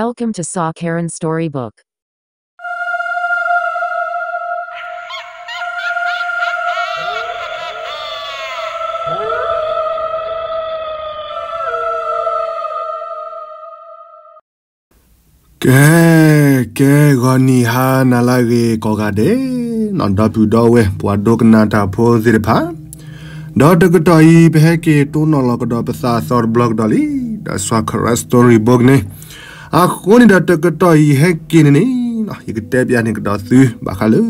Welcome to Saw Karen Storybook. ကဲ, ကဲ ဂီၤနံၤဟါနၤလၢအဂ့ၤကိးဂၤဒဲး, ဒီပုၢ်ဒီဝဲၢ် ပှၤဒိကနၣ်တၢ်ဖိသ့ၣ်တဖၣ်, ဒီးတကတီၢ်အံၤ ပဟဲက့ၤတိၢ်နီၣ်လီၤကဒီးပသးအသီတဘျီကဒီးလံ, ဒီး Saw Karen Storybook န့ၣ်, အဃိန့ၣ်ဒီးတကတီၢ်အံၤဟဲက့ၤန့ၣ်န့ၣ်, ယကတဲပျးန့ၢ်ကဒီးသု ဘၣ်ဃးလၢ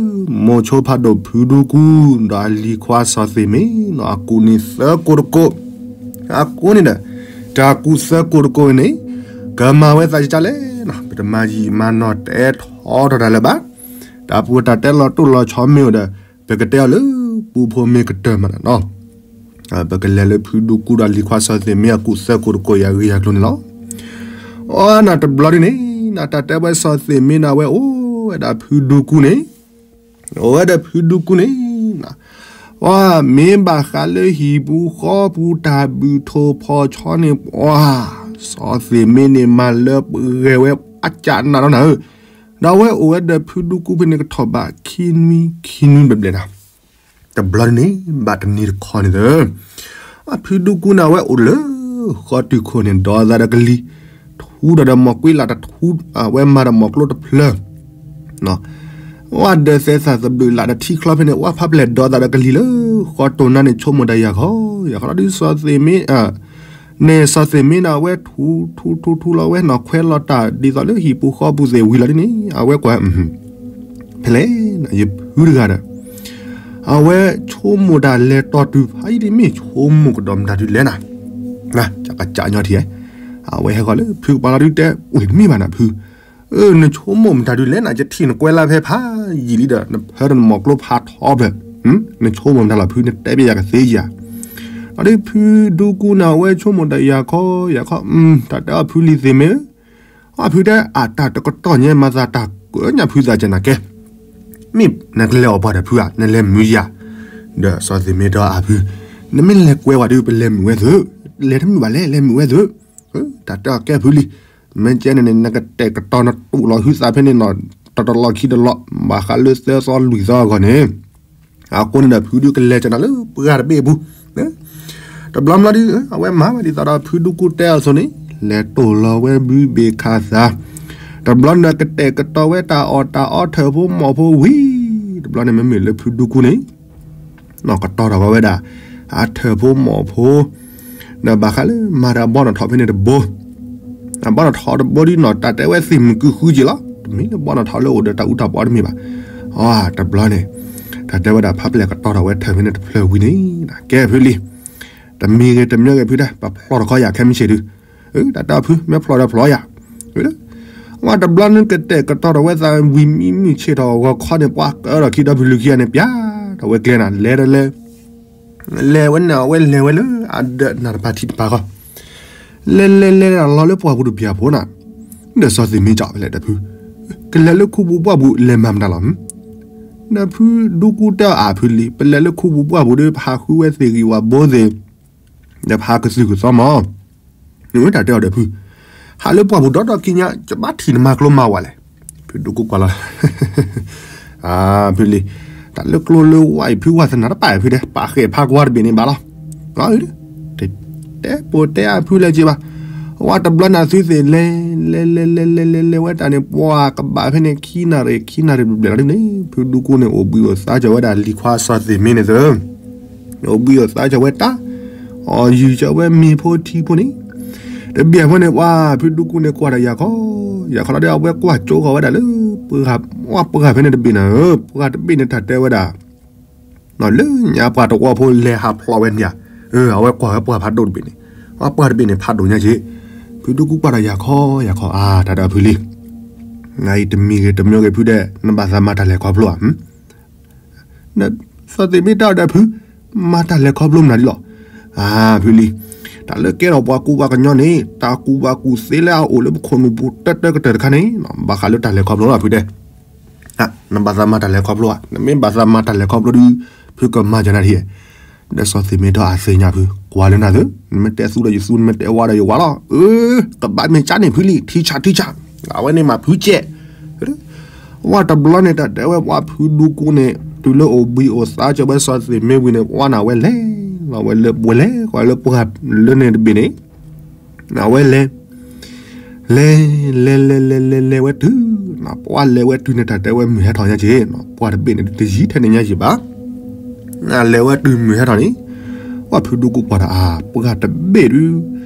မိၤဆိဖးဒိၣ်ဖုဒူကူ ဒီးအလံၤခွါစီၤသ့ၣ်မ့ၢ် အကူၣ်န့ၣ်သၢကိးတကိး, အဃိန့ၣ်ဒီး တၢ်ကူၣ်သၢကိးတကိးန့ၣ် ကမၤဝဲသးကကလဲၣ်, ပတမၤယံာ်မၤနီၢ်တဲထီထီၣ်တၢ်လၢၤဘၣ်, တၢ်ပူၤတၢ်တဲလီၤတိၢ်လီၤဆီမ့ၢ်အိၣ်ဒီး ပကတဲအီၤလၢ ပူဖိမ့ၢ်ကတၢၢ်မးနီၤ, ပကလဲၤလၢဖုဒူကူဒီးလံၤခွါစီၤသ့ၣ်မ့ၢ်အကူၣ်သၢကိးတကိးအံၤအဂ့ၢ်အကျိၤန့ၣ်လီၤ. အီနၤတဘျီဒ်န့ၣ်, နတၢ်တဲဝဲစီၤသ့ၣ်မ့ၢ်န့ၣ် အဝဲအိၣ်ဝဲဒၣ်ဖုဒူကူန့ၣ်, အိၣ်ဝဲဒီးဖုဒူကူန့ၣ်, ပှၤမ့ၢ်ဘၣ်ဃးလၢဟံၣ်ပူၤဃီပူၤတၢ်ဘုၣ်ထိၣ်ဖီၣ်ဆီန့ၣ် ပှၤ စီၤသ့ၣ်မ့ၢ်န့ၣ် မၤလၢပှဲၤဝဲအကးနးနီၤနၤဧၢ, ဒီးအဝဲအိၣ်ဝဲဒီးဖုဒူကူဖဲန့ၣ်ကထီၣ်ဘး ခံနွံ ခံနွံဘျဲၣ်ဘျဲၣ်နၤ, တဘျီန့ၣ် ဘၣ်တနံၤတခီန့ၣ်သၢ, အဖုဒူကူန့ၣ် အဝဲအိၣ်လၢ ဃီတုၤခိၣ်န့ၣ် ဒီးသးဒီးကလံၤ, ထူဒီးဒီးမိၢ်ကွံလးတထူ, အဝဲမၤဒီးမိၢ်ကျိတဖျၢၣ်, ဝဲဒီးသဲသးသဘျုးလးဒီးထံချီဖဲန့ၣ် ဝဲဖးပျဲၢ်ဒီးသးဒီးကလံၤလၢ ဃီတိၢ်နါန့ၣ် ဆိကမိၣ်တၢ်ယၤခီ, ယၤခီလီၤဒ်စီၤသ့ၣ်မ့ၢ် န့ၣ် စီၤသ့ၣ်မ့ၢ်န့ၣ် အဝဲထူထူထူထူလီၤဝဲနီၤ ခွဲးလီၤတၢ်ဒ်သိးလၢဟံၣ်ပူၤဃီပူၤသ့ၣ်ဝံၤလီၤဒ်န့ၣ် အဝဲကွၢ် ဖဲလဲၣ်, ယဖုတဂၤဒီး အဝဲဆိကမိၣ်တၢ်လဲၤတီၢ်တုၤဖးယံၤဒ်မ့ၢ်ဆိကမိၣ်ကဒီးမတၤဒုလဲၣ်နၤ, ကကညီထံဧါ, အဝဲဟဲဃီၤလၢဖုကပၤလီၤဒုတဲ အိၣ်တမ့ၢ်ဘၣ်နၤဖု, နဆိကမိၣ်မတၤဒုလဲၣ်နၤ ယထံၣ်နကွဲးလၢဖဲဖးယံၤလံဒီး နဖၢဒီးနမိၢ်ကျိဖးထီဖျၢၣ်, နဆိကမိၣ်မတၤလီၤဖု နတဲဘၣ်ယၤကသ့ဧါ, အဒ်ဖုဒူကူန့ၣ် အဝဲဆိကမိၣ်တၢ်ယၤခီ, ယၤခီ, တၢ်တဲအီၤဖုလံၤသ့ၣ်မ့ၢ် အဖုတဲ အတၢ်တကတီၢ်ညါမၤသးတၢ်ကၢညၣ်ဖုသးကဲနၤကဲ, မ့ၢ်နကလဲၤအီၣ်ပှၤဒီးဖုဧါ နလဲၤမုာ်ယၤ, ဒီးစီၤသ့ၣ်မ့ၢ်တဲအဖု, နမ့ၢ်လဲၤကွဲးဝဲဒုး ပလဲၤမုာ်ဝဲသု, လဲၤတမုာ်ဘၣ်လဲၣ် လဲၤမုာ်ဝဲသု, တၢ်တဲအီၤကဲဖုလံၤ, မ့ၢ်ကဲန့ၣ်န့ၣ် နကတဲာ်ကတီၤနတူၢ်လီၤဟုသးဖဲန့ၣ်နီၤ, တတလီၢ်ခံတလီၢ်, ဘၣ်ဃးလၢသၢသီလွံၢ်သီအဂီၢ်န့ၣ် အဃိန့ၣ်ဒီးဖုဒုးကလဲၤကနၤလၢပှၢ်တဘ့ၣ်အပူၤ, တဘျီဘျီဒုး အဝဲမၤဝဲဒ်သိးဒီးဖုဒူကူတဲအီၤအသိးန့ၣ် လဲၤတိၢ်လီၤဝဲဘုဘ့ၣ်ခးသး, တဘျီန့ၣ်ကတဲာ်ကတီၤဝဲတၢ်အီၣ်တၢ်အီထၢၣ်ဖိမီၢ်ဖိဝံၤ, တဘျီန့ၣ်မ့မ့ၢ်လၢဖုဒူကူန့ၣ် နီၢ်ကတီၤထီၣ်ဝဲဝဲဒၣ် အထၢၣ်ဖိမီၢ်ဖိ, ဒီးဘၣ်ဃးလၢမၤတၢ်အဘီနီၣ်ထီၣ်ဖဲန့ၣ်တဘိ, အဘီနီၣ်ထီၣ်တဘိဒ်နီၢ် တၢ်တဲဝဲသ့ၣ်မုၢ်ကုဃုက့ၤလီၤ, တမ့ၢ်လၢဘီနီၣ်ထီၣ်လၢအိၣ်ဒီးတၢ်အူတၢ်ပီတမ့ၢ်ဘၣ်, အတဘျီန့ၣ် တၢ်တဲဝဲဒၣ်ဖးပျဲၢ်ကတီၤထီၣ်ဝဲထၢၣ်ဖဲန့ၣ်တဖျၢၣ်ဝံၤန့ၣ် ကဲဖုလံၤ, တမံၤဂ့ၤတမံၤဂ့ၤဖုတဲ ပဖျီၣ်တခီယၤခဲမုၢ်ဆ့ၣ်ဒုး, တၢ်တဲအီၤဖု မ့ၢ်ဖျီၣ်ဒီးဖျီၣ်ယၤ ဝဲတဘျီန့ၣ်ကတဲာ်ကတီၤထီၣ်ဝဲသးဝံၤမံမုၢ်ဆ့ၣ်ထီၣ်ဂီၤခီန့ၣ် ပှၤကၢထီၣ်ခံဒီးဖုလူၤခံဂၤန့ၣ် ပျၢ်ထီၣ်ဝဲကျဲနၤ လဲၤဒီးလဲၤ, လဲၤဝဲန့ၣ် အဝဲလဲၤဝဲလၢအဒၢးနၢ်တပၤထံတပၤဃီ, လဲၤလဲၤလဲၤလီၤလၢပှၢ်ပူၤတဘျီဖိနၤ, ဒီးစီၤသ့ၣ်မ့ၢ်ကၠီဖဲလဲၣ်ဒီးဖု, ကလဲၤလၢခူပူၤပှၢ်ပူၤလဲၤမၤမတၤလီၤ, ဒီးဖုဒူကူတဲအီၤအဖုလံၤ ပလဲၤလၢခူပူၤပှၢ်ပူၤဒီး ပဟးဃုဝဲသ့ၣ်ဂံၢ်ဝၤဘိသ့ၣ် ဒီးပဟးကသုၣ်ကသီမး, နဝဲတၢ်တဲအီၤဒီးဖု, ဟးလၢပှၢ်ပူၤဒီဒီကံညါ ကဘၣ်ထံၣ်နမၤကျိမၤဝဲလဲၣ်, ဖုဒူကူကွၢ်လီၤ, ဖုလံၤ, တၢ်လၢကျိလၢဝါအံၤဖုဝါသနာတပာ်ဖုတဲ ပာ်ဃဲၣ်ဖးကွၢ်တဘ့ၣ်န့ၣ်ဘၣ်လီၤ, တဲပိာ်တဲအဖုလဲၤက့ၤဘၣ်, ဝဲတဘျီန့ၣ်သုသ့ၣ်လဲၤ, လဲၤလဲၤလဲၤလဲၤလဲၤလဲၤဝဲတၢ်န့ၣ် ပှၤကဘၣ်ဖဲန့ၣ် ခံနၣ်ရံၣ် ခံနၣ်ရံၣ်ဘျဲၣ်ဘျဲၣ်လီၤဒ်န့ၣ် ဖုဒူကူန့ၣ် အိၣ်ဘှံးအိၣ်သါကၢၤဝဲဒၣ်လံၤခွါစီၤသ့ၣ်မ့ၢ်န့ၣ်သၢ အိၣ်ဘှံးအိၣ်သါကၢၤဝဲတၢ်, အီၣ်ယုၢ်ကၢၤဝဲမ့ၤဖိထံဖိန့ၣ်, တဘျီဖိန့ၣ် ပှၤဖုဒူကူန့ၣ်ကွၢ်ဒီးယၤခီ, ယၤခီလီၤဒီး အဝဲကွၢ်ကၠိဃီၤဝဲဒၣ်လၢ ပှၤပှၢ်ဖဲန့ၣ်တဘ့ၣ်နၤဧၢ, ပှၢ်တဘ့ၣ်န့ၣ်တၢ်တဲဝဲဒၣ် လၢညါပှၤတဝီဖိလဲၤဟးဖျိးဝဲန့ၣ်ဧါ, အဝဲကွၢ်ဝဲပှၢ်ဖးဒိၣ်တဘ့ၣ်န့ၣ်, ပှၢ်တဘ့ၣ်န့ၣ်ဖးဒိၣ်ညါက့, ဖုဒူကူကွၢ်ဒီးယၤခီ, ယၤခီ အါ တၢ်ဒီးဖုလံၤ, နအံၤတမံၤဂ့ၤတမံၤဂ့ၤဖုဒဲး နဘၣ်သးမၤတၢ်လဲၤခီဖျိဧါ စီၤသ့ၣ်မ့ၢ်တဲအီၤဒီးဖု, မၤတၢ်လဲၤခီဖျိမနုၤဒ်လီၤ. အါ ဖုလံၤ, တၢ်လၢကဲထီၣ်ပှၤကူပှၤကညီန့ၣ် တၢ်ကူပှၤကူသ့လၢအအိၣ်လၢပခိၣ်နူာ်ပူၤတၢတၢကတၢၢ်တခါန့ၣ် ဘၣ်ဃးလၢတၢ်လဲၤခီဖျိလီၤဖုတဲ. နဘၣ်သးမၤတၢ်လဲၤခီဖျိဧါ, နမ့ၢ်ဘၣ်သးမၤတၢ်လဲၤခီဖျိဒီး ဖုကမၤကနၤထံၣ်, ဒီးစီၤသ့ၣ်မ့ၢ်တဲအီၤသ့ၣ်ညါဖု, ကွၢ်လၢနၤသု, နမ့ၢ်တဲသူဒီးယသူ, နမ့ၢ်တဲဝါဒီးယဝါလီၤ. အၢ, ကဘၣ်မ့ၢ်ကၢန့ၣ်ဖုလံၤ, ထံဆးထံဆး, အဝဲန့ၣ်မၤဖုကဲး, ဝဲတဘျီန့ၣ် တၢ်တဲဝဲပှၤဖုဒူကူန့ၣ် တုၤလၢအိၣ်ဘှံးအိၣ်သါကၢၤဝဲစီၤသ့ၣ်မ့ၢ်ဝံၤန့ၣ် ပှၤန့ၣ်ဝဲလဲၤလီၤဝဲလၢ ပှဲၤလဲၤကွၢ်လၢပှၢ်လၢန့ၣ်တဘ့ၣ်န့ၣ် အဝဲလဲၤ လဲၤ လဲၤလဲၤလဲၤလဲၤလဲၤဝဲတုၤ ပှၤလဲၤဝဲတုၤန့ၣ် တၢ်တဲဝဲမုၢ်ဟဲထီၣ်ညါက့ၤ, ပှၢ်တဘ့ၣ်န့ၣ် တယံၤထဲန့ၣ်ညါက့ၤဘၣ်. လဲၤဝဲတုၤမုၢ်ဟဲထီၣ်န့ၣ် ပှၤဖုဒူကူကွၢ်တၢ်အါ ပှၢ်တဘ့ၣ်ဒု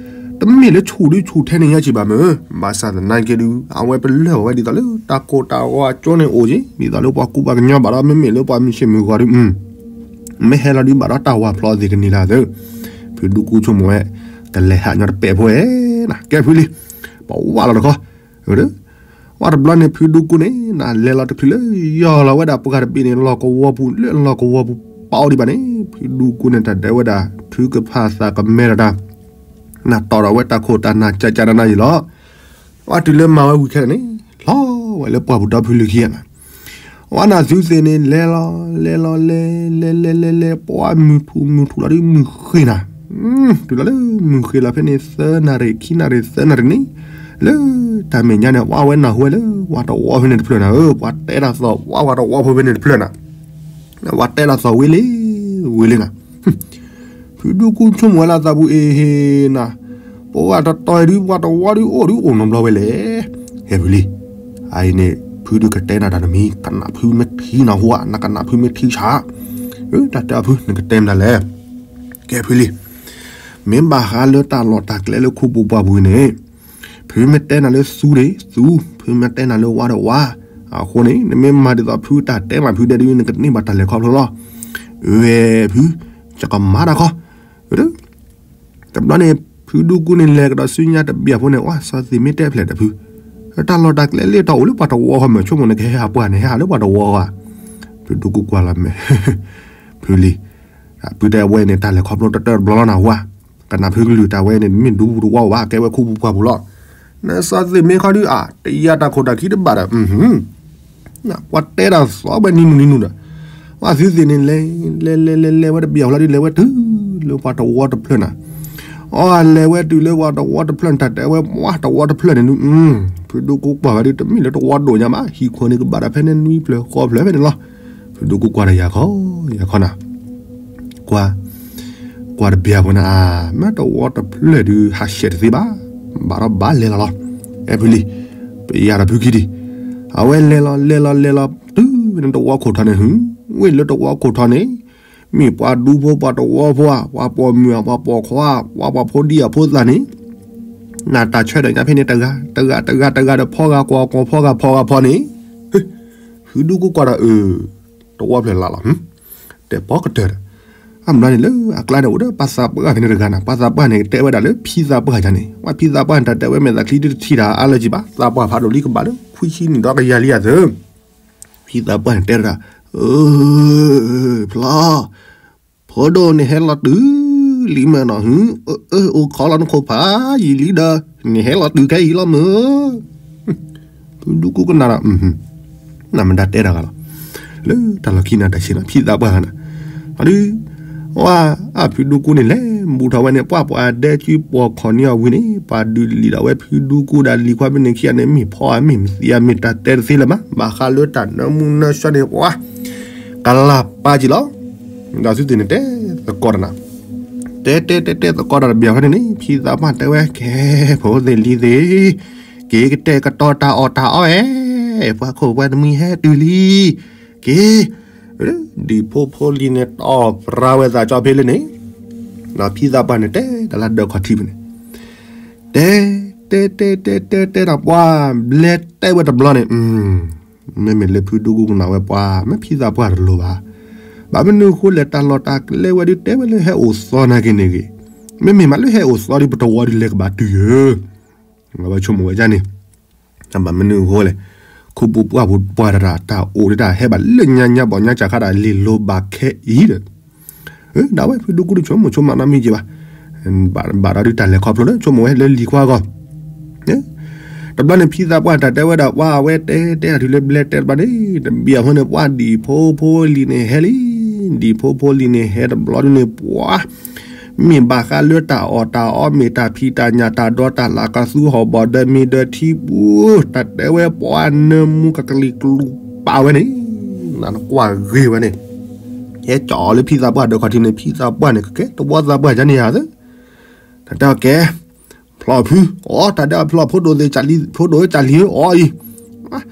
တမ့ၢ်လၢဆူၣ်ဒုဆူၣ်ထဲန့ၣ်ညါက့ၤဘၣ်မ့ၢ်, ဘၣ်ဆၣ်သနာ်က့ဒု အဝဲပလၢၢ်ဝဲဒ်သိးလၢတၢ်ကိၢ်တၢ်ဂီၤအကၠိန့ၣ်အိၣ်က့ၤ ဒ်သိးလၢပှၤကူပှၤကညီဘၣ်ဒီး မ့မ့ၢ်လၢပှၤမုၢ်ဆ့ၣ်မုၢ်ဂီၤဒု မ့ၢ်ဟဲလီၤဒုဘၣ်ဒီးတၢ်ဝၤဖျိးသ့ၣ်ကန့ၢ်တၢ်သၢ, ဖုဒူကူဆိကမိၣ်ဝဲ ကလဲၤဟးညီတပဲာ်ဖိဧဲ, ကဲဖုလံ, ပဝဲလီၤတခီ, ဝဲတဘျီန့ၣ် ဖုဒူကူန့ၣ် လဲၤလီၤတချုးလၢ ယီၢ်လီၤဝဲဒၣ်ပှၢ်တဘ့ၣ်န့ၣ် လီၢ်ကဝီၤပူၤလၢလီၢ်ကဝီၤပူၤ ပအိၣ်ဒံးဘၣ်န့ၣ် ဖုဒူကူန့ၣ် တၢ်ဒဲဝဲဒၣ် ထုကဖၣ်သးကမဲတၢ် နတီၢ်ဒီးဝဲတၢ်ခိၣ်တၢ်နၢ်ကကနနယံၤလီၤ. ဝဲတုၤလၢမၤဝဲဝံၤခဲလၢာ်န့ၣ် လီၤဝဲလၢပှၢ်ပူၤဒီဖုလုၢ်ခံဂၤနၤ, ဝဲနၤသုသ့ၣ်န့ၣ် လဲၤလီၤ လဲၤလီၤ လဲၤ လဲၤ လဲၤ လဲၤ လဲၤ ပှၢ်မုၢ်ထူၣ်မုၢ်ထူၣ်လီၤဒု မုၢ်ဃ့နၤ, တုၤလီၤလၢမုၢ်ဃ့လီၤဖဲန့ၣ် သၢနၣ်ရံၣ် ခံနၣ်ရံၣ် သၢနၣ်ရံၣ်န့ၣ်, လၢတၢ်မဲာ်ညါန့ၣ် ဝဲဝဲနၢ်ဟူဝဲလၢ ပှၤတဝီဖဲန့ၣ်တဖျၢၣ်နၤဧၢ, ပှၤတဲတၢ်သီၣ်ဝဲ ပှၤတဝီဖိဖဲန့ၣ်တဖျၢၣ်နၤ ပှၤတဲတၢ်သီၣ်ဝံၤလံ ဝံၤလံနၤ, ဖုဒူကူဆိကမိၣ်ဝဲလၢသးပူၤအ့ဟ့နၤ, ပှၤတတီၤဒု ပှၤတဝီဒု အိၣ်ဒု အိၣ်နီတဘျီဝဲလဲၣ်, ဟဲဖုလံ, အအံၤန့ၣ် ဖုဒုကတဲနၤတၢ်တမံၤ ကနၣ်ဖုမ့ၢ်ထံနၢ်ဟူဧါ နကနၣ်ဖုမ့ၢ်ထံဆၣ်, တၢ်တဲဖု နကတဲမနုၤလဲၣ်, ကဲဖုလံ, မ့ၢ်ဘၣ်ဃးလၢတၢ်လီၢ်တၢ်ကျဲလၢခူပူၤပှၢ်ပူၤန့ၣ် ဖုမ့ၢ်တဲနၤလၢသူန့ၣ်သူ, ဖုမ့ၢ်တဲနၤလၢဝါဒီးဝါ, အဃိန့ၣ် နမ့ၢ်မၤဒ်သိးဖုတၢ်တဲမးဖုဒဲဒု နကန့ၢ်ဘၣ်တၢ်လဲၤခီဖျိလီၤ, ဝဲဖု, ယကမၤတၢ်ခီ, တဘျီန့ၣ် ဖုဒူကူန့ၣ်လဲၤကဒီးဆူညါတဘျီဖိန့ၣ် ဝဲစီၤသ့ၣ်မ့ၢ်တဲဖျဲးဒီးဖု, တၢ်လီၢ်တၢ်ကျဲလၢတၢ်အိၣ်လၢပှၤတဝီဃီ မ့ၢ်ဆိကမိၣ်န့ၣ် ကဟဲဟးပှၢ်န့ၣ် ဟဲဟးလၢပှၤတဝီဃီဧါ, ဖုဒူကူကွၢ်လီၤမဲာ် ဖုလံ, ဖုတဲဝဲန့ၣ် တၢ်လဲၤခီဖျိတတၢၢ်တဘျီလီၤနၢ်ဟူဧါ, ကနၣ်ဖုကလုၢ်တၢ်ဝဲန့ၣ် မ့ၢ်ဒူပူၤတဝီဧိၤဘၣ် ကဲဝဲခူပူၤပှၢ်ပူၤလီၤ, နစီၤသ့ၣ်မ့ၢ်ခီဒုးအါ တယာ်တၢ်ခိၣ်တၢ်ခံတဘၣ်ဒီး ပှၤတဲတၢ်သီၣ်ဝဲနံၤနူၤနံၤနူၤဒီး, ပှၤသုသ့ၣ်န့ၣ်လဲၤ လဲၤလဲၤလဲၤလဲၤဝဲတဘျီလီၤဒုး လဲၤဝဲတုၤလၢပှၤတဝီတဖျၢၣ်နၤ, အီ လဲၤဝဲတုၤလၢပှၤတဝီတဖျၢၣ်န့ၣ် တၢ်တဲဝဲပှၤတဝီတဖျၢၣ်န့ၣ်ဒုး, ဖုဒူကူကွၢ်ဝဲဒုး တမ့ၢ်လၢတဝီဒိၣ်ညါဘၣ် ဟံၣ်ခိၣ်န့ၣ်ကဘၣ်ဒီးဖဲန့ၣ်နွံဖျၢၣ်ဃိးဖျၢၣ်ဖဲန့ၣ်လီၤ, ဖုဒူကူကွၢ်ဒီးယၤခီ ယၤခီနၤ ကွၢ် ကွၢ်တဘျီဖိန့ၣ်အါ မ့ၢ်တဝီတဖျၢၣ်ဒုး ဟးဆှဲးတသ့ဘၣ်, ဘၣ်ဒီးဘၣ်လဲၤလီၤလီၤ, အဲၣ်ဖုလံ, ပယၤဒီးဖုခံဒံး, အဝဲလဲၤလီၤလဲၤလီၤလဲၤလီၤ တုၤဝဲန့ၣ်တဝီခိၣ်ထီန့ၣ် ဟု ဝ့ၢ်လၢတဝီခိၣ်ထီန့ၣ်, မ့ၢ်ပှၤဒူဖိပှၤတဝီဖိဧါ ပှၤပိာ်မုၣ်ဧါ ပှၤပိာ်ခွါဧါ ပှၤပိာ်ဖိဒံအဖိသၣ်န့ၣ်, နတၢ်ဆၢဒီးညါဖဲန့ၣ် တဂၤ တဂၤ တဂၤ တဂၤဒီးဖီဂၤကွီၤကွီၤ ဖီဂၤဖီဂၤဖီန့ၣ်, ဖုဒူကူကွၢ်ဒီးအၢ တဝီဖျၢၣ်လၢ်လီၤ, တဲပီကတၢၢ်ဒီး, အမနုၤန့ၣ်လၢအကျါန့ၣ် အိၣ်ဒီးပှၤသးပှၢ်ဖဲန့ၣ်တဂၤနၤ ပှၤသးပှၢ်န့ၣ် ကတဲဝဲဒၣ်လၢဖံသးပှၢ်ယၤန့ၣ် ပှၤဖံသးပှၢ်န့ၣ် တၢ်တဲဝဲမဲာ်သးချံဒုးတထံၣ်တၢ်အါလၢၤကံဘၣ် သးပှၢ်ဖးဒိၣ်လံကဘၣ်လၢခွံဆံနံၣ်ဒီးကယၤလံအသၢ ဖံသးပှၢ်န့ၣ်တဲဒၣ်, ဖျီ, ဖိဒိၣ်န့ၣ်ဟဲလီၤတုၤလံမ့ၢ်နီၤ, အိၣ်ခီလီၤနခိၣ်ဖးယံာ်လံဒီး န့ၣ်ဟဲလီၤတုၤခဲအံၤလီၤမ့ၢ်, ဖုဒူကူကနၣ်ဒီး, နမ့ၢ်ဒၣ်တဲတၢ်ဂၤလီၤ, လၢတၢ်လီၢ်ခံနၤတၢ်ဆ့ၣ်နီၤ ဖံသးပှၢ်ဂၤနၤ, အဒုး, ဝဲ, အဖုဒူကူန့ၣ်လဲၤ ဘူးထီၣ်ဝဲန့ၣ် ပှၢ်ပှၤဒဲကုပိာ်ခီၣ်န့ၢ်အီၤဝံၤန့ၣ် ပှၤဒုးလံာ်ဒီးဝဲဖုဒူကူဒီးလံၤခွါဖဲန့ၣ်ခံဂၤန့ၣ် မ့ၢ်ဖီဧါ မ့ၢ်မသံဧါ မ့ၢ်တၢ်တဲတသ့လၢၤမး ဘၣ်ဃးလၢတၢ်နၢမူနၢဆှီန့ၣ် ပှၤ ကလၤပာ်က့ၤလီၤ, ဒီးသုသ့ၣ်န့ၣ်တဲသကိးတၢ်နၤ, တဲတဲတဲတဲသကိးတၢ်တဘျီဃီန့ၣ်န့ၣ် ဖံသးပှၢ်တဲဝဲ ကဲ ဖိသ့ၣ်လံၤသ့ၣ်, က့ၤကတဲာ်ကတီၤတၢ်အီၣ်တၢ်အီအဲ, ပှၤခိၣ်ပှၤတမှံၤဟဲတုၤလံ, က့ၤ ဒံၣ်ဖိဖိလံၤန့ၣ် တီၢ်ပြါဝဲသးကၠီဖဲလၢန့ၣ်, ဒီးဖံသးပှၢ်န့ၣ်တဲတၢ်လၢဒၢးခီၣ်ထံးဖဲန့ၣ်, တဲ တဲ တဲ တဲ တဲ တဲဒီးပှၤဘျဲတဲဝဲတဘျီန့ၣ်, မ့မ့ၢ်လၢဖုဒူကူကနၣ်ဝဲပှၤ မ့ၢ်ဖံသးပှၢ်တလိၤဘၣ်, ဘၣ်မနုၤအဃိလဲၣ် တၢ်လီၢ်တၢ်ကျဲဝဲဒုးတဲဝဲလၢဟဲအိၣ်သီနာ်က့ၤန့ၣ်ဂ့ၤ, မ့မ့ၢ်မးလၢဟဲအိၣ်သီဒုး ပတဝီဒုးလဲၤကဘၣ်တုၤယဲ, ဝဲဆိကမိၣ်ဝဲဒ်န့ၣ် ဘၣ်မနုၤအဃိလဲၣ်, ခိၣ်ပူၤပှၢ်ပူၤပှၢ်တၢ် တၢ်အိၣ်ဒၣ်တၢ်ဟဲဘၣ်လၢညါညါဘီၣ်ညါစၢ်ခါဒၣ်လံာ်လိၤဘၣ်ခဲအံၤဒီး, ဒၣ်ဝဲဖုဒူကူတဆိကမိၣ်ဆိကမးနီတမံၤက့ၤဘၣ်, ဘၣ်ဒီးဒုးတၢ်လဲၤခီဖျိလၢဆိကမိၣ်ဝဲလၢလံၤခွါဂီၢ်, တဘျီန့ၣ်ဖံသးပှၢ်တၢ်တဲဝဲဒၣ်ပှၤအဝဲတဲတဲတၢ်တုၤလၢဘျဲတဲတဘျီန့ၣ် တဘျီအဃိန့ၣ် ပှၤဒံၣ်ဖိဖိလံၤန့ၣ်ဟဲလံ, ဒံၣ်ဖိဖိလံၤန့ၣ်ဟဲတဘျီဒုးန့ၣ် ပှၤ မ့ၢ်ဘၣ်ဃးလၢတၢ်အီၣ်တၢ်အီ မ့ၢ်တၢ်ဖံးတၢ်ညၣ်တၢ်ဒိးတၢ်လၢ်ကသူဟီၣ်ဘီၣ်ဒီးမ့ၢ်ဒီးထံပူၤ, တၢ်တဲဝဲပှၤနၢမူကကလံၤကျူးပာ်ဝဲန့ၣ်, နကွၢ်ဂ့ၤဝဲန့ၣ်, ဟဲကၠီလၢဖံသးပှၢ်ဒီးခီၣ်ထံးန့ၣ် ဖံသးပှၢ်န့ၣ် ကကဲတဝီသးပှၢ်ကန့ၣ်ဧါသၢ, တၢ်တဲအီၤကဲ ဖျီၣ်ဖု, အိ တၢ်တဲအီၤဖျီၣ်ဖိဒိၣ်သ့ၣ်, ဖိဒိၣ်ကၢ်လံၤဧၢ အိ အံၤ,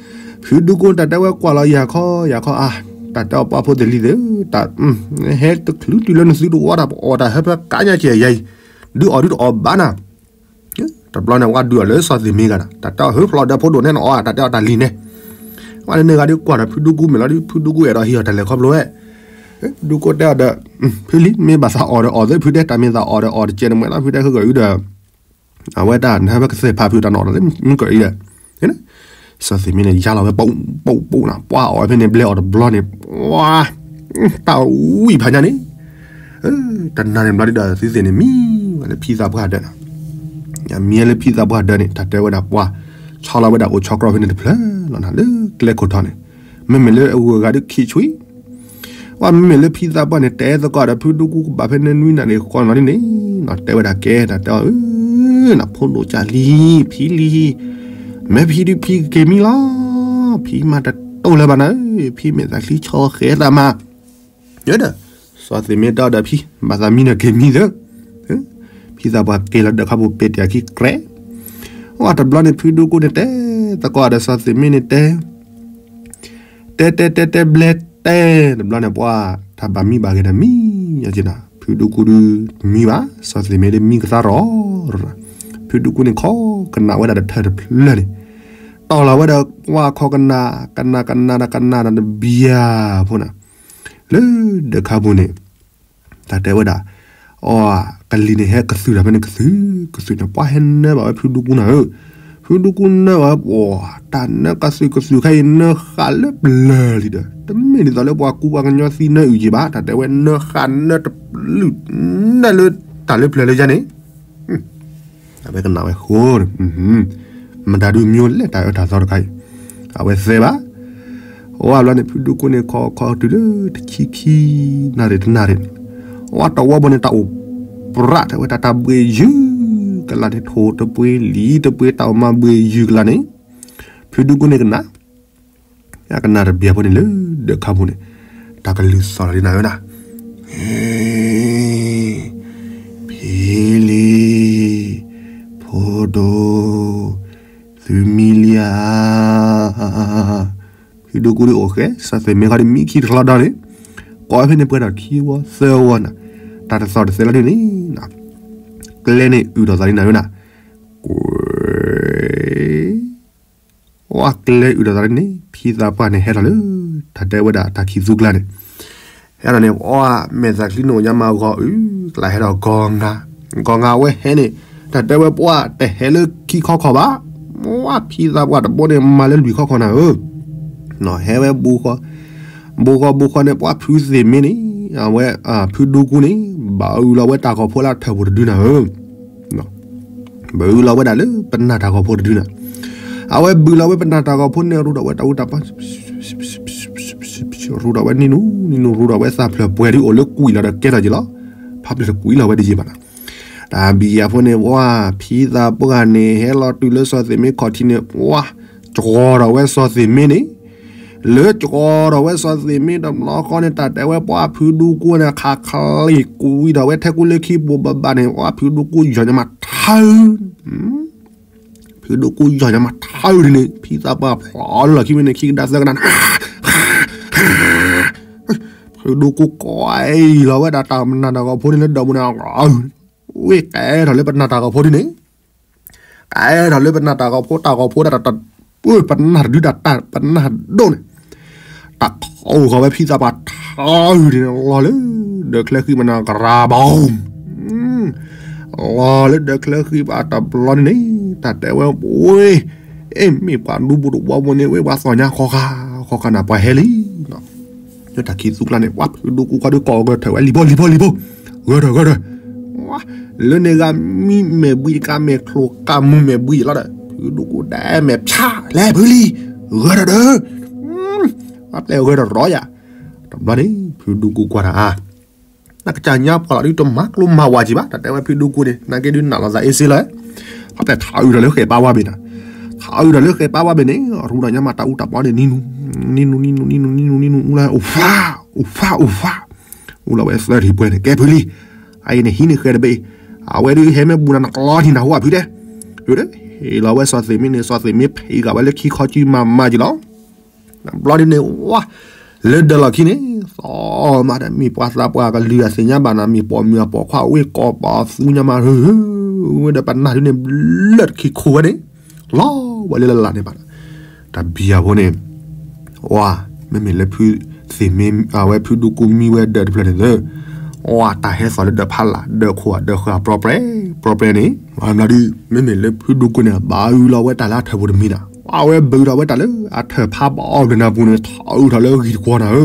ဖုဒူကိတၢ်တဲဝဲကွၢ်လီၤယၤခီယၤခီအါ, တၢ်တဲအီၤပှၤဖိသ့ၣ်လံၤသ့ၣ်, တၢ်ဟဲတချုးတုၤလၢနသုတဝီတၢ် ပအီၣ်တၢ်ဟၢဖၢကါညါကဲယၤအံၤ, ဒုးအီၣ်ဒုးတအီၣ်ဘၣ်နၤ, တဘျီန့ၣ် ဝဲဒုးအီၣ်လၢစီၤသ့ၣ်မ့ၢ်ဂၤဒီး တၢ်တဲအီၤဟၢဖျီၣ်ဒီးဖိဒိၣ်န့ၣ်နအီၣ် တၢ်တဲအီၤတၢ်လံၤန့ၣ်, ဝဲန့ၣ်ဂၤဒုးကွၢ်ဒီးဖုဒူကိမဲာ်လီၤဒုး ဖုဒူကိအဲၣ်ဒိးဟံးအီၣ်တၢ်လဲၤခီဖျိဝဲ, ဖုဒူကိတဲအီၤဒီး, ဖုလံၤ မ့ၢ်ဘၣ်သးအီၣ်ဒီးအီၣ်သ့ ဖုတဲ တၢ်မ့ၢ်သးအီၣ်ဒီးအီၣ်တကဲန့ၣ် မ့ၢ်လီၤ ဖုတဲ ဟၢကီၢ်အံၤဒီး အဝဲတၢ်နဟၢဖၢကသ့ၣ်ဖးဖုတၢ်နီၣ်ဒီး မ့ၢ်ကီၢ်အံၤဒီး စီၤသ့ၣ်မ့ၢ်န့ၣ် ယါလီၤဝဲ ပူးပူးပူးနၤ ပှၤအီၣ်ဝဲဖဲန့ၣ် ဘျဲအီၤတဘျီန့ၣ် ပှၤ တၢ်ဝံၣ်ဖးညါန့ၣ်, တနၤန့ၣ်ဘျီဒ်ဒီး သုသ့ၣ်န့ၣ် မံဝဲလၢဖံသးပှၢ်ဒၢးနၤ, မံလၢဖံသးပှၢ်ဒၢးန့ၣ် တၢ်တဲဝဲဒၣ်ပှၤ ဆီလီၤဝဲဒၣ်အိၣ်ဆီကြီဖဲန့ၣ်တဖျၢၣ်လီၤနၤ လၢကျဲခိၣ်ထီန့ၣ်, မ့မ့ၢ်လၢအဂုၤအဂၤဒုးခံးဆူၣ် ပှၤမ့မ့ၢ်လၢဖံသးပှၢ်န့ၣ် တဲသကိးဒီး ဖုဒူကိကဘၣ်ဖဲန့ၣ်နွံနၤန့ၣ် ဃီလီၤန့ၣ်န့ၣ်, တဲဝဲဒၣ်ကဲ တၢ်တဲအီၤ နဖိဒိၣ်ကၢ်လံၤ ဖံလံၤ, မ့ၢ်ဖံဒုးဖံကက့ၤမံလီၤ, ဖံမၤတတိၢ်လၢၤဘၣ်နၤ, ဖံမဲာ်သးချံဆီဃဲသးမၤ, ဒီး စီၤသ့ၣ်မ့ၢ်တဲအီၤဒီးဖံ ဘၣ်သးမံဒီးက့ၤမံသၢ, ဖံသးပှၢ်က့ၤလီၤဒီးခီပူၤပဲာ်တ့ၢ်အခံကြဲး, အတဘျီန့ၣ် ဖုဒူကိန့ၣ်တဲသကိးဒီး စီၤသ့ၣ်မ့ၢ်န့ၣ်တဲ တဲတဲတဲတဲဘျဲတဲ, တဘျီန့ၣ်ပှၤ တၢ်ဘၣ်မံဘၣ်ဂဲၤဒီးမံ, ဖုဒူကိဒုးမံဘၣ် စီၤသ့ၣ်မ့ၢ်ဒုးမံကသါရီၤ, ဖုဒူကိန့ၣ်ခီကနၣ်ဝဲဒၣ်ဒီးထၢၣ်တဖျၢၣ်န့ၣ်, တီၢ်လီၤဝဲဒီးပှၤခီကနၣ် ကနၣ်ကနၣ်ဒီးကနၣ်ဒီးတဘျီဖိနၤ, လၢဒၢးခါပူၤန့ၣ် တၢ်တဲဝဲဒၣ်, အီ ကလံၤန့ၣ်ဟဲကသုၣ်တၢ်ဖဲန့ၣ် ကသုၣ်ကသုၣ်န့ၣ် ပှၤဟဲနၢဘၣ်ဝဲဖုဒူကိနၤဧၢ, ဖုဒူကိနၢဘၣ်ဝဲ ပှၤ တၢ်နၢကသုၣ်ကသုၣ်ခဲအံၤ နၢဃာ်လၢပျၢၤလံဒီး တမ့ၢ်ဒ်သိးလၢပှၤကူပှၤကညီသံနၢအုၣ်က့ၤဘၣ်, တၢ်တဲဝဲနၢဃာ်နၢတပျုၢ် နၢလၢတၢ်လၢပျၢၤလၢယါန့ၣ် အဝဲကနၣ်ဝဲဃိ, မတၤဒုးမံလဲၣ်တၢ်အၢတၢ်သီတခါအံၤ, အဝဲသဲဘၣ်, အဝဲဘျီန့ၣ် ဖုဒူကိန့ၣ်ခီခီတုၤလၢတဆံခံနၣ်ရံၣ်တနၣ်ရံၣ်န့ၣ်, အဝဲတဝီဘိန့ၣ်တၢ်အိၣ်ပြးထီၣ်ဝဲတၢ်တၢ်ဘှ့ၣ်ယုၢ်ကလးန့ၣ် ထိၣ်တပှ့ၤလံၤတပှ့ၤတၢ်အိၣ်မၤဘှ့ၣ်ယုၢ်ကလးန့ၣ်, ဖုဒူကိန့ၣ်ကနၣ် အကနၣ်တဘျီဖိန့ၣ်လၢဒၢးခါပူၤန့ၣ်, တၢ်ကလုၢ်သီၣ်လီၤဒ်နၤဝဲဒၣ်, ဖံလံၤ, ဖိဒိၣ်, သုမံလံဧါ, ဖုဒူကိဒုးအိၣ်ဃဲ စီၤသ့ၣ်မ့ၢ်ခီဒုးမံခံတလီၤဒီးန့ၣ်, ကိးဖဲန့ၣ်ပှဲၤဒီးခံဝီသၢဝီနၤ, တၢ်တသီၣ်တသဲလီၤဒ်န့ၣ်, ကျဲန့ၣ်အုၣ်ဒီးသးဒ်နၤဝဲဒၣ်, ကွဲ အဝဲကျဲအုၣ်ဒီးသးန့ၣ် ဖံသးပှၢ်န့ၣ်ဟဲထီၣ်လၢ တၢ်တဲဝဲဒၣ်တၢ်ခံးသူကျါန့ၣ်, ဟဲထီၣ်န့ၣ် အဝဲမဲာ်သးချံန့ၣ်ညါမၤဂီၤအုၣ်ကျါဟဲထီၣ်ဂီၤငါ, ဂီၤငါဝဲဟဲန့ၣ် တၢ်တဲဝဲပှၤတဟဲလၢခံခီခီၣ်ဘၣ်, အဝဲဖံသးပှၢ်တဘိန့ၣ်မၤလၢလွံၢ်ခီခီၣ်နၤဧၢ, ဟဲဝဲ ဘူးဃီဘူးဃီန့ၣ် ပှၤဖုသ့ၣ်မ့ၢ်န့ၣ် အဝဲ ဖုဒူကိန့ၣ် ဘၣ်အုၣ်လီၤဝဲတၢ်ဂီၤဖိလၢအထၢၣ်ပူၤတဒုနၤဧၢ, ဘၣ်အုၣ်လီၤဝဲဒၣ်လၢပနၢ်တၢ်ဂီၤဖိတဒုနၤ, အဝဲဘုၣ်လီၤဝဲပနၢ်တၢ်ဂီၤဖိန့ၣ် ရူဒီးဝဲတၢ်အူတၢ်ပီ ရူဒီးဝဲနံၤနူနံၤနူ ရူဒီးဝဲသၣ်ဖျၢၣ်ပှဲၤဒ်အိၣ်လၢကွံာ်လီၤဒီးကဲထီၣ်က့ၤလီၤ, ဖးဖျၢၣ်တကွံာ်လီၤဝဲတယံာ်ဘၣ်နၤ, တၢ်ဘံယၤဖိန့ၣ် ပှၤဖံသးပှၢ်န့ၣ် ဟဲလီၤတုၤလၢစီၤသ့ၣ်မ့ၢ်ခီၣ်ထံးန့ၣ် ပှၤ ကီၤဒီးဝဲစီၤသ့ၣ်မ့ၢ်န့ၣ် လၢကီၤဒီးဝဲစီၤသ့ၣ်မ့ၢ်တဘျီဃီန့ၣ် တၢ်တဲဝဲပှၤဖုဒူကိန့ၣ် ခးချံကွံာ်ဒီးဝဲထဲကူလၢခံဘိးဘၣ်ဘၣ်န့ၣ် ပှၤဖုဒူကိယီၤညါမးထၢ, ဖုဒူကိယီၤညါမးထၢဒ်န့ၣ် ဖံသးပှၢ်ဖျိလီၤခံမ့ၢ်န့ၣ် ခံကဒါသၢကဒါန့ၣ် ဖုဒူကိကွၢ်လီၤဝဲဒၣ်တၢ်ပနၢ်တၢ်ဂီၤဖိန့ၣ်လၢဒီးမူန့ၣ် ဝ့ၢ်ကဲထီၣ်လၢပနၢ်တၢ်ဂီၤဖိဒ်န့ၣ် ကဲထီၣ်လၢပနၢ်တၢ်ဂီၤဖိတၢ်ဂီၤဖိတၢ်တၢ်တၢ် ပနၢ်တဒုတၢ်တၢ်ပနၢ်ဒိၣ်န့ၣ် တၢ်ခိၣ်ဃီၤဝဲဖံသးပှၢ်ထၢဒ်န့ၣ် လီၤလၢ ဒၢးချၢဃံမနၤကရၤဘီ လီၤလၢဒၢးချၢဃံဘၣ်တဘျီန့ၣ်န့ၣ် တၢ်တဲဝဲပဝ့ၢ် အ့ၣ် မ့ၢ်ပှၤဒူပူၤတဝီပူၤန့ၣ် ဝ့ၢ်ပှၤသီၣ်ညါဃီဃာ် ဃီဃာ်နၤပှၤဟဲလံ လၢတၢ်ခံးသူကျါန့ၣ် ပှၤဖုဒူကိခွါဒုးကိးဂၢၢ်ထၢၣ်ဝဲ လံၤဖိ လံၤဖိ လံၤဖိ ဂၢၢ်ထၢၣ် ဂၢၢ်ထၢၣ် လၢန့ၣ်ဂၤမံမဲာ်ဘှံးတကး မဲာ်ချိၣ်ကးမူမဲာ်ဘှံးလီၤဒီး ဖုဒူကိဒဲမဲာ်ဖျါ လဲၤဖုလံ ဂၢၢ်ထၢၣ်ဒီး ပှၤပျဲၢ်ဂၢၢ်ထၢၣ်ရီယၤ တဘျီန့ၣ် ဖုဒူကိကွၢ်တၢ်အါ နကစၢ်ညါပှၢ်လီၤဒုးတမၤကျိမၤဝးကံဘၣ်, တၢ်တဲဝဲဖုဒူကူန့ၣ် နာ်က့ဒုးနးလီၤသးအ့စ့လီၤ, အတဲထးအုးဒီးလၢဃဲးပၢဝါဘ့ၣ်နၤ, ထးအုးဒီးလၢဃဲးပၢဝါဘ့ၣ်န့ၣ် ရူဒီးညါမးတၢ်အူတၢ်ပီန့ၣ် နံၤနူ နံၤနူ နံၤနူ နံၤနူ နံၤနူ နံၤနူ အူလၢ အိၣ်ဖး အိၣ်ဖး အိၣ်ဖး အူလီၤဝဲသၢထံၣ်ပှဲၤန့ၣ် ကဲဖုလံ, အအံၤန့ၣ်ဟံးန့ၢ်ဃဲးတဘ့ၣ်, အဝဲဒုးဟဲမ့ၢ်ဘူးနၤနကျီထံၣ်နၤဟူအဖုတဲ, ဟ့ၣ်လီၤဝဲစီၤသ့ၣ်မ့ၢ်န့ၣ် စီၤသ့ၣ်မ့ၢ်ဖံးဂၤဝဲလၢခံခီကံမၤမၤကံလီၤ. ဘျီဒ်န့ၣ် ဝါ လၢဒၢးလီၢ်ခံန့ၣ် သီမးဒၣ်မ့ၢ်ပှၤသးပှၢ်ကလုာ်အသ့ၣ်ညါဘၣ်နၤ မ့ၢ်ပိာ်မုၣ်အပိာ်ခွါအိၣ်ဝဲကိးပသူညါမး ဝဲဒီးပနၢ်ဒုးန့ၣ် ဘျၢၣ်တခံခိးဝဲန့ၣ် လီၤဝဲလၢလၢ်န့ၣ်ဘၣ်, တဘံယၤဖိန့ၣ် ဝါ မ့မ့ၢ်လၢဖုသ့ၣ်မ့ၢ်အဝဲဖုဒူကူမံဝဲဒၢးတဖျၢၣ်န့ၣ်သၢ, ဝါ တၢ်ဟဲသီၣ်လၢဒၢးဖးလၢ် ဒၢးခိၣ်အဒၢးဃာ် ပြီပြဲ ပြီပြဲန့ၣ် ဘျီဒုး မ့မ့ၢ်လၢဖုဒူကူန့ၣ် ဘၣ်အုးလီၤဝဲတၢ်လၢအထၢၣ်ပူၤတမံၤနၤ, အဝဲဘုးထီၣ်ဝဲတၢ်လၢအထၢၣ်ဖးဘၣ်အီၤဘျၢၣ်နၤပူၤန့ၣ် ထီၣ်အုးထီၣ်လၢဂံၢ်တကွီၤနၤဧၢ,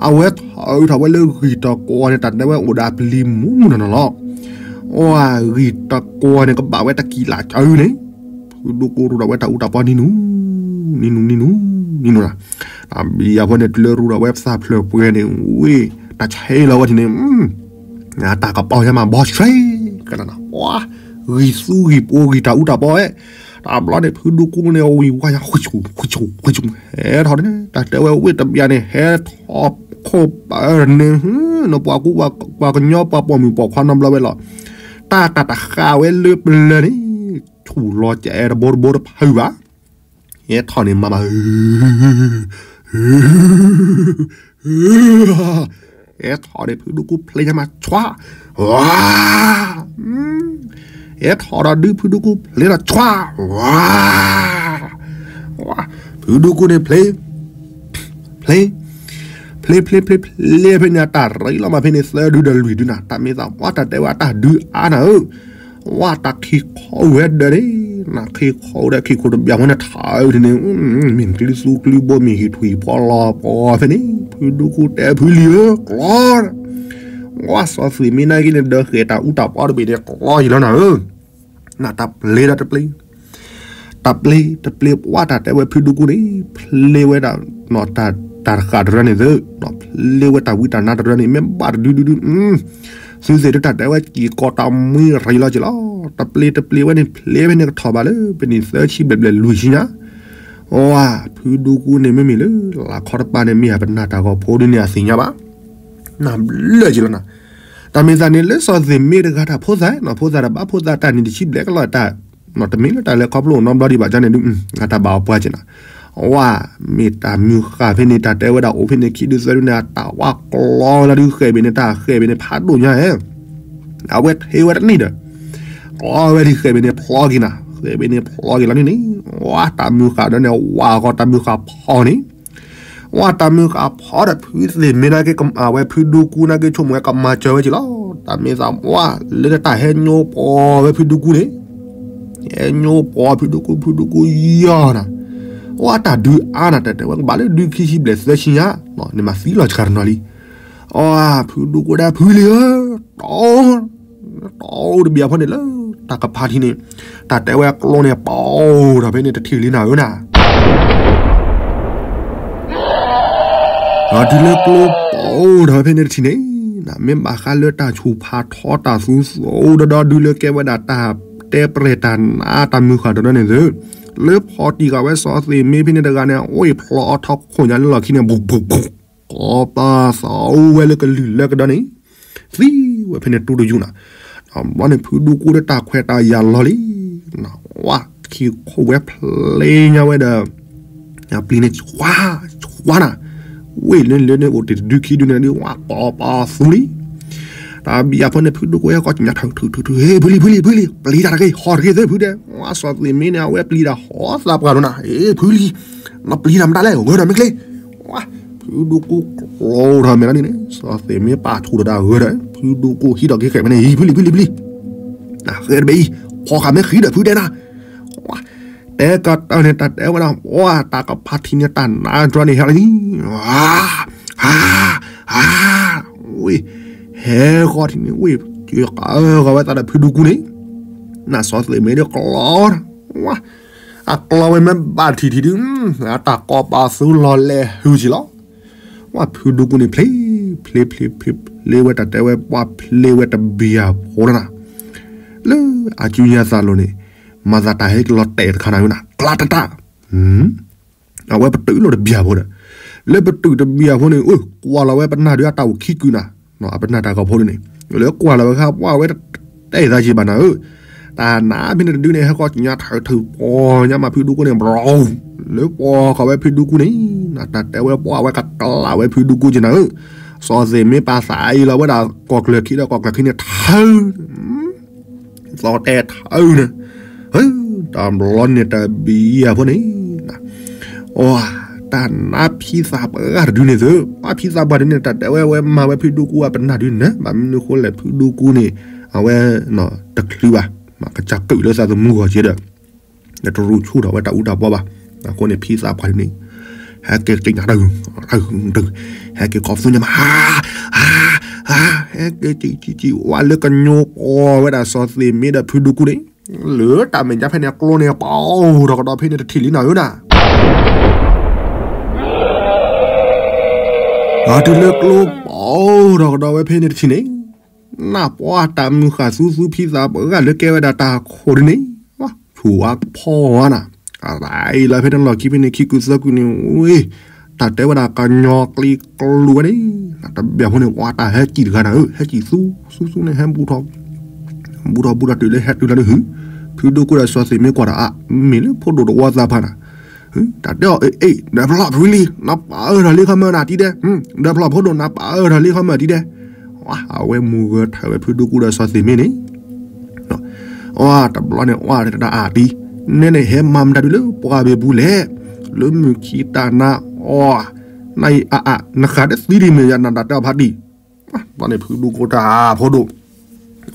အဝဲထီၣ်အုးထီၣ်ဝဲလၢဂံၢ်တကွီၤန့ၣ် တၢ်တဲဝဲအိၣ်ဒီးအပျံၤမူမူနီၢ်နီၢ်လီၤ, ဝါ ဂံၢ်တကွီၤန့ၣ် ကဘၣ်ဝဲတကံၣ်လၢ်ကၢအုးန့ၣ် ဖုဒူကူရူဒီးဝဲတၢ်အူတၢ်ပီနံၤနူ နံၤနူ နံၤနူ နံၤနူနၤ, တဘံယၤဖိန့ၣ် တုၤလၢရူဒီးဝဲပသၣ်ဖျၢၣ်ပှဲၤန့ၣ် ဝ့ၢ် တၢ်ဆဲးလီၤဝဲထံၣ်န့ၣ် တၢ်ကပီၤညါမး ဘီဆှဲကနၤနၤ ဝါ ဂံၢ်သူဂံၢ်ပှီၤဂံၢ်တၢ်အူတၢ်ပီဝဲ, တဘျီန့ၣ် ဖုဒူကူန့ၣ် ဝံၤဝါယၤ ဃုဆူ ဃုဆူ ဃုဆူ ဟဲထီၣ်န့ၣ် တၢ်တဲဝဲဝ့ၢ်တဘျီန့ၣ် ဟဲထီၣ်ခိၣ်ပၢၢ်န့ၣ် နပှၤကူပှၤကညီပှၤပိာ်မုၣ်ပိာ်ခွါနီတဘျီဝဲလီၤ, တၢ်တၢ်တဃာ်ဝဲလၢပျၢၤန့ၣ် ဆူၣ်လီၤကအဲၣ်တဘိတဘိတဖုဘၣ်, ဟဲထီၣ်န့ၣ်မၤမၤ ဟဲထီၣ်န့ၣ် ဖုဒူကူဖျ့ညါမး ဆွါ ဝါ ဟဲထီၣ်ဒီးဒုးဖုဒူကူဖျ့ဒီး ဆွါ ဝါ ဝါ ဖုဒူကူန့ၣ်ဖျ့ ဖျ့ ဖျ့ ဖျ့ ဖျ့ ဖျ့ဖဲန့ၣ် အတၢ်ရ့လီၤမးဖဲန့ၣ် သၢဒုဒီးလွံၢ်ဒုနၤ တၢ်မ့ၢ်သး ဝါ တၢ်တဲဝဲအတၢ်ဒုးအါနၤဧၢ ဝါ တၢ်ခံခီဝဲဒၢးန့ၣ် နၤခံခီဝဲဒၢးခံခိၣ်တဘျီဝဲန့ၣ် ထးအုးဒ်န့ၣ် မ့ၢ်ကျုသူကျုဘိ မ့ၢ်ဟံၣ်ထွံၣ်ဖီလီၤပီၤဖဲန့ၣ် ဖုဒူကူတဲဖုလံဧၢ ကျီ ဝါ စီၤသ့ၣ်မ့ၢ်နာ်က့န့ၣ် ဒၢးဃဲၤတၢ်အူတၢ်ပီတဘ့ၣ်န့ၣ် ကျီယံၤလီၤနၤဧၢ နတၢ်ပျ့ၤဒီးတပျ့ၤ တပျ့ၤ တပျ့ၤ ပှၤတၢ်တဲဝဲဖုဒူကူန့ၣ် ဖျ့ဝဲဒၣ် တၢ်တဃာ်တရၢန့ၣ်သ့ ဖျ့ဝဲတၢ်ဝံတၢ်နါတရၢန့ၣ် မ့ၢ်ဘၣ်တဒုဒုဒု သုသ့ၣ်ဒုးတၢ်တဲဝဲကံၢ်ကီတၢ်မှံရံလီၤက့ၤလီၤ တပျ့ၤ တပျ့ၤဝဲန့ၣ် ဖျ့ဝဲန့ၣ်ကထီၣ်ဘၣ်လၢ ပနံၣ်သၢဆံဘျဲၣ်ဘျဲၣ်လွံၢ်ဆံညါ ဝါ ဖုဒူကူန့ၣ် မ့မ့ၢ်လၢ လၢခီတပၤန့ၣ် မ့ၢ်ဟးပနၢ်တၢ်ဂီၤဖိဒုန့ၣ် အသ့ၣ်ညါဘၣ် နဘျၢၣ်က့ၤလီၤနၤ တၢ်မ့ၢ်သးန့ၣ် လၢစီၤသ့ၣ်မ့ၢ်တဂၤတၢ်ဖိသၣ် နဖိသၣ်တဘၣ်ဖိသၣ်တၢ်န့ၣ် တဆံဘျဲၣ်ကလီၤတၢ် တမ့ၢ်လၢတၢ်လဲၤခီဖျိနီတဘျီဒံးဘၣ်န့ၣ်ဒုး အတၢ်ဘၣ်အီၤပှၤက့ၤနၤ ဝါ မ့ၢ်တၢ်မုၢ်ဃာ်ဖဲန့ၣ် တၢ်တဲဝဲဒၣ်အိၣ်ဖဲန့ၣ် ခံဒုသၢဒုန့ၣ် အတၢ်ဝါကျီဝဲလီၤဒုး ဃဲးဘ့ၣ်န့ၣ် တၢ်ဃဲးဘ့ၣ်န့ၣ် ဖးဒိၣ်ညါဧဲ အဝဲထ့ဝဲတန့ၢ်ဒီး ကျီဝဲဒုး ဃဲးဘ့ၣ်န့ၣ်ဖျီက့ၤနၤ ဃဲးဘ့ၣ်န့ၣ်ဖျီက့ၤလီၤန့ၣ်န့ၣ် ဝါ တၢ်မုၢ်ဃာ်ဒီးန့ၣ် ဝါဃီတၢ်မုၢ်ဃာ်ဖီန့ၣ် ဝါ တၢ်မုၢ်ဃာ်ဖီဒီးဖုသ့ၣ်မ့ၢ်နာ်က့ အဝဲဖုဒူကူနာ်က့ ဆိကမိၣ်ဝဲကမၤစၢၤဝဲက့ၤလီၤ တၢ်မ့ၢ်သးဝါ လၢတၢ်ဟဲညိပှီၤဝဲဖုဒူကူန့ၣ် ဟဲညိပှီၤဖုဒူကူ ဖုဒူကူယီၤနၤ ဝါ တၢ်ဒုးအါနၤ တၢ်တဲဝဲကဘၣ်လၢဒုးခံဆံဘျဲၣ်သၢဆံညါ န့ၣ်မၤသံလီၤစှၤတနီၤလံ အီ ဖုဒူကူဒၣ်ဖုလံဧၢ တီ တီတဘျီဖိန့ၣ်လၢ တၢ်ကဖးထံန့ၣ် တၢ်တဲဝဲကျိန့ၣ် ပီၤထီၣ်ဖဲန့ၣ်တထံၣ်လံနၤဧၢနၤ ဒီးတုၤလၢကျိပီၤထီၣ်ဖဲန့ၣ်တထံၣ်န့ၣ် မ့ၢ်ဘၣ်ဃးလၢတၢ်ဆူၣ်ဖးထီတၢ်သူသူဒီဒီဒုလၢကဲဝဲဒၣ်တၢ် တဲပြဲၢ်တၢ်နါတၢ်မုၢ်ဃာ်တဒီန့ၣ်သ့ လၢဖီၣ်တံၢ်ဃာ်ဝဲစီၤသ့ၣ်မ့ၢ်ဖဲန့ၣ်တဂၤန့ၣ် အိၣ်ဖျိးအီထီခိၣ်ညါလၢလီၢ်ခံန့ၣ် ဘူးဘူးဘူး ကီးပာ်သးအိၣ်ဝဲလၢကလုၢ်လၢကဒီန့ၣ် သံဝဲဖဲန့ၣ်တူၢ်တယူၢ်နၤ, ဘျီန့ၣ်ဖုဒူကူဒီးတၢ်ခွဲးတၢ်ယာ်လီၤလံ, ဝါ ခံခိၣ်ဝဲဖျ့ညါဝဲဒီး ပျံၤန့ၣ် ဝါ ဝါနၤ, ဝ့ၢ်လၢလၢန့ၣ်အိၣ်တ့ၢ်တဒုခံဒုန့ၣ်ဒုး ဝါ ကီးပာ်သူလံ တၢ်ဘံၣ်အဖိန့ၣ် ဖုဒူကူဟဲကီးကညးထုးထုးထုးထုး ဟ့ၣ်ဖုလံ ဖုလံ ဖုလံ ပျံၤတၢ်တဂ့ၤ ဟီၣ်တဂ့ၤသ့ဖုဒဲး, ဝါ စီၤသ့ၣ်မ့ၢ်န့ၣ် အဝဲပျံၤတၢ်ဟီၣ်သးပှၢ်ဒိၣ်နၤ, ဟ့ၣ်ဖုလံ နပျံၤတၢ်မတၤလဲၣ် ဂၢၢ်ဒီးမ့ၢ်ချ့, ဝါ ဖုဒူကူကျိၤထီၣ်မဲာ်လီၤန့ၣ်န့ၣ် စီၤသ့ၣ်မ့ၢ်ပာ်ထူၣ်ဒီးတၢ်ဂၢၢ်ဒီး ဖုဒူကူဟံးထီၣ်က့ၤဃဲးဖဲန့ၣ် ဟ့ၣ်ဖုလံ ဖုလံ ဖုလံ နဃဲးတဘ့ၣ်အံၤ ဖီၣ်ဃာ်မ့ၢ်ဃံးဒီးဖုဒဲးနၤ, ဝါ တဲကတၢၢ်န့ၣ် တၢ်တဲဝဲဒၣ် ဝါ တၢ်ကဖးထံန့ၣ် တၢ်နါတြီန့ၣ် ဟဲလီၤန့ၣ် ဟါ ဟါ ဟါ ဝ့ၢ် ဟဲဃီထံန့ၣ် ဝ့ၢ် ကဃာ်ဝဲသးဒီးဖုဒူကူန့ၣ် နစီၤသ့ၣ်မ့ၢ်ဒုးကျီ ဝါ အကျီဝဲမ့ၢ်ဘၣ်ထံၣ်ထံၣ်ဒုး အတၢ်ကီးပာ်သူလီၤလဲၤဟုၣ်က့ၤလီၤ, ဝါ ဖုဒူကူန့ၣ် ဖျ့ ဖျ့ဖျ့ဖျ့ဖျ့ဝဲတၢ်တဲဝဲ ပှၢ်ဖျ့ဝဲတဘျီဖိလီၤနၤ, လၢအစုညါသးလိၤန့ၣ် မၤသးတၢ်ဟဲက့ၤလီၤတဲာ်တခါနၤဧၢနၤ ကျးတတၢ်, အဝဲပတုာ်လီၤတဘျီဖိဒီး, လၢပတုာ်တဘျီဖိန့ၣ် ကွၢ်လီၤဝဲပနၢ်ဒုးအတၢ်အိၣ်ခံကုာ်နၤ, အပနၢ်တၢ်ဂီၤဖိဒ်န့ၣ်, လၢကွၢ်လီၤဝဲခါ ပှၢ်ဝဲတတဲသးက့ၤဘၣ်နၤဧၢ, တၢ်နါဖဲန့ၣ်တဒုန့ၣ် ဟဲဃီညါထၢၣ်ထၢၣ်ပီၤညါမးဖုဒူကိန့ၣ် ဘြီ လၢပီၤဃီၤဝဲဖုဒူကိန့ၣ်, တၢ်တဲဝဲပှၢ်ဝဲကကျးဝဲဖုဒူကိက့နၤဧၢ, စီၤသ့ၣ်မ့ၢ်ပာ်သးအံၤလီၤဝဲဒၣ် ကီၢ်ကျၢၢ်ခံဒီးကီၢ်ကျၢၢ်ခံန့ၣ်ထၢၣ် သီတဲထၢၣ်န့ၣ်, တဘျီန့ၣ်တဘျီဖိန့ၣ်, အ တၢ်နါဖံသးပှၢ်တဒုန့ၣ်သု, ပှၢ်ဖံသးပှၢ်တဒုန့ၣ် တၢ်တဲဝဲဝဲမၤဝဲဖုဒူကိအပနၢ်ဒုးနၤ, ဘၣ်မနုၤဃိလဲၣ်ဖုဒူကိန့ၣ်, အဝဲ, တချုးဘၣ်, ကစၢ်ကုာ်လၢသးသမူဂီၤက့ဒီး, တရူးဆူၣ်ထီၣ်ဝဲတၢ်အူတၢ်ပီဘၣ်, အဃိန့ၣ်ဖံသးပှၢ်တဒုန့ၣ်, ဟဲက့ၤက့ၤနၤတၢ်ဂုၤ, တၢ်ဂုၤတၢ်ဂုၤ, ဟဲက့ၤကီၢ်သူညါမး, ဟဲက့ၤက့ၤက့ၤက့ၤဝဲလၢကညိပီၤဝဲဒၣ်စီၤသ့ၣ်မ့ၢ်ဒီးဖုဒူကိန့ၣ်, လၢတၢ်မဲာ်ညါဖဲန့ၣ်ကျိန့ၣ် ပီၤထီၣ်ကဒီးဖဲန့ၣ်တထံၣ်လံနၤဧၢနၤ, အတုၤလၢကျိပီၤထီၣ်ကဒီးဝဲဖဲန့ၣ်တထံၣ်န့ၣ်, နၢ်ပှၢ်တၢ်မုာ်ဃာ်သူသူဖံသးပှၢ်လၢကဲဝဲဒၣ်တၢ်ခိၣ်ဒုန့ၣ်, ဆူၣ်ဝါဖီဝါနၤ, အရၤအံၤလီၤဖဲန့ၣ်လီၢ်ခံဖဲန့ၣ်ခံကုာ်သၢကုာ်န့ၣ်, တၢ်တဲဝဲဒၣ်ကညီကျံကျူဝဲန့ၣ်, တဘျီဖိန့ၣ် ပှၤတၢ်ဟဲစံၣ်တဂၤနၤဧၢ, ဟဲစံၣ်သူသူသူန့ၣ် ဟဲဘူးထီၣ် ဘူးထီၣ်ဘူးထီၣ်တုၤလၢဟဲတုၤလီၤဒုးဟု, ဖုဒူကိဒီးစီၤသ့ၣ်မ့ၢ်ကွၢ်ဒီးအါ, မ့ၢ်လၢဖိဒိၣ်တဝီသးဖးနၤ, တၢ်တဲအီၤအ့ၣ်အ့ၣ် ဒီးဖျီၣ်ဖုလံ နပာ်အၢထီၣ်လံခီမၢနၤတံၤဒဲး, ဒီးဖျီၣ်ဖိဒိၣ် နပာ်အၢထီၣ်လံခီမၢတံၤဒဲး, အဝဲမူဂၢၤထၢၣ်ဝဲဖုဒူကိဒီးစီၤသ့ၣ်မ့ၢ်န့ၣ် တဘျီန့ၣ် အတၢ်အါတံၤ, နဲန့ၣ်ဟဲမၤမတၤဒုလၢပှၤဘ့ၣ်ပူၤလဲၣ်, လၢမုၢ်ခံတၢ်နါ, အ, နအံၤအအ, နဃးဒီးသံဒံးမ့ၢ်ယနၤတၢ်တဲအီၤဖးဒံး, ဘျီန့ၣ်ဖုဒူကိတၢ်ဖိဒိၣ်,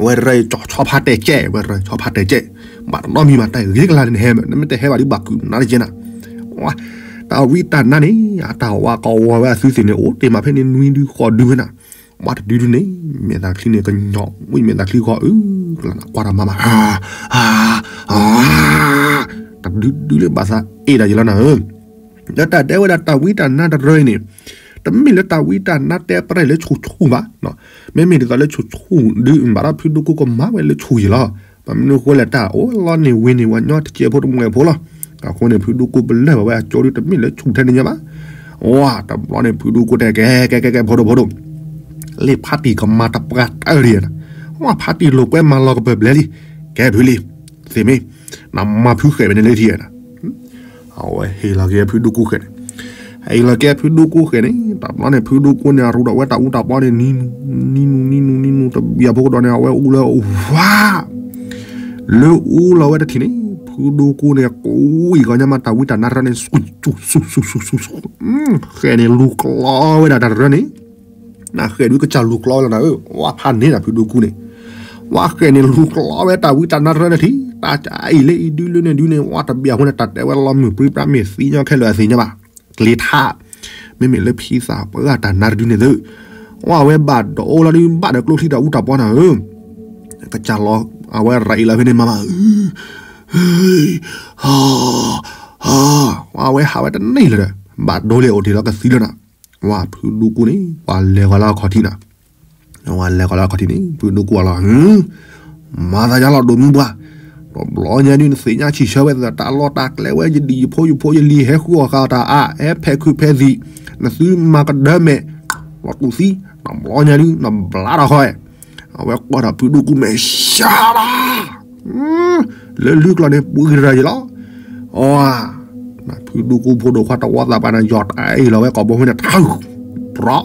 ဝဲရၢၢ်ကၠီဆီဖးတဲာ်ကဲး, ဝဲရၢၢ်ဆီဖးတဲာ်ကဲး, ဘၣ်တနီတမံၤဘၣ် တၢ်ဂ့ၤကလါန့ၣ်ဟဲ, နမ့ၢ်တဟဲဘၣ်ဒ်ဘၣ်ကုာ်နါတကဲနၤ, တၢ်ဝံတၢ်နါန့ၣ် အတၢ်ဝါကဝီၤဝဲအသုသ့ၣ်န့ၣ် အိၣ်တ့ၢ်မးဖဲန့ၣ်နွံဒုဃိးဒုဝဲနၤ, ဝါတဒုဒုန့ၣ် မဲာ်သးချံန့ၣ်ကညီ, ဝံမဲာ်သးချံဃီအၢ, ကလၤနကွၢ်တၢ်မၤမး, တဒုဒုလၢဘၣ်သးအဲၣ်ဒၣ်ယလီၤနၤဧၢ, ဒီးတၢ်တဲဝဲဒၣ်တၢ်ဝံတၢ်နါတရၢအံၤန့ၣ်, တမ့ၢ်လၢတၢ်ဝံတၢ်နါတဲပှဲၤလၢဆူၣ်ဆူၣ်ဘၣ်, မ့မ့ၢ်ဒ်သိးလၢဆူၣ်ဆူၣ်ဒုးဘၣ်ဒီးဖုဒူကိကမၤဝဲလၢဆူၣ်ယံၤလီၤ, ဘၣ်မနုၤဃိလဲၣ်တၢ်အိၣ်လီၤန့ၢ်ဝ့ၤန့ၢ်ဝဲညီတကဲးဖိတမှဲၤဖိလီၤ, အဃိန့ၣ် ဖုဒူကိပလၢၢ်ဘၣ်ဝဲအကၠိဒုတမ့ၢ်လၢဆူၣ်ထဲန့ၣ်ညါဘၣ်, ဝါ တဘျီန့ၣ် ဖုဒူကိတဲကဲကဲကဲကဲဖိဒိၣ်ဖိဒိၣ်, လ့ၢ်ဖါတံၢ်ကမၤတပှၢ်တၢၢ်ဒံး, ဝါဖါတံၢ်လိာ်ကွဲမၤလီၤကပၢၤဘျဲလံ, ကဲဖုလံ, နမၤဖုဃဲးဝဲန့ၣ်လၢထံဧါ အဝဲဟ့ၣ်လီၤက့ၤဖုဒူကိဃဲးန့ၣ်, ဟ့ၣ်လီၤက့ၤဖုဒူကိဃဲးန့ၣ် တဘျီန့ၣ် ဖုဒူကိန့ၣ် အရူဒီးဝဲတၢ်အူတၢ်ပီန့ၣ် နံၤနူၤ နံၤနူၤ နံၤနူၤ နံၤနူၤ တဘျီဖိကဒီးန့ၣ် အဝဲအူလၢအဝါ, လၢအူလီၤဝဲတထံၣ်န့ၣ် ဖုဒူကိန့ၣ် ကွံာ်ကီညါမး တၢ်ဝံတၢ်နါတရၢန့ၣ် ဆူၣ်ဆူၣ်ဆူၣ်ဆူၣ်ဆူၣ်, ဃဲးန့ၣ်လူၤကျီဝဲဒၣ်တၢ်တရၢန့ၣ်, နဃဲးဒုးကစၢ်လူၤကျီဝဲလီၤနၤဧၢ, ဝါဖးန့ၢ်နၤဖုဒူကိန့ၣ်, ဝါဃဲးန့ၣ်လူၤကျီဝဲတၢ်ဝံတၢ်နါတရၢန့ၣ်ထံၣ်, တၢ်ကအံၤလၢအံၤဒုလၢန့ၣ်ဒုန့ၣ် ဝါတဘျီအဃိန့ၣ် တၢ်တဲဝဲလီၤမုၢ်ပြံပြါမ့ၢ်သံညီခဲလၢာ်အသ့ၣ်ညါဘၣ်, ကျ့ထါ, မ့မ့ၢ်လၢဖံသးပှၢ်တၢ်နါတဒုန့ၣ်သု, ဝါဝဲဘၣ်ဒိလီၤဒုး ဘၣ်ဒီးကျိချံတၢ်အူတၢ်ပီနၤဧၢ, ကစၢ်လီၤ အဝဲရၤအံၤလီၤဖဲန့ၣ်မၤမး, ဝါဝဲဟးဝဲတန့ၢ်လၢၤဒီး ဘၣ်ဒိလၢအိၣ်တ့ၢ်လီၤကသံလၢနၤ, ဝါဖုဒူကိန့ၣ် ပှၤလဲၤဃီၤလၢအခီၣ်ထံးနၤ ဝဲလဲၤဃီၤလၢအခီၣ်ထံးန့ၣ် ဖုဒူကိလီၤ, မၤသးယါလီၤဒိၣ်မူပှၤ, တဘျီညါဒုး နသ့ၣ်ညါဆံးဆၢဝဲသတး တၢ်လီၢ်တၢ်ကျဲဝဲ ယဒံၣ်ယဖိယဖိယလံၤ ဟဲဃုအီၣ်ဃာ်တၢ်အါ ဟဲဖဲးခုးဖဲးသံး, နသုမၤကဒၢမဲာ်, လီၤတူၢ်သံ, တဘျီညါဒုး နဘျါထီၣ်ဃီ, အဝဲကွၢ်ဒီးဖုဒူကိမဲာ် ရှၤလီၤ လၢလုၢ်ကျီၢ်န့ၣ် ပှံၤရၤယံၤလီၤ, အ, ဖုဒူကိဖိဒိၣ်ခွါတဝီသးပှၢ်န့ၣ် ယီၤတၢ်အံၤလီၤဝဲကိာ်ဘိဖဲန့ၣ် ထၢၣ်, ဖြး,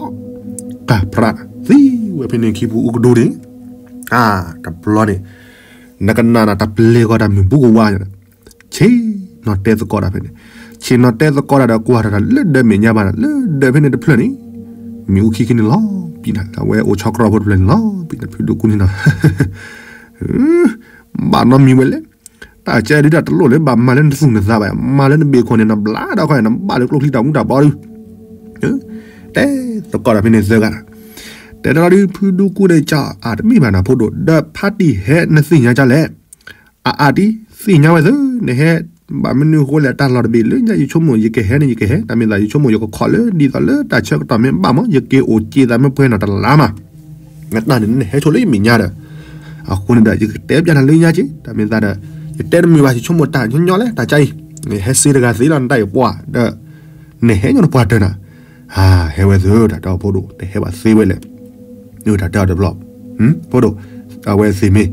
ကၢ်ဖြး, သံဝဲဖဲန့ၣ်ခံဖုအူကဒိန့ၣ်, တဘျီန့ၣ်, နကနၣ်နၤတၢ်ပျဲၢ်ဂီၤတၢ်မုၢ်ဘူးကဝါ, ဆ့ၣ်နီၤတဲသကိးတၢ်ဖဲန့ၣ်, ဆ့ၣ်နီၤတဲသကိးတၢ်ဒီးကွၢ်တၢ်လၢဒၢးမဲာ်ညါဘၣ်န့ၣ် လၢဒၢးဖဲန့ၣ်တဖျၢၣ်န့ၣ်, မ့ၣ်အူခံခံန့ၣ်လီၤ, ပံနၤ အဝဲအိၣ်ဆီကြၢးဖိတဖျၢၣ်န့ၣ်လီၤ, ပံနၤဖုဒူကိန့ၣ်နီၤ ဘၣ်နီတမံၤဝဲလဲၣ်, တၢ်ကဲဒုးတၢ်တလိၣ်လၢဘၣ်မၤလၢနသူၣ်နသးဘၣ်, မၤလၢနဘ့ၣ်ခိၣ်န့ၣ် နဘျါဒီးခီ နဘၣ်လၢကျိချံတၢ်မူတၢ်ဘီဒုး, တဲသကိးတၢ်ဖဲန့ၣ်သၢဂၤ, တဲတၢ်လီၤဒုး ဖုဒူကိန့ၣ် ကၢ်အတမ့ၢ်ဘၣ်နၤဖိဒိၣ် ဒီးဖါတံၢ်ဟဲနသ့ၣ်ညါကလဲၣ်, အအါတံၢ် သ့ၣ်ညါဝဲသၢ နဟဲ ဘၣ်မနုၤအဃိလဲၣ် တၢ်လီၢ်တဘ့ၣ်လၢညါ ယဆိကမိၣ်ယကဟဲန့ၣ် ယကဟဲ, တၢ်မ့ၢ်သးယဆိကမိၣ်ယကခိးလၢ ဒ်သိးလၢတၢ်ဆၢကတီၢ်မ့ၢ်ဘၣ်မး ယက့ၤအိၣ်က့ၤသးမ့ၢ်ပှဲၤနီၢ်တလါမး, နတၢ်န့ၣ်နဟဲဆိလၢယမဲာ်ညါဒီး, အဃိန့ၣ်ဒီး ယကတဲပျးနၤလၢညါက့, တၢ်မ့ၢ်သးဒီး ယတဲတမုာ်ဘၣ် ယဆိကမိၣ်တၢ်ညီညီလဲၣ် တၢ်ကါအံၤ, ဟဲစ့တဂၤသ့လီၤ နတၢ်အံၤပှၢ်ဒီး နဟဲညီနပှၢ်တၢၢ်နၤ, ဟဲဝဲသၢ တၢ်တဲအီၤဖိဒိၣ် တဟဲဘၣ်သ့ဝဲလဲၣ်, တၢ်တဲအီၤတဘျီ, ဖိဒိၣ်, အဝဲသ့ၣ်မ့ၢ်,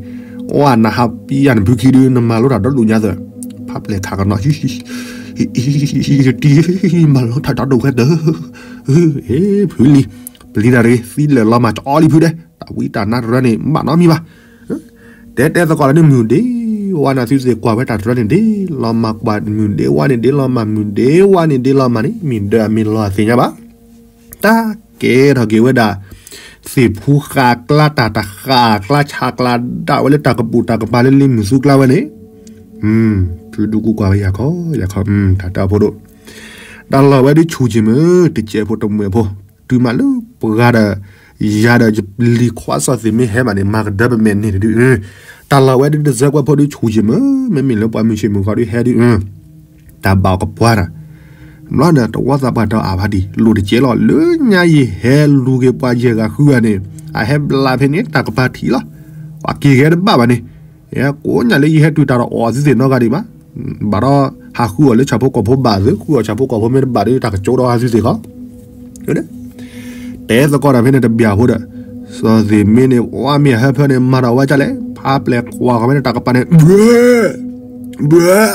အိၣ်နဟးပံယၤနဖုခံဒု နမၤလိတၢ်ဒီဒူၣ်ညါသၢ, ဖးပျဲၢ်ခးကနီၤ, တံ မၤလိတၢ်ဒီဒူၣ်ဝဲသၢ, ဖုလံၤ, ပျံၤတၢ်တဂ့ၤ သံလၢာ်လီၤမၢ်ကၠီလံဖုဒဲး, တၢ်ဝံတၢ်နါတရၢန့ၣ် ဘၣ်နီတမံၤဘၣ် တဲတဲသကိးလၢန့ၣ် မုၢ်ဒ့ဝါန့ၣ် သုသ့ၣ်ကွၢ်ဝဲတၢ်တရၢန့ၣ် ဒ့လီၤမၢ်ကွၢ် မုၢ်ဒ့ဝါန့ၣ် ဒ့လီၤမၢ် မုၢ်ဒ့ဝါန့ၣ် ဒ့လီၤမၢ်န့ၣ် မ့ၢ်ဒၢအမ့ၢ်လီၤအသ့ၣ်ညါဘၣ်. တၢ်ကဲထီၣ်က့ၤဝဲဒၣ် သ့ၣ်ဖူဃာ်ကျါ တၢ်တဃာ်ကျါ ဆးကျါဒၣ်ဝဲလၢတၢ်ကပိာ်တၢ်ကပၤလၢလ့မုၢ်သူကျါဝဲန့ၣ်, ဖုဒူကူကွၢ်ဝဲယၤခီ ယၤခီ တၢ်တဲအီၤဖိဒိၣ်, တၢ်လီၢ်ဝဲဒုးဆူၣ်က့ၤမုၢ် တစဲးဖိတမှဲးဖိ, တုၤမးလၢပှၤဒီး ယၤဒီးယလံၤခွါစီၤသ့ၣ်မ့ၢ်ဟဲဘၣ်န့ၣ် မၤကဒၢပမဲာ်န့ၣ်တဒု, တၢ်လီၢ်ဝဲဒုးတစဲးကွဲးဖိဒုးဆူၣ်က့ၤမုၢ် မ့မ့ၢ်လၢပှၤမုၢ်ဆ့ၣ်မုၢ်ဂီၤဒုးဟဲဒုး, တၢ်ဘၣ်အီၤကပှၢ်တၢ်, ဘျီန့ၣ် တဝီသးပှၢ်တၢ်အါဘၣ်ဒံး လိၣ်တစဲးလီၤ လၢညါယဟဲလူၤက့ၤပှၤယဲၢ်ဂၤဃုဂၤန့ၣ်, အဟဲဘျးဖဲန့ၣ် တၢ်ကပၤထံးလီၤ, ပှၤက့ၤဂဲၤတဘၣ်ဘၣ်န့ၣ်, ကိးညါလၢယဟဲတုၤတၢ်ဒီးအီၣ်သုသ့ၣ်နီတဂၤဒံးဘၣ်, ဘၣ်ဒီး ဟးဃုအီၣ်လၢဆၣ်ဖိကီၢ်ဖိဘၣ်သု ဃုအီၣ်ဆၣ်ဖိကီၢ်ဖိမ့ၢ်တဘၣ်ဒီး တၢ်ကကၠိဒီးအသုသ့ၣ်ခီ တဲသကိးတၢ်ဖဲန့ၣ်တဘၣ်အဃိဒီး, စီၤသ့ၣ်မ့ၢ်န့ၣ် ဝါမ့ၢ်အဟၢဖၢန့ၣ် မၤထီၣ်ဝဲကလဲၣ် ဖးပျဲၢ်ကွၢ်ဃီၤဖဲန့ၣ် တၢ်ကပၤန့ၣ် ဘှၢ ဘှၢ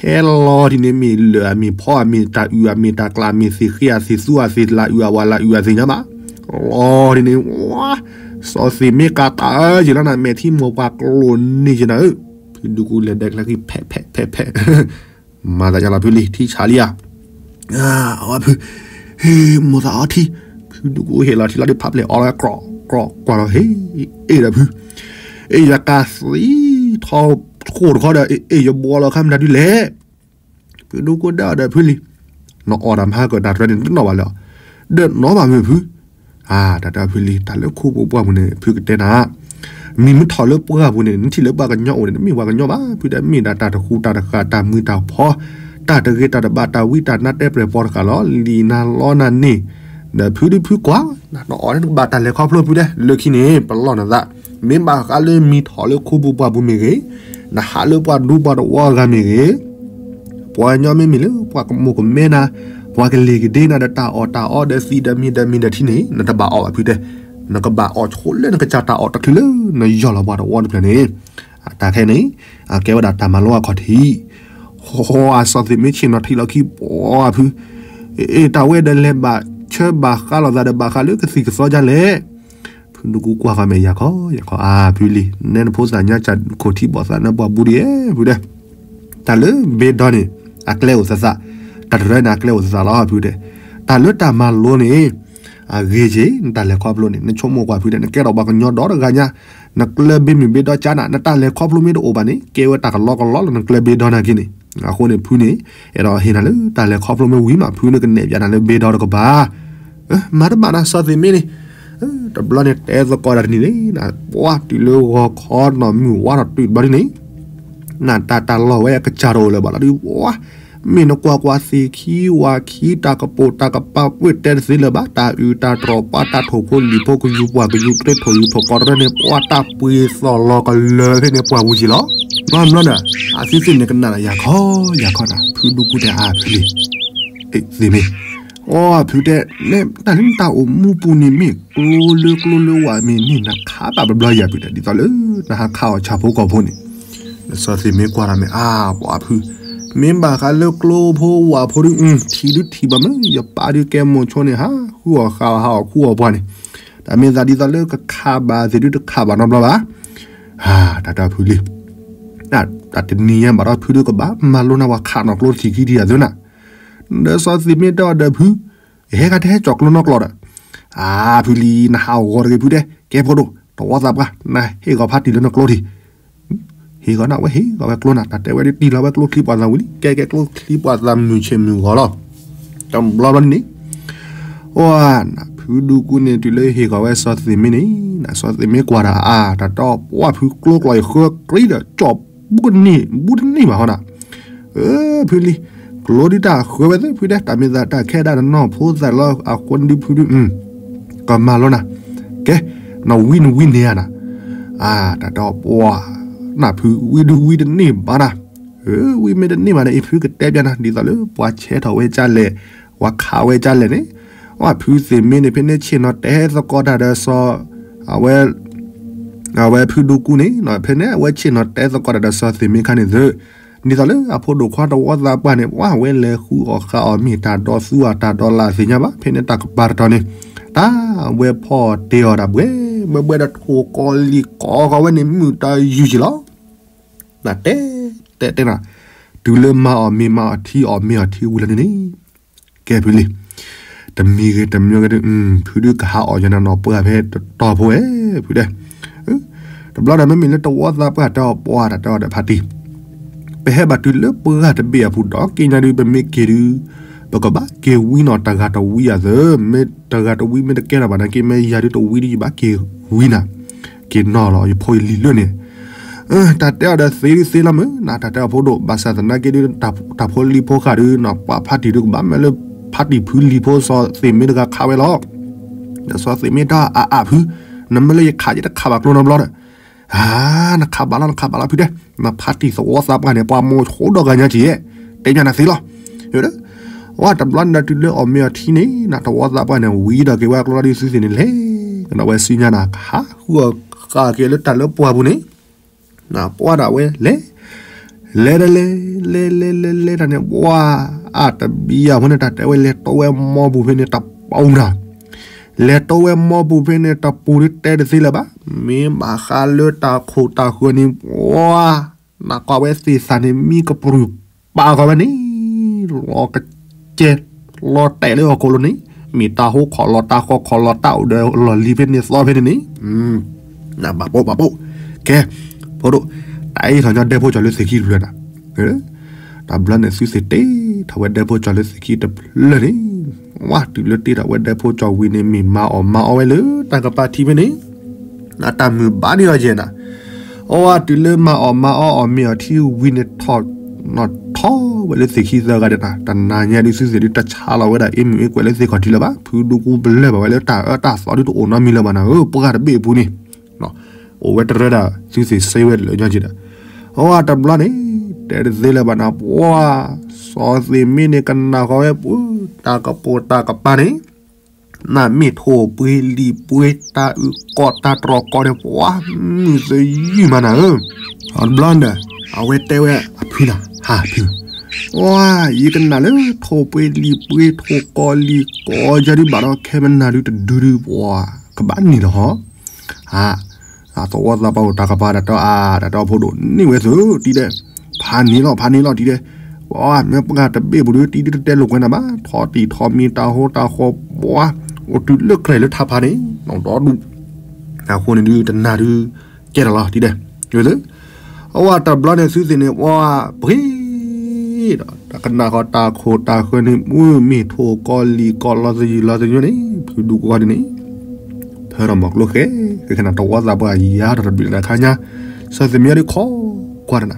ဟဲလီၤဒ်န့ၣ် မ့ၢ်လၢၢ်အမ့ၢ်ဖီအမ့ၢ် တၢ်အုၣ်အမ့ၢ် တၢ်ကျးအမ့ၢ် သ့ၣ်ဃ့အသ့ၣ်သူအသ့ၣ် လၢ်အုၣ်အဝၤလၢ်အုၣ်အသ့ၣ်ညါဘၣ်, လီၤဒ်န့ၣ် ဝါ စီၤသ့ၣ်မ့ၢ်ကးတၢ်အၢယံာ်လီၤနၤ မဲာ်ထံမိၢ်ပှၢ်ကျိၤန့ၢ်ယံာ်နၤဧၢ, ဖုဒူကူလဲၤဒဲးကျဲခံ ဖဲးဖဲးဖဲးဖဲး မၤသးယါလီၤဖုလံ ထံဆးလံဧါ, အဝဲဖု, ဟ့ၣ်မိၢ်သးအီထံ, ဖုဒူကူဟ့ၣ်လီၤထံလီၤဒုး ဖးပျဲၢ်အီလီၤ ကြီၢ်ကြီၢ် ကွၢ်လီၤ ဟ့ၣ် အ့ၣ်ဒီးဖု, အ့ၣ် ယကးသံထီၣ်ခိၣ်တခီဒီး အ့ၣ် ယဘှီလီၤခါမတၤဒုလဲၣ်, ဖုဒူကူဒၣ်အီၤဒီးဖုလံ, နအီၣ်တၢ်မဟါကၢၣ်တၢ်တရၢန့ၣ် တနီၣ်ဘၣ်လၢၤ, ဒီးနီၣ်ဘၣ်မုာ်ဖု တၢ်တဲအီၤဖုလံ တၢ်လၢခိပူၤပှၢ်ပူၤန့ၣ် ဖုကတဲနၤ, မ့ၢ်မ့ၢ်ထီၣ်လၢပှၢ်ပူၤန့ၣ် နထံၣ်လၢပှၤကညီအိၣ်န့ၣ် တမ့ၢ်ပှၤကညီဘၣ် ဖုတဲ မ့ၢ်ဒၣ်တၢ်တဃူတၢ်တဃာ် တၢ်မုာ်တၢ်ဖီ တၢ်တဂ့ၤတၢ်တဘၣ် တၢ်ဝံတၢ်နါတဲပျဲၢ်ပီတဃာ်လီၤ လံာ်နၤလီနၤန့ၣ်, ဒီးဖုဒုးဖုကွၢ်, နအီၣ်န့ၣ်ကဘၣ်တၢ်လဲၤခီဖျိဖုတဲ လၢခံန့ၣ် ပလီၢ်နသး, မ့ၢ်ဘၣ်ဃးလၢမ့ၢ်ထီၣ်လၢခိပူၤပှၢ်ပူၤမ့ၢ်ဂ့ၤ, နဟးလၢပှၤဒူပှၤတဝီအဂၤမ့ၢ်ဂ့ၤ ပှၤကညီမ့မ့ၢ်လၢပှၤကမိၣ်ကမဲနၤ, ပှၤကလ့ၤကဒ့နၤဒီးတၢ်အီၣ်တၢ်အီဒီးသံးဒီးမံၤဒီးမံၤဒီးထံန့ၣ် နတဘၣ်အီၣ်ဘၣ်ဖုတဲ, နကဘၣ်အီၣ်ဆိလၢနကစၢ်တၢ်အီၣ်တချုးလၢနယီၢ်လီၤပှၤတဝီတဖျၢၣ်န့ၣ်, တၢ်ခဲန့ၣ်, အကဲဝဲဒၣ်တၢ်မၤလိအခီၣ်ထံး, ဟီအစီၤသ့ၣ်မ့ၢ်ဆ့ၣ်နီၤထံလီၤခံပှၤဖု, အ့ၣ် တၢ်ဝဲဒီးလဲၤဘၣ်ဆၢဘၣ်ဃးလိာ်သးဒီးဘၣ်ဃးလၢကသံၣ်ကသီဒ်လဲၣ် ဖုဒူကူကွၢ်ဃီၤမဲာ်ယၤခီ ယၤခီ အါ ဖုလံ, နဲနဖိသၣ်ညါစၢ်ခိၣ်ထံဘီၣ်သးနပှၢ်ဘူးဒ်ယဲ ဖုတဲ, တၢ်လၢဘ့ဒီန့ၣ် အကျဲအိၣ်သသး, တၢ်တရၢန့ၣ် အကျဲအိၣ်သသးလီၤ ဖုတဲ, တၢ်လၢတၢ်မၤလိန့ၣ် အဂ့ၤက့ၤ နတၢ်လဲၤခီဖျိန့ၣ် နဆိကမိၣ်ကွၢ်ဖုတဲ နကဲထီၣ်ပှၤကညီဒီတဂၤညါ, နကျၢၢ်ဘ့မုၢ်ဘ့ဒီကၢနၤ နတၢ်လဲၤခီဖျိမ့ၢ်တအိၣ်ဘၣ်န့ၣ် ကဲဝဲတၢ်ကလီကလီလၢနကျၢၢ်ဘ့ဒီနၤက့န့ၣ်, အဃိန့ၣ်ဖုန့ၣ် အဲၣ်ဒိးဟ့ၣ်နၤလၢတၢ်လဲၤခီဖျိမ့ၢ်ဝံၤမး ဖုန့ၣ်ကနဲၣ်ပၠးနၤလၢဘ့ဒီတကပၤ မၤတဘၣ်နၤစီၤသ့ၣ်မ့ၢ်န့ၣ်, တဘျီန့ၣ်တဲသကိးတၢ်တနံၤန့ၣ် ပှၤတုၤလၢဂီၤခီနီၢ်မုၢ်ဝါထီၣ်တုၤတဘျီန့ၣ်, နတၢ်တၢ်လီၢ်ဝဲအကစၢ်တအိၣ်လၢၤဘၣ်လီၤဒုး, မ့ၢ်နကွၢ်ကွၢ်သ့ၣ်ခံဝၤခံ တၢ်ကပိာ်တၢ်ကပၤပှ့ၢ်တဲတသ့လၢၤဘၣ်, တၢ်အုၣ်တၢ်တြီၢ်ပှၤ တၢ်ထိၣ်ဖိလံၣ်ဖိကယူၤပှၢ်ကယူၤ တရ့ထိၣ်ယူၤထိၣ်ကီတရၢန့ၣ် ပှၤတၢ်ပှ့ၤသီၣ်လီၤကလၢာ်ဖဲန့ၣ်ပှၢ်ပူၤက့ၤလီၤ, ဘၣ်မနုၤန့ၣ် အသုသ့ၣ်န့ၣ်ကနၣ်ယၤခီ ယၤခီနၤ ဖုဒူကူတဲအါဖုလံ သ့ၣ်မ့ၢ်, အိ ဖုတဲ, တၢ်လၢနတၢ်အိၣ်မူပူၤန့ၣ်မ့ၢ် ကျိလၢကျိလၢဝၤမ့ၢ်န့ၢ်နခးဘၣ်ဘျီယၤဖုတဲ ဒ်သိးလၢ နဟးခးအီၣ်ဆၣ်ဖိကီၢ်ဖိန့ၣ်, စီၤသ့ၣ်မ့ၢ်ကွၢ်တၢ်မ့ၢ်အါပှၤဖု, မ့ၢ်ဘၣ်ဃးလၢကျိဖိဝၤဖိဒုး ထံၣ်ဒုးထံၣ်ဘၣ်မ့ၢ် ယပၢ်ဒုးကဲမိၢ်ဆိန့ၣ် ဟးဃုအီၣ်ဃုအီၣ်ဟးအီၣ်ခူအီၣ်ပှၤန့ၣ်, တၢ်မ့ၢ်သးဒ်သိးလၢကခးဘၣ်သ့ၣ်ဒုးတခးဘၣ်နီတဘျီဘၣ် တၢ်တဲဖုလံ, တၢ်တနံၤညါဘၣ်ဒီးဖုဒုးကဘၣ်မၤလိနၤပှၤခးနီၢ်ကျိတထံၣ်ခံထံၣ်ယၤသုနၤ, ဒီးစီၤသ့ၣ်မ့ၢ်တဲအီၤဒီးဖု, ယဟဲခါတဟဲကၠီၣ်ကျိနီတကျိဒီး, အါ ဖုလံ နဟးဂီၤတဂ့ၤဖုတဲ, ကဲဖိဒိၣ် တဝီသးပှၢ် နဟ့ၣ်ဂီၤဖးတံၢ်လၢနကျိထံၣ် ဟ့ၣ်ဂီၤနဝဲဟ့ၣ်ဂီၤဝဲကျိနၤ တၢ်တဲဝဲဒုးတံၢ်လီၤဝဲကျိချံပှၤသးဝံၤလံ ကဲကဲကျိချံပှၤသးမုၢ်ဆ့ၣ်မုၢ်ဂီၤလီၤ, တဘျီဘျီန့ၣ်, အိ ဖုဒူကူန့ၣ် တုၤလၢဟ့ၣ်ဂီၤဝဲစီၤသ့ၣ်မ့ၢ်န့ၣ်, စီၤသ့ၣ်မ့ၢ်ကွၢ်တၢ်အါ တၢ်တဲပှၤဖုကျိကျီၢ်အံၤဃၢကရံဒီးကၠီၣ် ဘူးကန့ၢ် ဘူးတန့ၢ်ဘၣ်ဟီနၤ, အၢ ဖုလံၤ, ကျိဒုတၢ်ဃၢဝဲသ့ၣ်ဖုဒဲး တၢ်မ့ၢ်သးတၢ်ခဲဒၣ်တနီၤဖိသၣ်လီၤ အဃိန့ၣ်ဒုဖုဒု ကမၤလီၤနၤ, ကဲ, နဝံနဝံန့ၢ်ဧါနၤ, အၢ တၢ်တဲအီၤပှၤ, နဖုဝံဒုဝံတန့ၢ်ဘၣ်နၤ, အၢ ဝံမ့ၢ်တန့ၢ်ဘၣ်န့ၣ် အံၤဖုကတဲပျးနၤ ဒ်သိးလၢပှၤဆဲးထီၣ်ဝဲကၢ်လဲၣ်, ပှၤခးဝဲကၢ်လဲၣ်န့ၣ်, အၢ ဖုသ့ၣ်မ့ၢ်န့ၣ် ဖဲန့ၣ်ဆ့ၣ်နီၤတဲသကိးတၢ်ဒီးစီၤ, အဝဲ အဝဲဖုဒူကူန့ၣ် ဖဲန့ၣ် အဝဲဆ့ၣ်နီၤတဲသကိးတၢ်ဒီးစီၤသ့ၣ်မ့ၢ်ခါန့ၣ်သု, ဒ်သိးလၢအဖိဒိၣ်ခွါတဝီသးပှၢ်န့ၣ် ပှၤဝဲလဲၤဃုအီၣ်ဃုအီၣ်မ့ၢ်တၢ်ဒီသူအတၢ်ဒီလၢ်သ့ၣ်ညါဘၣ် ဖဲန့ၣ်တၢ်ကပၤတတီၤန့ၣ်, တၢ်ဝဲဖီၣ်တ့ၢ်အီၤဒၣ်ဘှဲဘှဲဘှဲဒီးထိၣ်ကီၤလံၤကီၤဃီဝဲန့ၣ် မုၢ်တၢ်ယုၢ်က့ၤလီၤ. နတဲ, တဲတဲနၤ, တုၤလၢမၤအီၣ်မ့ၤမၤအီၣ်ထံအီၣ်မ့ၤအီၣ်ထံဝံၤလီၤန့ၣ်န့ၣ် ကဲဖုလံၤ, တမံၤဂ့ၤတမံၤဂ့ၤဒီး ဖုဒုကဟးအီၣ်ယၤနၤနီၢ်ပှၢ်ဖဲတတီၤဖိဝဲ, ဖုဒဲး, တဘျီဒီးမ့မ့ၢ်လၢတဝီသးပှၢ်တဲအီၤပှၤ တၢ်တဲအီၤဒီးဖါတံၢ်, ပဟဲဘၣ်တုၤလၢပှၢ်တဘ့ၣ်အပူၤဒီးက့ၤညါဒုး ပမ့ၢ်က့ၤဒုး, ပကဘၣ်က့ၤဝံနီၢ်တဂၤတဝံအသိး, မ့ၢ်တဂၤတဝံမ့ၢ်တကဲထီၣ်ဘၣ်နာ်က့ မ့ၢ်ယၤဒုးတဝံဒုး ယဘၣ်က့ၤဝံနၤ, က့ၤနီၢ်လီၤ ယဖိယလံၤလၢန့ၣ် တၢ်တဲအီၤဒီးသ့ဒုးသ့လီၤမုၢ် နတၢ်တဲအီၤဖိဒိၣ် ဘၣ်ဆၣ်သနာ်က့ဒုး တၢ်ဖိလံၤဖိဃာ်ဒုး ပှၤဖါတံၢ်ဒုးကဘၣ်မ့ၢ်လၢ ဖါတံၢ်ဖုလံၤဖိစီၤသ့ၣ်မ့ၢ်တဂၤခးဝဲလီၤ. ဒီးစီၤသ့ၣ်မ့ၢ်တၢ်အါအါဖု, နမ့ၢ်လၢယခးယတခးဘၣ်ကျိနီတဘျီဒီး, နခးဘၣ်လီၤ နခးဘၣ်လီၤဖုတဲ, နဖါတံၢ်သဝီသးပှၢ်န့ၣ် ပှၤမိၢ်ဆိဒီးဂၤညါက့ၤယဲ, တဲညါနၤသ့လီၤ. ဝဲတဘျီန့ၣ်ဒီးတုၤလၢအီၣ်မ့ၤအီထံန့ၣ် နတဝီသးပှၢ်န့ၣ် ဝံၤဒီးက့ၤဝဲအကျိလီၤဒုး သုသ့ၣ်န့ၣ်လဲၤ ကဒီးဝဲစုညါနၤ ကဟးဃုအီၣ်ဃာ်က့ၤလၢတၢ်လၢပှၢ်ပူၤန့ၣ် နပှၢ်ဒၣ်ဝဲလဲၤ, လဲၤဒီးလဲၤ, လဲၤလဲၤလဲၤလဲၤတၢ်န့ၣ် ပှၢ်, အတဘံယၤဖိန့ၣ် တၢ်တဲဝဲလဲၤတိဝဲမီပူၤဖဲန့ၣ် တပူၤတၢ်, လဲၤတိဝဲမီပူၤဖဲန့ၣ် တပူၤဒုးတဲတသ့လၢၤဘၣ်, မ့ၢ်ဘၣ်ဃးလၢတၢ်ခိၣ်တၢ်ဃၢၤန့ၣ် ပှၢ်, နကွၢ်ဝဲသ့ၣ်သၣ်န့ၣ် မံကပြုၢ်ပာ်ဃီၤဝဲန့ၣ် လီၤကစဲ လီၤတဲာ်လၢဟီၣ်ခိၣ်လိၤန့ၣ်, မ့ၢ်တၢ်ဟိခီၣ်လီၤ တၢ်ဃီခီၣ်လီၤ တၢ်အိၣ်ဒီးလီၢ်လံၤဖဲန့ၣ်သီဖဲန့ၣ်န့ၣ်, နဘၣ်ပိာ်ဘၣ်ပိာ်, ကဲ, ဖိဒိၣ်, တၢ်အံးထီၣ်ညီဒဲဖိကၠီၤလၢသ့ၣ်ခံတဖျၢၣ်နၤ, တဘျီန့ၣ် သုသ့ၣ်တ့ထီၣ်ဝဲဒဲဖိကၠီၤလၢသ့ၣ်ခံတဖျၢၣ်န့ၣ်, ဝါ တုၤလၢတ့ထီၣ်ဝဲဒဲဖိကၠီၤဝံၤန့ၣ် မ့ၢ်မၤအီၣ်မၤအီဝဲလၢတၢ်ကပၤထံဖဲန့ၣ်, နတၢ်မုၢ်ဘၣ်န့ၢ်အီၤယဲၢ်နၤ, အဝဲတုၤလၢမၤအီၣ်မၤအီအီၣ်မ့ၤအီထံဝံၤန့ၣ်ထီၣ်, နီၢ်ထီၣ်ဝဲလၢသ့ၣ်ခံသၢဂၤဒီးနၤ, တနၤညါဒုးသုသ့ၣ်ဒုးတဆါလီၤဝဲဒၣ်အ့ၣ်မုၢ်အ့ၣ်ကွဲးလၢသ့ၣ်ခီၣ်ထံးလၢၤဘၣ်, ဖုဒူကူပလၢၢ်ဘၣ်ဝဲလၢတၢ်အၢတၢ်သီဒုးတအိၣ်နီတမံၤလၢၤဘၣ်နၤဧၢ, ပှၢ်တဘ့ၣ်အပူၤန့ၣ် အိၣ်ဝဲတရၢဒၣ် သုသ့ၣ်စ့ဝဲလၢညီက့ၤဒီး, အဝဲတဘျီန့ၣ် တဲတသ့လၢၤဘၣ်နၤ ပှၢ်, စီၤသ့ၣ်မ့ၢ်န့ၣ်ကနၣ်ဃီဝဲပူၤ တၢ်ကပိာ်တၢ်ကပၤန့ၣ် နမ့ၢ်ထိၣ်ပှ့ၤလံာ်ပှ့ၤ တၢ်အုၣ်ကီၢ်တၢ်တြီၢ်ကီၢ်န့ၣ် ပှၤမုၢ်သယုၢ်မးနၤဧၢ, အတဘျီန့ၣ် အဝဲတဲဝဲအဖုနၤ ဟးဖု, ပှၤ ယကနၣ်လၢထိၣ်ပှ့ၤလံာ်ပှ့ၤ ထိၣ်ကီၢ်လံာ်ကီၢ်ယၤဒုးဘၣ်ဒီး ခဲမနၤဒုးတဒုဒုး ပှၤကဘၣ်န့ၢ်လီၤဟီ, အသဝီသးပှၢ်အိၣ်တၢ်ကပၤတၢ်တီအါ တၢ်တီဖိဒိၣ်န့ၢ်ဝဲသုတံၤဒဲး, ဖးန့ၢ်လီၤ ဖးန့ၢ်လီၤတံၤဒဲး, ပှၤ မ့ၢ်ပှၢ်တဘ့ၣ်ပူၤဒုး တံၤဒုးတတဲလိာ်ကွဲနၤဘၣ်, ထီၣ်တံၢ်ထီၣ်မံၤတၢ်ဟိတၢ်ဃီ ပှၤ အိၣ်တုၤလၢကြဲၤလၢထးဖးန့ၣ် ဒီဒူၣ်, အဃိန့ၣ်ဒုးတနၤဒုး ကဲထီၣ်လီၤတံၤဒဲး, ဝဲသု အဝဲတဘျီန့ၣ် သုသ့ၣ်န့ၣ် ပှၤ ပှ့ၤ ဒီးတၢ်ကနၣ်ဃီတၢ်ခိၣ်တၢ်ဃၢၤန့ၣ် မ့ၢ်ထိၣ်ကီၢ်လံာ်ကီၢ်လီၤသယုၢ်လီၤသယုၢ်န့ၣ် ဖုဒူကီၢ်န့ၣ် ဖၢထီၣ်မီၤကျိဃဲ ဃဲခနၣ်တဝီသးပှၢ်ယါထီၣ်တဘျုးနခါညါ, စီၤသ့ၣ်မ့ၢ်အီၤဒုးခီကွၢ်တ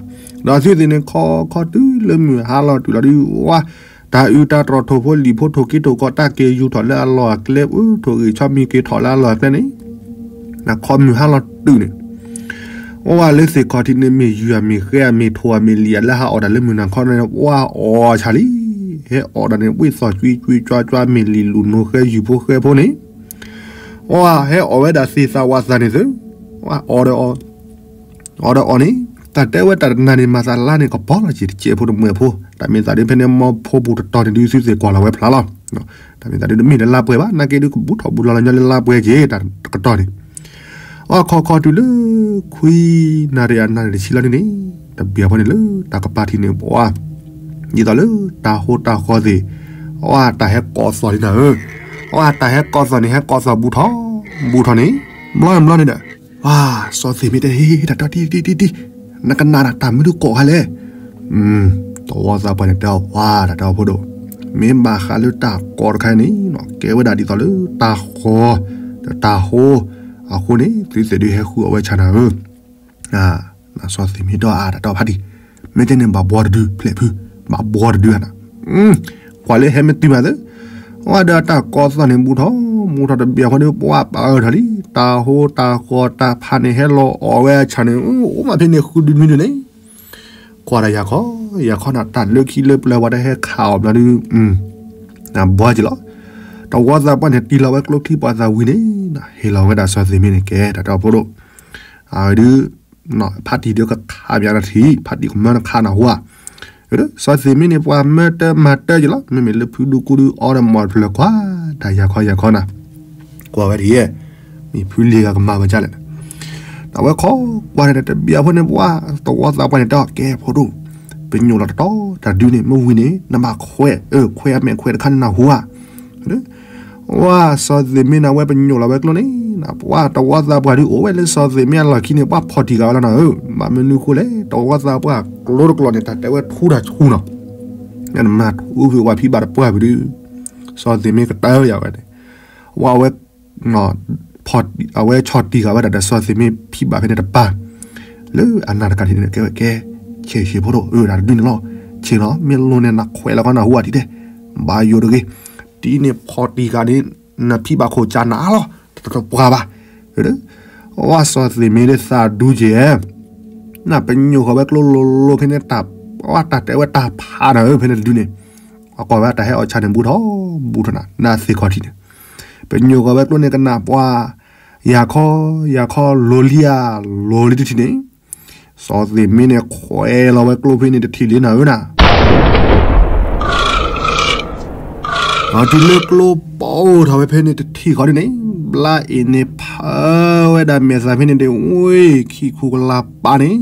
နၤ, ဒီးသုသ့ၣ်န့ၣ်ခီခီတုၤလၢမုၢ်ဟါလီၤတုၤလီၤဒုး ဝါ တၢ်အုၣ်တၢ်တြီၢ်ထိၣ်ဖိလံာ်ဖိထိၣ်က့ထိၣ်ကီး တၢ်က့ၤယူၤထီၣ်လၢအလီၢ်အကျဲ အထိၣ်ဂ့ၤဆီမံၤက့ၤထီၣ်လၢအလီၢ်အကျဲန့ၣ်, နခီမုၢ်ဟါလီၤတုၤန့ၣ် အဝဲလၢသ့ၣ်ခီၣ်ထံးန့ၣ်မ့ၢ်ယုၢ်အမ့ၢ်ဃဲအမ့ၢ်ထိၣ်အမ့ၢ်လံာ်အလၢဟးအီၣ်တၢ်လၢမုၢ်နၤခီန့ၣ် ဝါအီၣ်ဆၣ်လံ, ဟဲအီၣ်တၢ်န့ၣ် ဝ့ၢ်သီၣ်ကွံကွံကွၢ်ကွၢ်မ့ၢ်လံာ်လူၢ်နိဃဲယူၤဖိဃဲဖိန့ၣ်, ဝါဟဲအီၣ်ဝဲဒၣ်သ့ၣ်သၣ်ဝၣ်သၣ်န့ၣ်သု, ဝါအီၣ်ဒီးအီၣ် အီၣ်ဒီးအီၣ်န့ၣ်, တၢ်တဲဝဲတၢ်တနၤန့ၣ် မၤသးလါန့ၣ် ကပီၤလီၤက့ၤတကဲးဖိတမှဲၤဖိ, တၢ်မ့ၢ်သးဒ်ဖဲန့ၣ် မီဖိပူၤတတီၤန့ၣ်ဒုး သုသ့ၣ်ကွၢ်လီၤဝဲဖျါလီၤ. တၢ်မ့ၢ်သးဒ်တမ့ၢ်လၢလါပှဲၤဘၣ်, နာ်က့ဒုးကဘူးထီၣ်ဘူးလီၤလီၤညီလၢလါပှဲၤက့ၤ တၢ်တကတီၢ်န့ၣ်, အီၣ်ခီခီတုၤလၢ ခွံနၣ်ရံၣ်အနၣ်ရံၣ်တဆံလီၤန့ၣ်န့ၣ်, တဘျီဖိန့ၣ်လၢတၢ်ကပၤထံးန့ၣ် ပှၤ ဒ်သိးလၢတၢ်ဟိတၢ်ဃီသ့ၣ်, အဝဲတၢ်ဟဲကိးသီၣ်လံနၤဧၢ, အဝဲတၢ်ဟဲကိးသီၣ်န့ၣ် ဟဲကိးသီၣ်ဘူးထီၣ် ဘူးထီၣ်န့ၣ်, ဘျီန့ၣ်ဘျီန့ၣ်ဒီး ပှၤ စီၤသ့ၣ်မ့ၢ်တဲ ဟ့ တၢ်တီတံၢ်တံၢ်တံၢ်, နကနၣ်တၢ်မနုၤကိးခါလဲၣ်, တဝီသးပှၢ်န့ၣ်တဲအီၤ ပှၤ တၢ်တဲအီၤဖိဒိၣ်, မ့ၢ်ဘၣ်ဃးလၢတၢ်ကိးတခါန့ၣ် ကဲဝဲဒၣ်ဒ်သိးလၢတၢ်ဃီၤ ဒီးတၢ်ဟိ, အဃိန့ၣ် သုသ့ၣ်ဒုးဟဲဃုအီၣ်ဝဲဆၣ်နၤဧၢ, န စီၤသ့းမ့ၢ်ဒီးအါတၢ်တီဖးတံၢ်, မ့ၢ်တဲန့ၣ်ဘၣ်ဘှီတဒု ဖျဲးဖု, ဘၣ်ဘှီတဒုဧါနၤ, ကွၢ်လၢဟဲမ့ၢ်တုၤမးသ့, အဝဲဒီးတၢ်ကီသီၣ်န့ၣ် ဘူးထီၣ်, ဘူးထီၣ်တဘျီဃီဒီး ပှၢ်ပာ်အၢထီၣ်လံ, တၢ်ဟိတၢ်ဃီတၢ်ဖးန့ၣ်ဟဲလီၤအီၣ်ဝဲအဆၣ်န့ၣ်, အိၣ်မးဖဲန့ၣ်ဃုဒုနွံဒုန့ၣ် ကွၢ်တၢ်ယၤခီ, ယၤခီနၤ တၢ်လၢခံလၢပျၢၤဝဲတဟဲခးအီၤဘျီဒု, ဘှီက့ၤလီၤ, တဝီသးပှၢ်န့ၣ် တံၢ်လီၤဝဲကျိချံပှၤသးဝံၤန့ၣ်, ဟ့ၣ်လီၤဝဲဒၣ်စီၤသ့းမ့ၢ်န့ၣ်ကဲ တၢ်တီဖိဒိၣ်, အဝဲဒု ဖးတံၢ်ဒီးကခးပၠးနၤထံၣ်, ဖးတံၢ်ကမၢနခးနၢ်ဟူဧါ, စီၤသ့းမ့ၢ်န့ၣ် ပှၤမၢတၢ်မၤတၢ်က့ၤလီၤ, မ့မ့ၢ်လၢဖုဒူကူဒုအီဒီးမီၢ်တဖျၢၣ်ကွၢ်, တၢ်ယၤခီယၤခီနၤ, ကွၢ်ဝဲဒ်ယဲ, မ့ၢ်ဖုလံၤဂၤကမၤဝဲဒ်လဲၣ်, အဝဲခီကွၢ်န့ၣ် တဘျီဖိန့ၣ် ပှၢ်တဝီသးပှၢ်န့ၣ် တဲအီၤကဲဖိဒိၣ်, ပညိၣ်လီၤတတီၤတၢ်ဒုန့ၣ် မ့ၢ်ဝံၤန့ၣ် နဘၣ်ခွဲး, ခွဲးအမဲာ်ခွဲးတခါန့ၣ်နၢ်ဟူဧါ ဝဲစီၤသ့းမ့ၢ်န့ၣ် အဝဲပညိၣ်လီၤဝဲကျိန့ၣ်, ပှၢ်တဝီသးပှၢ်ဒုအိၣ်ဝဲလၢစီၤသ့းမ့ၢ်အလီၢ်ခံန့ၣ် ပှၢ်ဖီၣ်တံၢ်ဃာ်ဝဲလီၤနၤဧၢ, ဘၣ်မနုၤဃိလဲၣ်, တဝီသးပှၢ်ကျိတကျိၤန့ၣ် တၢ်တဲဝဲထူတၢ်ဆူၣ်နီၤ, နမၤထူဖုးဝဲဖံးဘၣ်တပှၢ်ဖုးဒု, စီၤသ့းမ့ၢ်ကတၢၢ်ယၤဝဲန့ၣ်, ဝဲ အဝဲဆီၣ်တံၢ်ဃာ်ဝဲဒၣ်ဒီးစီၤသ့းမ့ၢ်ဖံးဘၣ်ဖဲန့ၣ်တပၢ်, လၢအနၢ်တကးထံၣ်န့ၣ် ကဲဝဲကဲ, ဆဲးဆဲးဖိဒိၣ် အၢ တၢ်တဒုန့ၣ်လီၤ, ဆဲးလီၤ မ့ၢ်လိၤန့ၣ် နခွဲးလီၤကီနၢ်ဟူဧါထံၣ်တဲ, ဘၣ်ယိၣ်တဂ့ၤ, တံၢ်န့ၣ်ဖီၣ်တံၢ်ဃာ်န့ၣ် နဖံးဘၣ်ခိၣ်ကၢနၤလီၤ, တတပှၢ်ဘၣ်, ဝဲစီၤသ့းမ့ၢ်ဒ်သးဒုကဲ နပညိၣ်ဃီၤဝဲကျိလိၤလိၤဖဲန့ၣ်, ဝဲတၢ်တဲဝဲတၢ်ဖးနၤဧၢ ဖဲန့ၣ်တဒုန့ၣ်, အကွၢ်ဝဲတၢ်ဟဲအီၣ်ဆၣ်န့ၣ် ဘူးထီၣ်ဘူးထီၣ်နၤ နသ့ၣ်ခီၣ်ထံးန့ၣ်, ပညိၣ်ဃီၤဝဲကျိန့ၣ်ကနၣ်ပှၢ်, ယၤခီ, ယၤခီ လိၤလံဧါ, လိၤလံတထံၣ်န့ၣ်, စီၤသ့းမ့ၢ်န့ၣ် ခွဲးလီၤဝဲကျိဖဲန့ၣ်တထံၣ်လံနၤဧၢနၤ တုၤလၢကျိပိၢ်ထီၣ်ဝဲဖဲန့ၣ်တထံၣ်ဃီဒ်န့ၣ်, ဘျါအ့ၣ်န့ၣ်ဖၢဝဲဒၣ်မဲာ်သးဖဲန့ၣ်တဝ့ၢ်, ခံခူကလါပာ်န့ၣ်,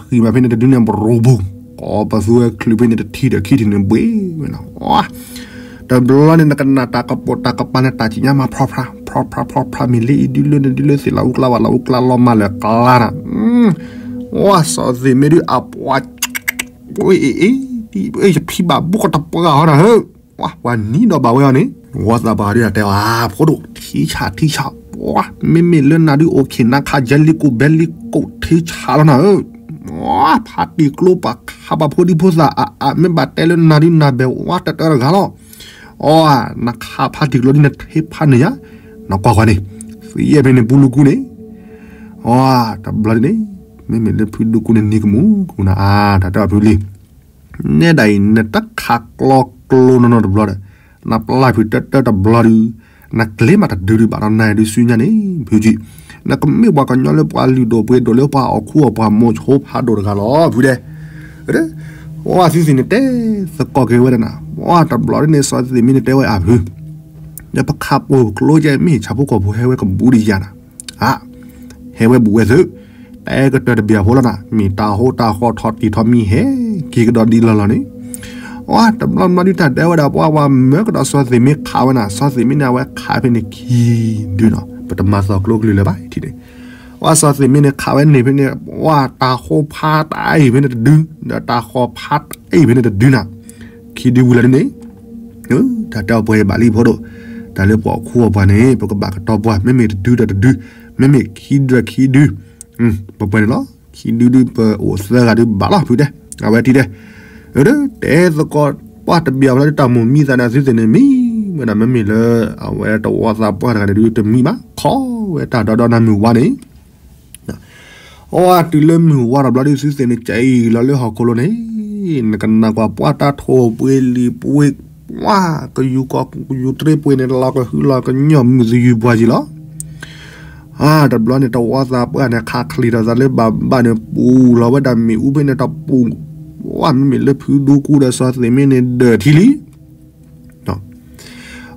လီၤဃံၤမးဖဲန့ၣ်တဒုန့ၣ် ဘြိၤဘူး, ကိးပသူဝဲချုးဖဲန့ၣ်တထံၣ်ဒီးခံထံၣ်န့ၣ်ဘှ့ဝဲနီၤ, တဘျီန့ၣ် နကနၣ်တၢ်ကပိာ်တၢ်ကပၤန့ၣ် တၢ်ကံးညါမး ဖြီဖြါ, ဖြီဖြါ ဖြီဖြါ မ့ၢ်လၢအံၤဒုလၢန့ၣ်ဒုလၢသ့ၣ်လၢအူကျါဝဲလၢအူကျါလီၤမးလၢကျါနၤ, ဝဲစီၤသ့းမ့ၢ်ဒုအပှၤ ယဖံးဘၣ်ဘူးကတပှၢ်ဟီနၤဧၢ, ပှၤနံၤဒီးဘၣ်ဝဲအီၤန့ၣ်, ဝီသးပှၢ်ဒုတဲအီၤ ဖိဒိၣ် ထံဆးထံဆး, ပှၤ မ့မ့ၢ်လၢနၤဒုအိၣ်ခ့ၣ်နါခးယဲလံကိၣ်ဘဲလံကိၣ် ထံဆးလီၤနၤဧၢ, ဖးတံၢ်ကျိပှၤခးပှၤဖိဒံဖိသၣ်အါအါ မ့ၢ်ဘၣ်တဲလၢနၤဒုနၤဘဲဝါတတၢတဂၤလီၤ, အီ နခးဖးတံၢ်ကျိဒုနထံဖးန့ၣ်ယါ, နကွၢ်ကွၢ်န့ၣ်, သံယဲၢ်ဖဲန့ၣ်ပူလူကူန့ၣ် အီ တဘျီဒ်န့ၣ်, မ့မ့ၢ်လၢဖုဒူကူန့ၣ်နံၤကမူၣ်ကမူၣ်နၤအါ တၢ်တဲအီၤဖုလံ, နဲဒၣ်အံၤ နတခးကျီကျိနီၢ်နီၢ်တဘျီဒီး, နပျၢ်ဖုတၢတၢတဘျီဒု, နကျဲမးတဒုဒုဘၣ်ဒီးနၤဒုစုညါန့ၣ် ဖုကံ, နကမ့ၢ်ပှၤကညီလၢပှၤလုၢ်ဒိၣ်ပှ့ၤဒိၣ်လၢပှၤအီၣ်ခူအီၣ်ပှၤမိၤဆိဖးဒိၣ်တဂၤလီၤ ဖုတဲ ဝဲသုသ့ၣ်န့ၣ်တဲသကိးက့ၤဝဲဒၣ်နၤ, ဝဲတဘျီဒ်န့ၣ် စီၤသ့ၣ်မ့ၢ်န့ၣ်တဲဝဲအဖု, ဒီးပခးပိာ်ကျိကဲမ့ၢ်ဆၣ်ဖိကီၢ်ဖိဟဲဝဲကဘူးဒံးယၤနၤ, အါ, ဟဲဝဲဘူးဝဲသု, တဲကတၢၢ်တဘ့ၣ်အဖိလီၤနၤ, မ့ၢ်တၢ်ဟိတၢ်ဃီထီၣ်တံၢ်ထီၣ်မံၤဟဲက့ၤကဒီးဒ်လီၢ်လီၢ်န့ၣ်, ဝဲတဘျီဘျီဒုတၢ်တဲဝဲဒၣ်ပှၤဝဲမၢကဒီးစီၤသ့ၣ်မ့ၢ်ခးဝဲနၤ, စီၤသ့ၣ်မ့ၢ်န့ၣ် အဝဲခးဖဲန့ၣ်ခံဒုနီၤ, ပတမၤသီၣ်ကျိကလုၢ်လၢၤဘၣ်ထံၣ်န့ၣ်, ဝဲစီၤသ့ၣ်မ့ၢ်န့ၣ်ခးဝဲန့ၣ်ဖဲန့ၣ်, ဝဲတၢ်ဟိဖးတၢ်အံၤဖဲန့ၣ်တဒု, ဒီးတၢ်ဃီဖးတၢ်အံၤဖဲန့ၣ်တဒုနၤ, ခံဒုဝံၤလီၤဒ်န့ၣ် တၢ်တဲအီၤပှဲၤဘၣ်လံဖိဒိၣ်, တၢ်လၢပှၤအီၣ်ခူအီၣ်ပှၤန့ၣ် ပကဘၣ်ကတီၤပှၤ မ့မ့ၢ်တဒုဒီးတဒု, မ့မ့ၢ်ခံဒုဒီးခံဒု, ပပှဲၤန့ၣ်လီၤ, ခံဒုဒုပအိၣ်သၢဂၤဒုဘၣ်လီၤ ဖုတဲ, အဝဲထံၣ်တဲ, တဲသကိးပှၢ်တဘ့ၣ်အီၤလၢတၢ်မိၢ်မံသးန့ၣ် သုသ့ၣ်န့ၣ်မံဝဲဒၣ် မ့မ့ၢ်လၢ အဝဲတဝီသးပှၢ်တဂၤန့ၣ်ဒုတမံဘၣ် ခီဝဲတၢ်ဒီဒီနၤမုၢ်ဝါန့ၣ် အဝဲတုၤလၢမုၢ်ဝါတဘျီဒုး သုသ့ၣ်န့ၣ် ကဲအံၤလီၤလၢဟီၣ်ခိၣ်လိၤန့ၣ်, နကနၣ်ကွၢ်ပှၤတၢ်ထိၣ်ပှ့ၤလံာ်ပှ့ၤ, ပှၤကယူၤကီၢ်ကယူၤတရ့ပှ့ၤန့ၣ် လီၤကဟုလီၤကညီၢ်မုာ်သယုၢ်ပှၤကံလီၤ. တဘျီန့ၣ် တဝီသးပှၢ်န့ၣ် ခးချံးထီၣ်သးလၢဘၣ်ဘၣ်န့ၣ် ပူၤလီၤဝဲဒၣ်မ့ၣ်အူဖဲန့ၣ်တပူၤ, ပှၤမ့မ့ၢ်လၢဖုဒူကူဒီးစီၤသ့ၣ်မ့ၢ်န့ၣ် ဒၢးထံလံ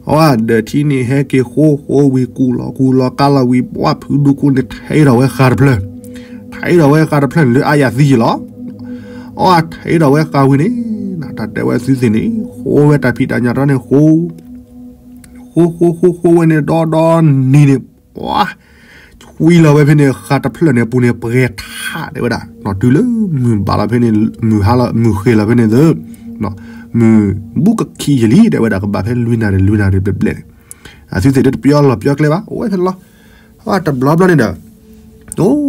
အဝဲဒၢးထံန့ၣ် ဟဲက့ၤဃိဃိဝံၤ ကူၣ်လီၤကူၣ်လီၤကါလီၤဝံၤ ပှၤဖုဒူကူန့ၣ် ထဲးထီၣ်ဝဲဃာ်တဖျၢၣ်, ထဲးထီၣ်ဝဲဃာ်တဖျၢၣ်န့ၣ် လၢအါယၤသံယံာ်လီၤ. အဝဲထဲးထီၣ်ဝဲဃာ်ဝံၤန့ၣ် တၢ်တဲဝဲသုသ့ၣ်န့ၣ် ဃိဝဲတၢ်ဖံးတၢ်ညၣ်တၢ်န့ၣ် ဃိ ဃိဃိဃိဃိဝဲန့ၣ် ဒီဒီနံၤန့ၣ် ပှၤ ဆွံလီၤဝဲဖဲန့ၣ် ဃာ်တဖျၢၣ်န့ၣ်အပူၤန့ၣ် ပှဲၤထးတဲဝဲဒၣ်, တုၤလၢမုၢ်ဘၣ်လီၤဖဲန့ၣ် မုၢ်ဟါလီၤ မုၢ်ဃ့ၢ်လီၤဖဲန့ၣ်သ့ၣ်, မုၢ်ဘူးကခံးယံာ်လံ တဲဝဲဒၣ် ကဘၣ်ဖဲလွံၢ်နၣ်ရံၣ် လွံၢ်နၣ်ရံၣ်ဘျဲၣ်ဘျဲၣ်န့ၣ်, အသုသ့ၣ်တပျီလီၤပျီကျဲဘၣ် အိၣ်ဝဲဖဲန့ၣ်လီၤ. တဘျီဘျီန့ၣ်ဒီး အိၣ်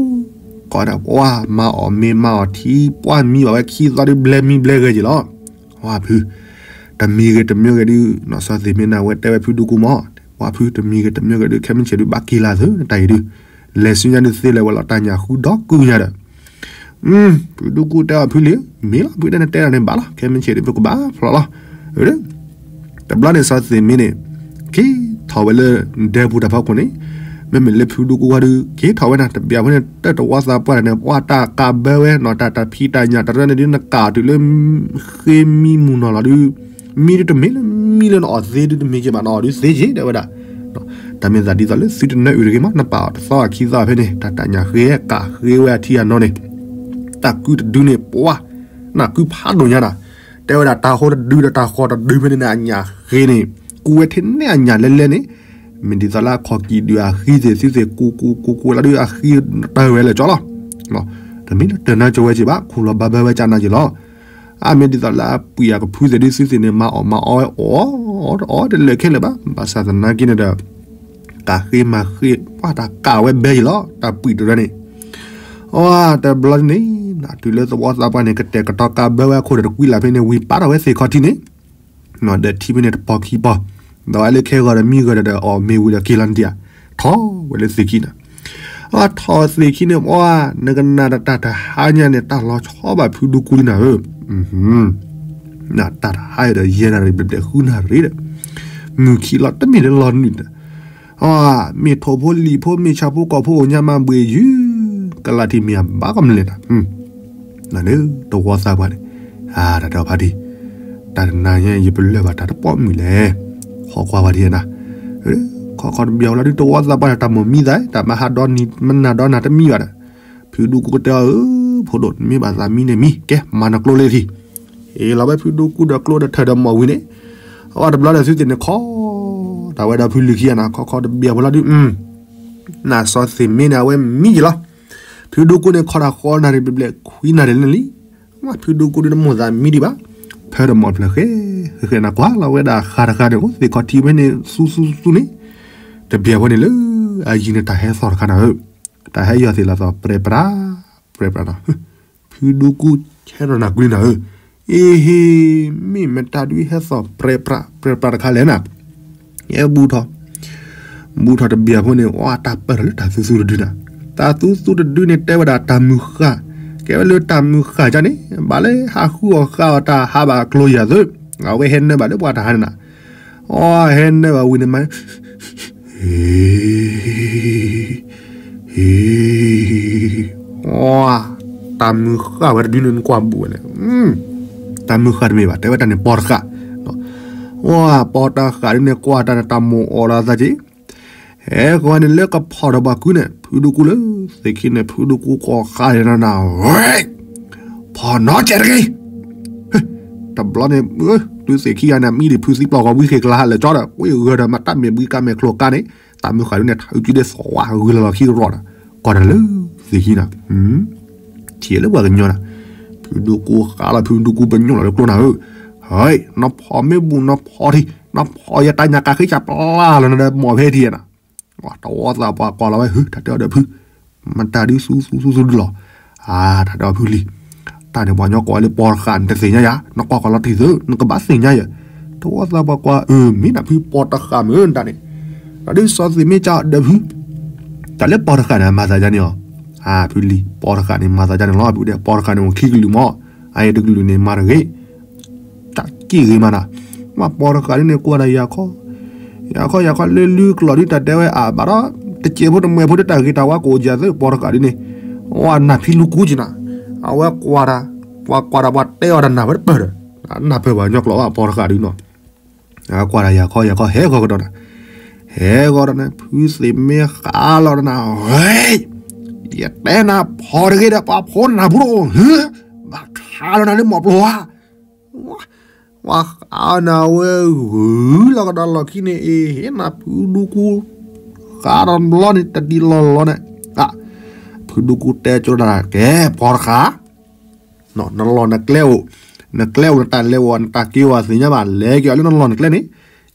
ကိးဒၣ်ပှၢ်မၤအီၣ်မ့ၤမၤအီၣ်ထံ ပှၢ်မံဘၣ်ဝဲခံသီဒုး ဘျဲမံဘျဲဂဲၤက့ၤလီၤ. ပှၢ်ဖု တမံၤဂ့ၤတမံၤဂ့ၤဒုး နီၢ်စီၤသ့ၣ်မ့ၢ်န့ၣ် အဝဲတဲဝဲဖုဒူကူမး, ပှၢ်ဖု တမံၤဂ့ၤတမံၤဂ့ၤဒုး ခဲမုၢ်ဆ့ၣ်ဒုး ဘၣ်က့ၤလၢ်သု တၢ်အံၤဒုး လဲၤဆူညါဒုးသ့လၢၤဝဲလီၤ တၢ်ညၣ်ဃုဒီကုညါဒီး ဖုဒူကူတဲအီၤဖုလံၤ မ့ၢ်လီၤ ဖုတဲန့ၣ်တဲလီၤန့ၣ်ဘၣ်လီၤ ခဲမုၢ်ဆ့ၣ်ဒုး ပကဘၣ်ဖျိးလီၤ. တဘျီန့ၣ်စီၤသ့ၣ်မ့ၢ်န့ၣ် က့ၤထီၣ်ဝဲလၢ ဒဲပူၤတၢ်ဖီခိၣ်န့ၣ် မ့မ့ၢ်လၢဖုဒူကူဝဲဒုး က့ၤထီၣ်ဝဲနၤ တဘျီဖိန့ၣ် တၢ်တဝီသးပှၢ်န့ၣ် ပှၢ်တၢ်ကးဘၢဝဲနီၤ တၢ်တၢ်ဖံးတၢ်ညၣ်တရၢန့ၣ်ဒုး နကးအီၤတုၤလၢ ဃ့မံမုၢ်နီၢ်လီၤဒုး မံဒုးတမ့ၢ်လၢမံလၢနအီၣ်သ့ဒုးတမ့ၢ်က့ၤဘၣ် နအီၣ်ဒုးသ့က့ၤတဲဝဲဒၣ် တၢ်မ့ၢ်သးဒ်သိးလၢသုတနၢအုၣ်တဂ့ၤမး နပာ်အီၤတသီအခံသီဖဲန့ၣ် တၢ်တၢ်ညၣ်ဃ့ကးဃ့ဝဲအထံအနီၢ်န့ၣ် တၢ်ကုတဒုန့ၣ် ပှၢ် နၢ်ကုဖးဒိၣ်ညါနၤ တဲဝဲဒၣ်တၢ်ဟိတဒုဒီးတၢ်ဃီတဒုဖဲန့ၣ်န့ၣ် အညၣ်ဃ့န့ၣ် ကူဝဲထဲန့ၣ်အညၣ်လဲလဲန့ၣ် မ့ၢ်ဒ်သိးလၢအခီၣ်ကံၣ်ဒုးအဃံသ့ၣ်သုသ့ၣ် ကူကူကူကူလီၤဒုး အဃံတၢ်ဝဲလၢာ်ကၠီလီၤ. တမ့ၢ်လၢတနၢကၠီဝဲက့ၤဘၣ် ခူၣ်လီၤဘၣ်ဘၢဝဲကၠီနၤက့ၤလီၤ. အါမ့ၢ်ဒ်သိးလၢအပှံၢ်အကဖုသ့ၣ်ဒုး သုသ့ၣ်န့ၣ် မၤအီၣ်မၤအီဝဲအီၣ် တအီၣ်တလၢာ်ခဲလၢာ်ဘၣ် ဘၣ်ဆၣ်သနာ်က့န့ၣ်ဒီး ကးဃ့မၤဃ့ ပှၢ်တၢ်ကးဝဲဘဲယံၤလီၤ တၢ်ပှံၢ်တရၢန့ၣ် အတဘျီန့ၣ် တုၤလၢသဝီသးပှၢ်န့ၣ် ကတဲာ်ကတီၤကးဘၢဝဲအခိၣ်ဒီးတကွံလၢ်ဖဲန့ၣ် ဝံၤပာ်ထီၣ်ဝဲသ့ၣ်ခီထံန့ၣ် ဒီးထံဖဲန့ၣ်တပီၤခံပီၤ ဒီးဝဲလၢခဲဂီၤဒီးမံဂီၤဒီးအီၣ်မ့ၤဝံၤဒီးက့ၤလီၤနဒံးဧါ ထီၣ်ဝဲလၢသ့ၣ်ခံန့ၣ် အထီၣ်သ့ၣ်ခံန့ၣ် ပှၢ် နကနၣ်တၢ်တဟါညါန့ၣ် တၢ်လီၤဆီဘၣ်ဖုဒူကူလံနၤဧၢ တၢ်တဟါဒီးယဲၢ်နၣ်ရံၣ်ဘျဲၣ်ဘျဲၣ်ဃုနၣ်ရံၣ်ဒီး မုၢ်ခံလီၤတမ့ၢ်လၢလီၤနုာ်ဒီး မ့ၢ်ထိၣ်ဖိလံာ်ဖိမ့ၢ်ဆၣ်ဖိကီၢ်ဖိအိၣ်ညါမးဘှ့ၣ်ယုၢ် ကလၢ်ထံမ့ၢ်အဘၣ်ကမျၢၢ်တၢ် နၤန့ၣ် တဝီသးပှၢ်န့ၣ် တၢ်တဲအီၤဖးဒံ တၢ်တနၤညါ ယပလၢၢ်ဘၣ်တၢ်တပိာ်မုၣ်လဲၣ် ဟီၣ်ကွၢ်ဝဲဒ်နၤ ခီခီတဘျီလီၤဒုးတဝီသးပှၢ်န့ၣ် တၢ်မိၣ်မံသး တၢ်မၤဟးဒီနံၤမနၤဒီနၤတမံဘၣ်ဒီး ဖုဒူကူကတဲအီၤ အၢ ဖိဒိၣ် မ့ၢ်ဘၣ်သးမံန့ၣ်မံ ကဲ မၤနကျိလၢထံ ဟ့ၣ်လီၤဝဲဖုဒူကူဒီးကျိဒီးထၢၣ်ဒီးမိၢ်ဝံၤန့ၣ် အဝဲတဘျီဒီးသုသ့ၣ်န့ၣ်ခီ တၢ်ဝဲဒီးဖုလံၤခံဂၤနၤ ခီခီတဘျီဖိလီၤဒုး နၢ်စီၤသ့ၣ်မ့ၢ်န့ၣ် အဝဲမံယံၤလီၤ ဖုဒူကူန့ၣ်ခီတၢ်ဃီနၣ်ရံၣ်ဘျဲၣ်ဘျဲၣ်ခွံနၣ်ရံၣ်လၢလံ ဝဲဖုဒူကူဒုးတမိၣ်သးမံဒံးဘၣ် ဖၢဒီးမိၢ်ဖျၢၣ်ဃဲ ဃဲဃဲနၤကွၢ်လီၤဝဲဒၣ်ဃါတဃါန့ၣ် အိၣ်သ့ၣ်ခီထံဖဲန့ၣ် သူသူသူန့ၣ် တဘျီဖိန့ၣ်လၢ အယံၤန့ၣ်တၢ်ဟဲသီၣ်တခါနၤဧၢ တၢ်ဟဲယီၤသ့ၣ်လီၤသီၣ် ပြဲပြး ပြဲပြးနၤ ဖုဒူကူဆဲးဒီးနၤကွံနၤဧၢ အ့ဟ့ မ့ၢ်မတၤဒုးဟဲသီၣ်ပြဲပြး ပြဲပြးတခါလဲၣ်နၤ ယဲဘူၣ်ထီၣ် ဘူၣ်ထီၣ်တဘျီဖိန့ၣ် ဝဲတၢ်ပၢၢ်ထီၣ်လၢတၢ်သူသူတဒုနၤ တၢ်သူသူတဒုန့ၣ် တဲဝဲဒၣ်တၢ်မုၢ်ဃၢ် ကဲဝဲလၢတၢ်မုၢ်ဃၢ်ကန့ၣ် ဘၣ်လၢဟးဃုအီၣ်ဃာ်အီၣ်တၢ်ဟးဘၣ်ကျိၤယၤသၢ အဝဲဟဲနၢဘၣ်လၢပှၤတဟါန့ၣ်နၤ အီ ဟဲနၢဘၣ်ဝံၤန့ၣ်မး ဟ့ ဟ့ အီ တၢ်မုၢ်ဃၢ်ဝဲတဒုန့ၣ် နကွၢ်ဘူးဝဲလဲၣ် တၢ်မုၢ်ဃၢ်တမ့ၢ်ဘၣ် တဲဝဲတၢ်န့ၣ်ပီတဃၢ် အီ ပီတဃၢ်ဒ်န့ၣ် ကွၢ်တၢ်န့ၣ် တၢ်မိၣ်အီၣ်လီၤသးက့ ဟဲဃီန့ၣ်လၢကဖီၣ်ဒီးပှၤကုန့ၣ် ဖုဒူကူလၢ သ့ၣ်ခံန့ၣ် ဖုဒူကူကိးဃာ်န့ၣ်နၤ ဖီၣ်နီတစဲးတဂ့ၤ တဘျီန့ၣ် တုၤသ့ၣ်ခံဂၤန့ၣ် မံဒံးဖုသံပျီၢ်ဂီၤဝံဃ့ၢ်ကျါဟးလၢာ်ကၠီဒီး ကွံာ်ဂၢၢ်ဒီးမၤတၢ်မဲာ်ဘှံးကါမဲာ်ချိၤကါန့ၣ် တၢ်မုၢ်ဃၢ်ဒ်န့ၣ် ထးအုးကံဒဲသီၣ်ဝါဂုာ်လီၤလီၤခံကရီဒီး ကွၢ်တၢ်လၢသ့ၣ်ခံနၤ ထံၣ်လၢပှၤကညီနၤ ဖုဒူကူဃာ်လီၤ ဖုဒူကူပညိၣ်လီၤလၢကျိနၤဧၢ ဟဲ နဖီၣ်မ့ၢ်ဘူးနဖီၣ်ထံ နဖီၣ်ယတၢ်ညၣ်ကးဃ့ကၢ်ပျၢ်လီၤနဒီးမိၢ်ဖဲထံနၤ တဝီသးပှၢ်ကွၢ်လီၤဝဲ ဟု တၢ်တဲအီၤဒီးဖု မတၤဒုးသူသူသူသူဒုးလီၤ အါ တၢ်တဲအီၤဖုလံၤ တၢ်န့ၣ်ပှၤကညီကိးဝဲလၢပီတဃၢ်န့ၣ် တသ့ၣ်ညါယၤ နကွၢ်ကွၢ်လီၤတံၢ်သု နကဘၣ်သ့ၣ်ညါယၤ တဝီသးပှၢ်ကွၢ် အၢ မ့ၢ်နဖုပီတဃၢ်မ့ၢ်တၢ်န့ၣ် ဒီးဒုးစီၤသ့ၣ်မ့ၢ်ကဒီးဖု တၢ်လၢပီတဃၢ်န့ၣ် မၤသးယါန့ၣ်အီၤ အါ ဖုလံၤ ပီတဃၢ်န့ၣ် မၤသးယါန့ၣ်လီၤ ဖုဒီး ပီတဃၢ်န့ၣ် အိၣ်ခံကလုာ်မး အအံၤတကလုာ်န့ၣ် မၤတဂ့ၤ တၢ်က့ၢ်ဂ့ၤမးနၤ မ့ၢ်ပီတဃၢ်ဒ်န့ၣ် ကွၢ်ဒီးယၤခီ ယၤခီ ယၤခီ လၢလုကျိာ်ဒ်တၢ်တဲဝဲအါ ဘၣ်ဒီး တစဲးဖိတမှဲၤဖိဒ်တၢ်ဂ့ၤတၢ်ဝါကိးယၤသု ပီတဃၢ်ဒ်န့ၣ် အဝဲနၢ်ဖံလူကူက့နၤ အဝဲကွၢ်တၢ် ပှၤကွၢ်တၢ်ပှၤတဲအီၤတၢ်နၢ်ဝဲတပၢၢ်ဒီး နၢ်ပၢၢ်ပှၤကညီကျိာ်ဘၣ် ပီတဃၢ်ဒ်နီၤ အဝဲကွၢ်တၢ်ယၤခီ ယၤခီ ဟဲဂီၤကဒီးနၤ ဟဲဂီၤဒီးနၤ ဖုသ့ၣ်မ့ၢ်ဃာ်လီၤနၤ ဟဲ ယတဲနၤဖီၣ်တဂ့ၤဒီး ပှၤဖိနၢ်ဖိတအိၣ် ဘၣ်ခးလီၤနၤလၢမိၢ်ပျိၤဧါ ဝဲဃာ်နၤဝဲဂုာ်လီၤကဒီးလီၢ်ခံန့ၣ် အ့ ဟ့ၣ်နၤဖုဒူကူ ဃာ်ဒီးဘျီန့ၣ် တဒ်လီၢ်လီၢ်န့ၣ် ဖုဒူကူတဲကၠိဒၣ် ကဲ ပီတဃၢ် နလီၢ်နကျဲအိၣ် နကျဲအိၣ် နတၢ်လဲၤအိၣ် နတၢ်က့ၤအိၣ် သ့ၣ်ညါဘၣ် လဲၤက့ၤအီၤလၢနလီၢ်နကျဲန့ၣ်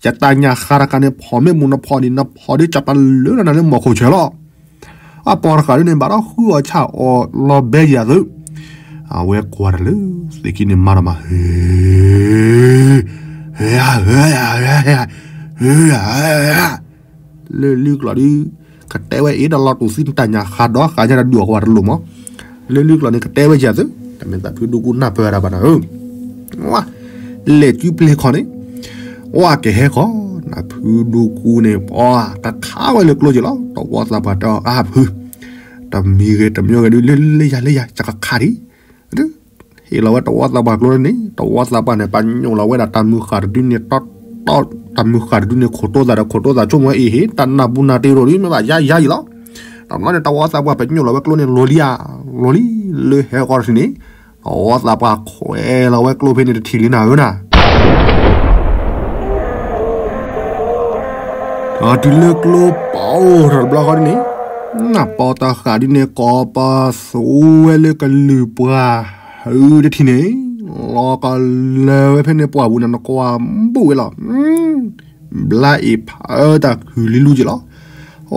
ယတၢ်ညၣ်ဃာ်တခါန့ၣ် ဖီၣ်မ့ၢ်မူနဖီၣ်ဒံး နဖီၣ်ဒံး ကၠီပာ်လၢနၤလၢမိၢ်ခိၣ်ဆၢလီၤ အပီတဃာ်ဒ်န့ၣ် ဘၣ်ဒီးဃုအီၣ်ဆၣ်အီၣ်လီၤဘဲယၤသု, အဝဲကွၢ်တၢ်လၢ သ့ၣ်ခံန့ၣ်မၤဒီးမး ဟ့ ဟ့ လၢလုၢ်ကျိာ်ဒုး ကတဲဝဲအ့ၣ်ဒီးလီၤတူာ်သံတၢ်ညၣ်ဃးဒီးဃးညါတဒုးအီၣ်ကွၢ်တလိၣ်မး, လၢလုၢ်ကျိာ်န့ၣ် ကတဲဝဲယၤသု, တၢ်မ့ၢ်သးဖုဒူကူနၢ်ပၢၢ်တၢ်ဘၣ်နၤဧၢ လဲၤစုပျ့ၤခီန့ၣ်, ဝဲကဟဲခီ, နဖုဒူကူန့ၣ် ပှၤကခးဝဲလၢကျိက့ၤလီၤ, တဝီသးပှၢ်တဲအီၤအါဖု, တမံၤဂ့ၤတမံၤဂ့ၤဒုး လၢလၢယၤလၢယၤ ယကခးဒံး, ဟ့ၣ်လီၤဝဲတဝီသးပှၢ်ကျိန့ၣ်, တဝီသးပှၢ်န့ၣ် ပညိၣ်လီၤဝဲဒၣ်တၢ်မုၢ်ဃၢ်တဒုန့ၣ် တီတီ, တၢ်မုၢ်ဃၢ်တဒုန့ၣ် ခိၣ်တိသးဒီးခိၣ်တိသးဆိကမိၣ်အ့ၣ်ဟ့ၣ် တၢ်နၢ်ပူၤနၢ်တ့ၢ်ရိၤဒုး မ့ၢ်ဘၣ်ယါယါယံၤလီၤ, တဘျီန့ၣ် တဝီသးပှၢ်ပညိၣ်လီၤဝဲကျိန့ၣ် လီၤလံဧါ, လီၤလံ, လၢဟဲဃီတထံၣ်န့ၣ် တဝီသးပှၢ်ခွဲးလီၤဝဲကျိဖဲန့ၣ်တထံၣ်လံနၤဧၢနၤ တုၤလၢကျိပာ်အိၣ်ထီၣ်တဘျီဃီဒ်န့ၣ်, နပီတဃာ်ဒ်န့ၣ် ကိးပသူဝဲလၢကလုာ်ပှၢ်ဟုတထံၣ်န့ၣ်, လီၤကလၢၤဝဲဖဲန့ၣ်ပှၢ်ပူၤန့ၣ် နကွၢ်ဘူးဝဲလီၤ, ဘျါအ့ၣ်ဖးအၢတၢ်ခုၣ်လံလူက့ၤလီၤ,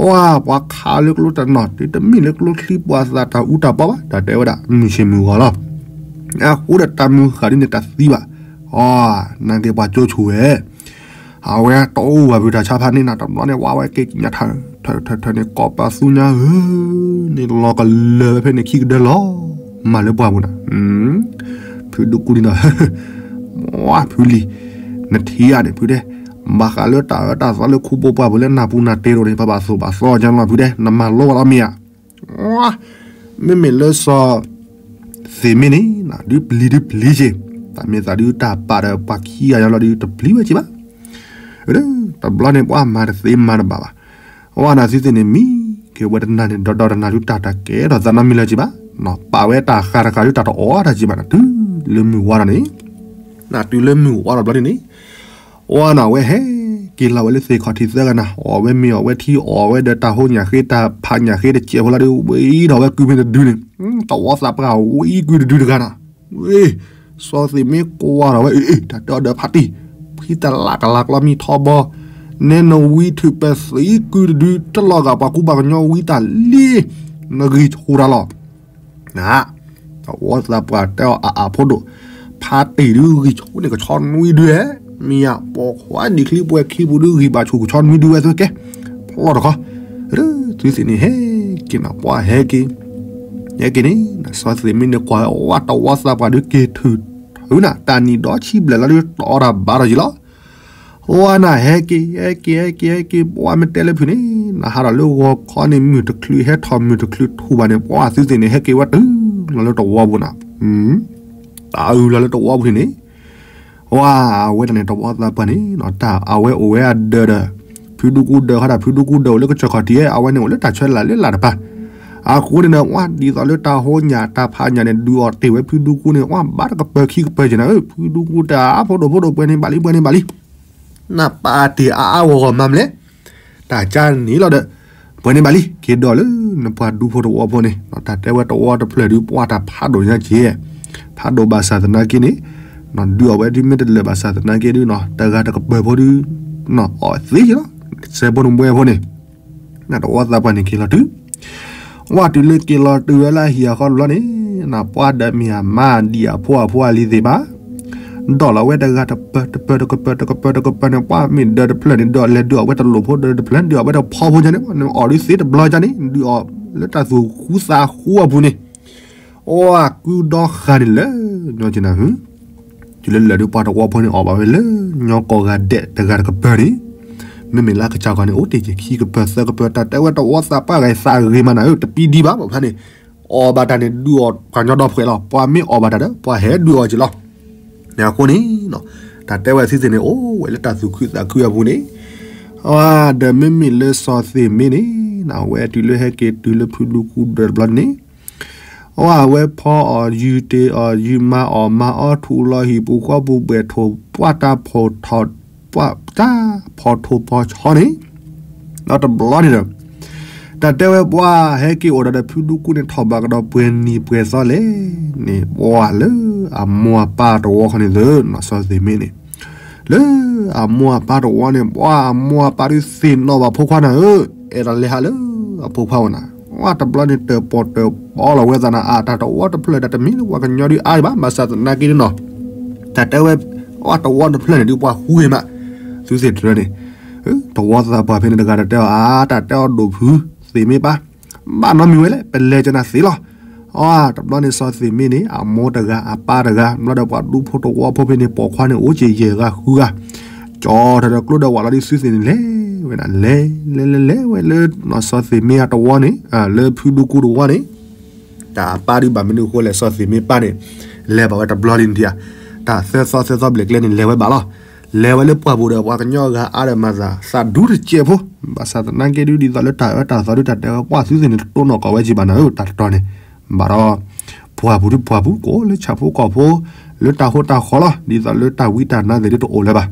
ဝဲပှၤခးလၢကျိတနီၤ တုၤတမ့ၢ်လၢကျိချံပှၤသးတၢ်အူတၢ်ပီဘၣ် တၢ်တဲဝဲဒၣ် မုၢ်ဆ့ၣ်မုၢ်ဂီၤလီၤ, အဃိဒီးတၢ်မုၢ်ဃၢ်ဒ်န့ၣ်တၢ်သံဘၣ်, အီ, နာ်က့ၤပှၤကၠိဆိၣ်ဝဲ အဝဲတအိၣ်ဘၣ်ဖုးတၢ်ဆါဖးန့ၣ်နၤ တဘျီန့ၣ် ဝဲဝဲက့ၤကညးထၢၣ်ထၢၣ်ထၢၣ်န့ၣ် ကိးပသူညါဧၢ, န့ၣ်လီၤကလၢၤဝဲဖဲန့ၣ်ခံကဒၢလီၤ, မၤလၢပှၢ်ပူၤနၤ, ဖုဒူကူန့ၣ်ဒီး, ဝါဖုလံၤ, နထံၣ်ဧါန့ၣ်ဖုတဲ, ဘၣ်ဃးလၢတၢ်အၢတၢ်သီလၢခူဖိပှၢ်ပူၤလၢနၢ်ပူၤနၢ်တ့ရိၤန့ၣ် ပဘၣ်သိၣ်ဘၣ်သီကလီၤဖုတဲ, နမၤလိဘၣ်လီၤမ့ၢ်ဧါ မ့မ့ၢ်လၢစီၤသ့ၣ်မ့ၢ်န့ၣ် ဒုးပျံၤဒုးပျံၤက့ၤ, တၢ်မ့ၢ်သးဒုးတၢ်ပာ်ဒီးပှၤခံဂၤယၤလီၤဒုးတပျံၤဝဲက့ၤဘၣ်, ဒီးတဘျီန့ၣ်ပှၤမၤတသ့မၤတဘၣ်ဘၣ်, အဝဲနၤသ့ၣ်သ့ၣ်န့ၣ်မံက့ၤဝဲတနၤန့ၣ် ဒီဒီတနၤဒုးတၢ်တကဲထီၣ်သးနီတမံၤလၢၤက့ၤဘၣ်, ပာ်ဝဲတၢ်ဃာ်တဃာ်ဒုးတၢ်တအီၣ်တၢ်က့ၤဘၣ်နၤ တုၤလၢမုၢ်ဝါထီၣ်န့ၣ်, နၤတုၤလၢမုၢ်ဝါထီၣ်တဘျီန့ၣ်န့ၣ် ဝဲနၤဝဲဟဲက့ၤလီၤဝဲလၢသ့ၣ်ခီၣ်ထံးသၢဂၤနၤ အီၣ်ဝဲမ့ၤအီၣ်ဝဲထံအီၣ်ဝဲဒီးတၢ်ဟိညၣ်ဃ့တၢ်ဖးညၣ်ဃ့တစဲးဖိလီၤဒီး ဝံၤဒီးဝဲကုၢ်ဖဲန့ၣ်တဒုန့ၣ်, တဝီသးပှၢ်ဝံၤကုၢ်တဒုတဂၤနၤ, ဝ့ၢ်, စီၤသ့ၣ်မ့ၢ်ကွၢ်ထီၣ်ဝဲ အ့ၣ် တၢ်တဲအီၤဒီးဖးတံၢ်, ဖှံတၢ်လၢ်ကလၤကျီမံထီဘီ, နဲနဝံထုးပသံကုၢ်တဒု တလီၤဂာ်ပှၤကူပှၤကညီဝံတၢ်လံ, နဂံၢ်ဆူၣ်တၢ်လီၤ န, တဝီသးပှၢ်တဲအီၤအါအါဖိဒိၣ်, ဖးတံၢ်ဒုဂံၢ်ဆူၣ်န့ၣ်ကဆီနွံဒုဧဲ, မ့ၢ်ယပီၤခွါဒံၣ်ချံပှဲၤခံပူၤဒုဂံၢ်ဘၣ်ဆူၣ်ကဆီနွံဒုဝဲသုကဲ, ဖျီၣ်တခီ, သုသ့ၣ်န့ၣ်ဟဲက့ၤနၤပှၤဟဲက့ၤ, ဟဲက့ၤန့ၣ် စီၤသ့ၣ်မ့ၢ်န့ၣ်ကွၢ်ဝဲ တဝီသးပှၢ်ဒုက့ၤထုးထုးနၤ တၢ်နံၣ်ဒီဆံဘျဲၣ်လီၤဒုးတီၤတၢ်ဘၣ်ထီၣ်ယံၤလီၤ ဝဲနၤဟဲက့ၤ ဟဲက့ၤ ဟဲက့ၤ ဟဲက့ၤ ပှၤမ့ၢ်တဲလၢဖုးန့ၣ် နဟးထီၣ်လၢဂီၤခီန့ၣ် မုၢ်တချုးဟဲထီၣ်မုၢ်တချုးထူၣ်ဘၣ်န့ၣ် ပှၤသုသ့ၣ်န့ၣ် ဟဲက့ၤဝဲတုၤလီၤလၢတဝီပူၤနၤ, တၢ်အုးလီၤလၢတဝီပူၤန့ၣ်, ဝဲအဝဲဒၣ်န့ၣ် တဝီသးပှၢ်န့ၣ် တၢ်အဝဲအိၣ်ဝဲအဒၢးဒီး ဖုဒူကူဒၢးဃီဒၣ် ဖုဒူကူဒၢးအိၣ်လၢကစၢၢ်ခီၣ်ထံး အဝဲန့ၣ်အိၣ်လၢတၢ်ဆၢလာ်လၢလာ်တပၤ, အဃိန့ၣ်ဒီး ပှၤဒ်သိးလၢတၢ်ဟိညၣ်တၢ်ဖးညၣ်န့ၣ် ဒုးအီၣ်တ့ၢ်ဝဲဖုဒူကူန့ၣ် ပှၤဘၣ်တကပၢၤခံကပၢၤက့ၤနၤဧၢ, ဖုဒူကူတၢ်အါဖိဒိၣ်ဖိဒိၣ် ပှဲၤန့ၢ်ဘၣ်လံ ပှဲၤန့ၢ်ဘၣ်လံ နပာ်တ့ၢ်အါအါဂီၢ်ဂီၢ်မၤမလဲၣ်, တၢ်ကါန့ၣ်လီၤဒီး ပှဲၤန့ၢ်ဘၣ်လံ က့ၤဒီးလၢနပှၤဒူဖိတဝီဖိန့ၣ် တၢ်တဲဝဲတဝီတဖျၢၣ်ဒုး ပှၤတၢ်ဖးဒိၣ်ညါက့ၤ, ဖးဒိၣ်ဘၣ်ဆၣ်သနာ်က့န့ၣ် ဒုးအီၣ်ဝဲဒုးမ့ၢ်တလၢာ်ဘၣ်ဆၣ်သနာ်က့ဒုး တဂၤတကပၢၤဖိဒုး အီၣ်သ့က့ၤလီၤ, စဲးဖိန့ၣ်ဘှဲဖိန့ၣ် နတဝီသးပှၢ်န့ၣ်က့ၤလီၤတုၤ ဝဲတုၤလၢက့ၤလီၤတုၤဝဲလၢအဟံၣ်အဃီတဘျီန့ၣ် နပှၤဒီးမ့ၢ်အမါဒံၣ်အဖိအဖိအလံၤသ့ၣ်ဘၣ်, ဒိးလီၤဝဲတဂၤတပၢၤတပၢၤတကပၢၤတကပၢၤတကပၢၤန့ၣ် ပှၤမ့ၢ်ဒၢးတဖျၢၣ်န့ၣ် ဒိးလဲၤဒုးအီၣ်ဝဲတလိၣ်ဖိဒၢးတဖျၢၣ် ဒုးအီၣ်ဝဲတဖီဖိကန့ၣ် နအီၣ်ဒုးသ့တဘျီကန့ၣ် ဒုးအီၣ်လၢတၢ်သူၣ်ဃူသးဃူအပူၤန့ၣ် အီၣ်ကုဒီဃာ်န့ၣ်လၢ ညီက့ၤနၤ တုၤလၢလၢာ်ဒုးပှၤတဝီဖိန့ၣ် အီၣ်ဘၣ်ဝဲလၢညီကိးဂၤဒဲးတဂၤတကပၢၤန့ၣ်, မ့မ့ၢ်လၢအကစၢ်ဂီၢ်န့ၣ် အိၣ်တ့ၢ်က့ၤခံကပၢၤသၢကပၢၤ တၢ်တဲဝဲတဝီသးပှၢ်ဂၤသးဂ့ၤမးနၤဧၢ, တပံဒံဘၣ် ဘၣ်ဖျါန့ၣ်, အီၣ်ဘၣ်တၢ်န့ၣ် ဒုးအီၣ်ပှၤညီဒီဖှဲးလီၤ, ပှၤမ့ၢ်အီၣ်ဘၣ်တၢ်ဒီး ပှၤဟဲဒုးအီၣ်က့ၤလီၤ. အဃိန့ၣ် တၢ်တဲဝဲသ့ၣ်သ့ၣ်န့ၣ် အိၣ်ဝဲလၢတၢ်သူၣ်ခုသးခုအပူၤန့ၣ်, ဒီးမ့မ့ၢ်လၢစီၤသ့ၣ်မ့ၢ်န့ၣ် အဝဲတုၤလၢဟဲက့ၤတုၤလၢဖုဒူကူဒၢးတဘျီန့ၣ် အဝဲဖီအီၣ်ယုၢ်တ့ၢ်အီၣ်ယုၢ်မၤအီၣ်မၤအီထူးလီၤဟံၣ်ပူၤဃီပူၤဘှဲးထိၣ်ပှၢ်တၢ်ဖီၣ်ထီၣ် ပှၢ်တၢ်ဖီၣ်ထိၣ်ဖီၣ်ဆီန့ၣ်, ဒီးတဘျီန့ၣ်ဒီး တၢ်တဲဝဲပှၤဟဲက့ၤအိၣ်ဒီးဒီးဖုဒူကူန့ၣ်ထီၣ်ဘၣ်ကဒီးပှဲၤနံၤပှဲၤသီလဲၣ်န့ၣ် ပှၤလၢအမိၢ်အပၢ်တဝီခီန့ၣ်သၢ စီၤသ့ၣ်မ့ၢ်န့ၣ်, လၢအမိၢ်အပၢ်တဝီန့ၣ် ပှၤအမိၢ်အပၢ်ဒုးသ့ၣ်နီၣ်ဘၣ်ဖိခွါနၤဧၢ, အဲၣ်ဒိးလဲၤဟးလၢအဖိခွါဝဲနၤ ဝဲတဘျီန့ၣ် တၢၣ်ပီၣ်တၢၣ်ပီလီၤဝဲသးနၤ အတၢ်တဝီတဖျၢၣ် တၢ်တမ့ၢ်လၢပှၤကညီဒုးအါဒံးဘၣ် ဘၣ်ဆၣ်သနာ်က့န့ၣ်နီၤ တၢ်တဲဝဲ ဝဲတဝီတဖျၢၣ်န့ၣ်ဒုးပှၤဟူဂ့ၤမး သုသ့ၣ်တရၢန့ၣ် တဝီသးပှၢ်ဖဲန့ၣ်တဂၤတၢ်တဲအီၤ အါ တၢ်တဲအီၤဒိၣ်ဖု သ့ၣ်မ့ၢ်ပၢ် ဘၣ်နီတမံၤဝဲလဲၣ် ပလဲၤကနၣ်သ့လီၤ. အတဘျီန့ၣ် စီၤသ့ၣ်မ့ၢ်န့ၣ် အမိၢ်တဂၤ အပၢ်တဂၤ ဘျီဒီးပှၤဒူဖိတဝီဖိဖဲန့ၣ် ပိာ်ခွါန့ၣ် အိၣ်က့ၤယဲၢ်ဂၤဃုဂၤ ကၠီထီၣ်ဒီးကျိဒီးဝးလီၤဒ် သုသ့ၣ်န့ၣ် လဲၤဝဲဒၣ် လဲၤလဲၤလဲၤလဲၤဝဲလၢ စီၤသ့ၣ်မ့ၢ်အတဝီန့ၣ် လၢဖုဒူကူတဝီန့ၣ် တၢ်အပၢ်ဒုးဘၣ်မနုၤအဃိလဲၣ် စီၤသ့ၣ်မ့ၢ်ပၢ်န့ၣ် လဲၤဘၣ်ဝဲတဘျီလံန့ၣ်ဒံးဧါ တၢ်သၢသီသၢသီဘျဲၣ်ကျဲန့ၣ် လဲၤဝဲဘၣ်လီၤ. လဲၤဝဲလၢပှၢ်ပူၤဒီးပှၤကညီဂၤအါဒီးမၤသး သးဒူတစဲးဖိ ဘၣ်ဆၣ်သနာ်က့ဒုး ဒ်သိးလၢတၢ်အၢတၢ်သီဒုး တၢ်တဲဝဲပှၢ်သုသ့ၣ်န့ၣ် တတိၢ်နီၣ်ကီးဝဲက့ၤဘၣ်နၤဧၢ တၢ်တတီၤန့ၣ် ဘၣ်ဒီး ပှၢ်ပူၤဒုးပှၢ်ပူၤ ကိးလၢဆၣ်ဖိကီၢ်ဖိ လၢတၢ်ဟိတၢ်ဃီလီၤ ဒ်သိးလၢတၢ်ဝံတၢ်နါသ့ၣ်ဒုးတအိၣ်လၢၤဘၣ်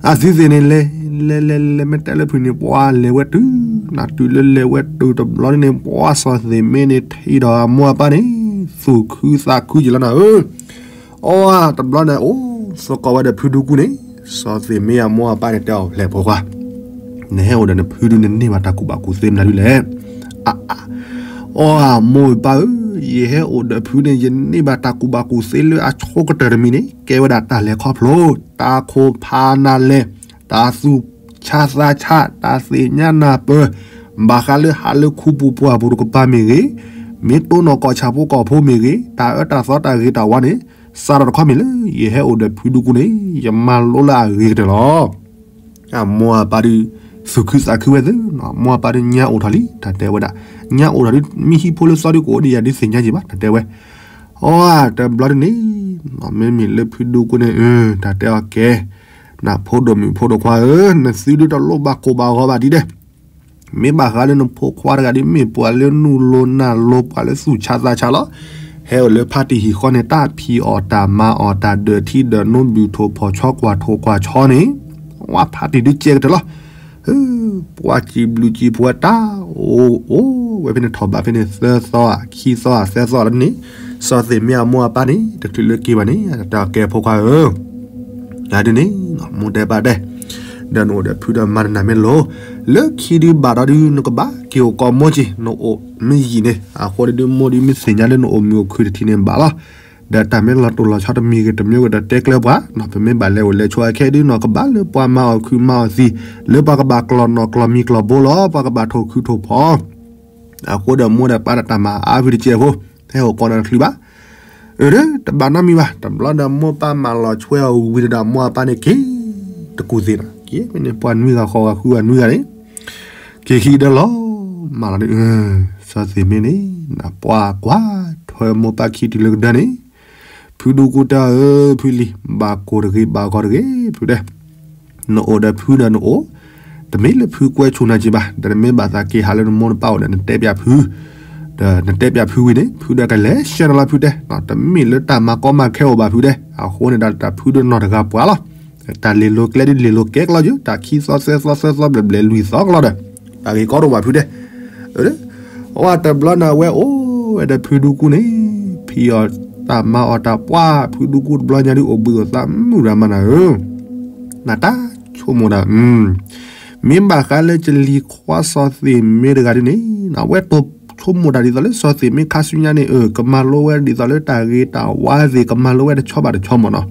အသုသ့ၣ်န့ၣ် လဲၤလဲၤလဲၤလဲၤ မ့ၢ်တဲလၢဖုန့ၣ် ပှၤလဲၤဝဲတုၤ နၢ်တုၤလၢလဲၤဝဲတုၤတဘျီန့ၣ် ပှၤစီၤသ့ၣ်မ့ၢ်န့ၣ် ထံၣ်ဒီးအမိၢ်အပၢ်န့ၣ် သူၣ်ခုသးခုက့ၤလီၤနၤဧၢ အတဘျီန့ၣ် အိၣ်သကိးဝဲဒီးဖုဒူကူန့ၣ် စီၤသ့ၣ်မ့ၢ်အမိၢ်အပၢ်န့ၣ် တဲအီၤဖျဲၣ်ဖိခွါ နဟဲအိၣ်ဒီးနဖုဒုး နန့ၢ်ဘၣ်တၢ်ကူၣ်ဘၣ်ကူၣ်သ့မနုၤဒုးလဲၣ် အ အ အမိၢ်ပၢ်ဧၢ, ယဟဲအိၣ်ဒီးဖုန့ၣ် ယန့ၢ်ဘၣ်တၢ်ကူၣ်ဘၣ်ကူၣ်သ့လၢအဆိကတၢၢ်တမံၤန့ၣ် ကဲဝဲဒၣ်တၢ်လဲၤခီဖျိ, တၢ်ခိၣ်ဖးနၢ်လဲၣ်, တၢ်သူၣ်ဆါသးဆါ, တၢ်သ့ၣ်ညါနၢ်ပၢၢ်, ဘၣ်ဃးလၢဟးလၢခူပူၤပှၢ်ပူၤတကပၤမ့ၢ်ဂ့ၤ, မ့ၢ်တိၢ်နီၣ်ကီၢ်ဆၣ်ဖိကီၢ်ဖိမ့ၢ်ဂ့ၤ, တၢ်အၢတၢ်သီတၢ်ဂ့ၤတၢ်ဝါန့ၣ် စးထီၣ်တခီမ့ၢ်လၢ ယဟဲအိၣ်ဒီးဖုဒူကူန့ၣ် ယမၤလိလၢအဂ့ၤကတၢၢ်လီၤ. အမိၢ်အပၢ်ဒုး သူၣ်ခုသးခုဝဲသ့, အမိၢ်အပၢ်ဒုး ညါအိၣ်ထီၣ်လံ တၢ်တဲဝဲဒၣ်, ညါအိၣ်ထီၣ်ဒုး မ့ၢ်ဟံၣ်ဖိလၢသီဒုး ကအိၣ်ဒံးယၤဒုးသ့ၣ်ညါက့ၤဘၣ် တၢ်တဲဝဲ, အတဘျီဒုးန့ၣ် မ့မ့ၢ်လၢဖုဒူကူန့ၣ် တၢ်တဲအီၤကဲ, နဖိဒိၣ်မုၣ်ဖိဒိၣ်ခွါဧၢ, နသုဒုးတလိၣ်ဘၣ်ကိၢ်ဘၣ်ဂီၤဘၣ်ဒ်ဒဲး မ့ၢ်ဘၣ်ဃးလၢနဖိခွါတဂၤဒုး မ့ၢ်ပှၤလၢနုာ်လိၤနၢ်လိၤ ပှၤလၢသူၣ်ဆါသးဆါလီၤ. ဟဲအိၣ်လၢဖါတံၢ်ဟံၣ်ဃီန့ၣ် တၢ်ဖံးအီၣ်တၢ်မၤအီၣ် တၢ်ဒၢးထံဒၢးနိ ဘုၣ်ထိၣ်ဖီၣ်ဆီကွၢ်ထိၣ်ကွၢ်ဆီန့ၣ်, ဝဲဖါတံၢ်ဒုးကဲကတၢၢ်လီၤ. ပှၤစံးဘျုးစံးဖှိၣ်ဝဲတၢ်အိၣ်အိၣ်ဝဲဖဲန့ၣ် ထီၣ်ဘးဖဲန့ၣ် သၢသီဧါ ခံသီဧါ သၢသီလၢန့ၣ်, စီၤသ့ၣ်မ့ၢ်အမိၢ်အပၢ်န့ၣ် တချုးလၢက့ၤဘၣ်န့ၣ် တၢ်ကဲဖိခွါဧၢ ဒ်န့ၣ် မိၢ်တဲပၢ်တဲ, ဒီးနအိၣ်ဒီးဖုဒီးမါတနၤမ့ၢ်လိၤ, လၢခံဒုးဘၣ်ဒီးဒုး နကဘၣ်က့ၤအိၣ်ကိးမိၢ်က့ၤ နအိၣ်မ့ၢ်ယံာ်န့ၣ်, အဃိဒုးမိၢ်ဒုးမ့ၢ်သ့ၣ်ညါလၢနအိၣ်မုာ်အိၣ်ခုၣ်တထံးန့ၣ်ဘၣ်လီၤ. ဒီးတၢ်မ့ၢ်လီၤတိၢ်လီၤဆီတမံၤဂ့ၤတမံၤဂ့ၤဒီးတဲကျဲပှၤ, ပမ့ၢ်ဘၣ်လဲၤအိၣ်လဲၤဆိးအခဲဒုး နကဘၣ်လၢပှၤမၤအီၣ်ခုၣ်မၤအီၣ်သံ, လၢပှၤကဘၣ်ကျီၢ်နီၣ်ကျီၢ်မံၤကျီၢ်ဘိလီၤ, ပှၤကဘၣ်ထိၣ်ခုၣ်ထိၣ်ဖီ အဃိဒီးမိၢ်ဒီးပၢ်ဒီးတၢ်မၤအါဖုတကဲးဖိ, ဟဲအိၣ်ကိးနၤတချုးဘၣ်. အၢ တဘၣ်နီတမံၤဘၣ်. တဘျီဒီးမိၢ်ပၢ်မၤလီၤဆွဲအီၤဝံၤဒီး မိၢ်အပၢ်န့ၣ်က့ၤတကူၣ်သ့နီၤ, က့ၤဖဲန့ၣ်ပှၤနွံဂၤဃိးဂၤဃုဂၤနွံဂၤန့ၣ်, က့ၤခံဒီးလီၤ, မၤလီၤန့ၣ်, စီၤသ့ၣ်မ့ၢ်န့ၣ် နပှၢ်ကွၢ်ထွဲမိၢ်ပၢ်ခံတုၤလၢကဒၢန့ၣ်, ဖုဒူကူတဲအီၤ အၢ ဖုလံၤ ဘၣ်ကိၢ်တဂ့ၤ ဘၣ်ဂီၤတဂ့ၤ ဖုတဲ နအိၣ်ဒီးဖုဒီးနအိၣ်, တမ့ၢ်လၢဖုကွဲဆူၣ်နၤက့ၤဘၣ်, ဒီးနမ့ၢ်ဘၣ်သးက့ၤဟးလၢနမိၢ်နပၢ်အိၣ်ဒီး နတဲပၠးဖု, ဒီးနတဲပၠးဖုဝံၤန့ၣ် ဖုဒီးကလဲၤဆှၢနၤလီၤဖုတဲ, တမ့ၢ်လၢတၢ်မၤကီမၤခဲအိၣ်ဘၣ်ဖုတဲ, အဃိန့ၣ်ဒီးတၢ်ဖုဒီးနီၢ်တဂၤပှၤလီၤ. တၢ်လဲၤလိၤကျဲဒုးလဲၤလိၤကဲကလီယုၤ, တၢ်ခံသီသၢသီသၢသီဘျဲၣ်ဘျဲၣ်လွံၢ်သီကလီဒီး, တၢ်ဂ့ၢ်ကီတအိၣ်ဘၣ်ဖုတဲ အဝဲတဘျီန့ၣ် အဝဲအိၣ်ဝဲဒီးဖုဒူကူန့ၣ်, ဖံးအီၣ်တၢ်မၤအီၣ်တၢ်ပှၢ် ဖုဒူကူတဘျီညါဒုးအိၣ်ဘှံးအိၣ်သါမုၢ်ရၤမးနၤဧၢ, နတၢ်ဆိကမိၣ်တၢ်, မ့ၢ်ဘၣ်ဃးလၢကလံၤခွါစီၤသ့ၣ်မ့ၢ်တဂၤဒုးန့ၣ်, အဝဲတိၢ်ဆိကမိၣ်တၢ်ဒ်သိးလၢစီၤသ့ၣ်မ့ၢ်ခါဆူညါန့ၣ် အၢ ကမၤလိဝဲဒ်သိးလၢတၢ်ဂ့ၤတၢ်ဝါသ့ၣ် ကမၤလိဝဲတဆီဘၣ်တဆီမ့ၢ်နီၤ,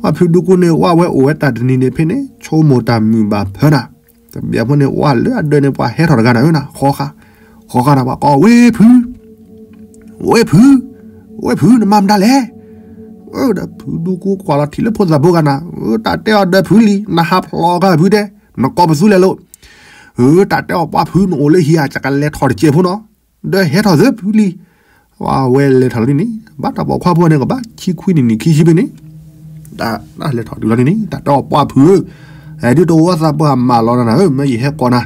အဖုဒူကူန့ၣ် ဝဲဝဲအိၣ်ဝဲတၢ်တနံၤန့ၣ်ဖဲန့ၣ် ဆိကမိၣ်တၢ်မုာ်ဘၣ်ဖၢနၤ တဘျီဖိန့ၣ် ဝဲလၢအဒၢးန့ၣ် ပှၤဟဲထီၣ်တဂၤနၤဧၢနၤ, ဃီဃာ်, ဃီဃာ်နၤ ပှၤကိးဝဲဖု, ဝဲဖု, ဝဲဖု နမၤမတၤလဲၣ်, ဒီးဖုဒူကူကွၢ်လီၤထံၣ်လၢဖိသၣ်ဖိဂၤနၤ, တၢ်တဲအီၤဒီးဖုလံၤ နဟးဖျိးခါဖုတဲ, နကိးပသူလဲၣ်လိၤ, တၢ်တဲအီၤပှၤဖု နအိၣ်လၢဟံၣ်ဧါ ကလဲၤထီၣ်တစဲးဖိနီၤ, ဒီးဟဲထီၣ်သၢဖုလံၤ ဝဲလဲၤထီၣ်လီၤဒ်န့ၣ် ဘၣ်တၢ်ပိာ်ခွါဖိန့ၣ် ကဘၣ်ခံခွံနံၣ်နံၣ်ခံဆံဖဲန့ၣ်, တၢ်လဲၤထီၣ်တုၤလီၤဒ်န့ၣ် တၢ်တဲအီၤပှၤဖုဧၢ, ဒုးတဝီသးပှၢ်မၢ်လီၤနၤဧၢ မ့ၢ်ယဟဲကိးနၤ,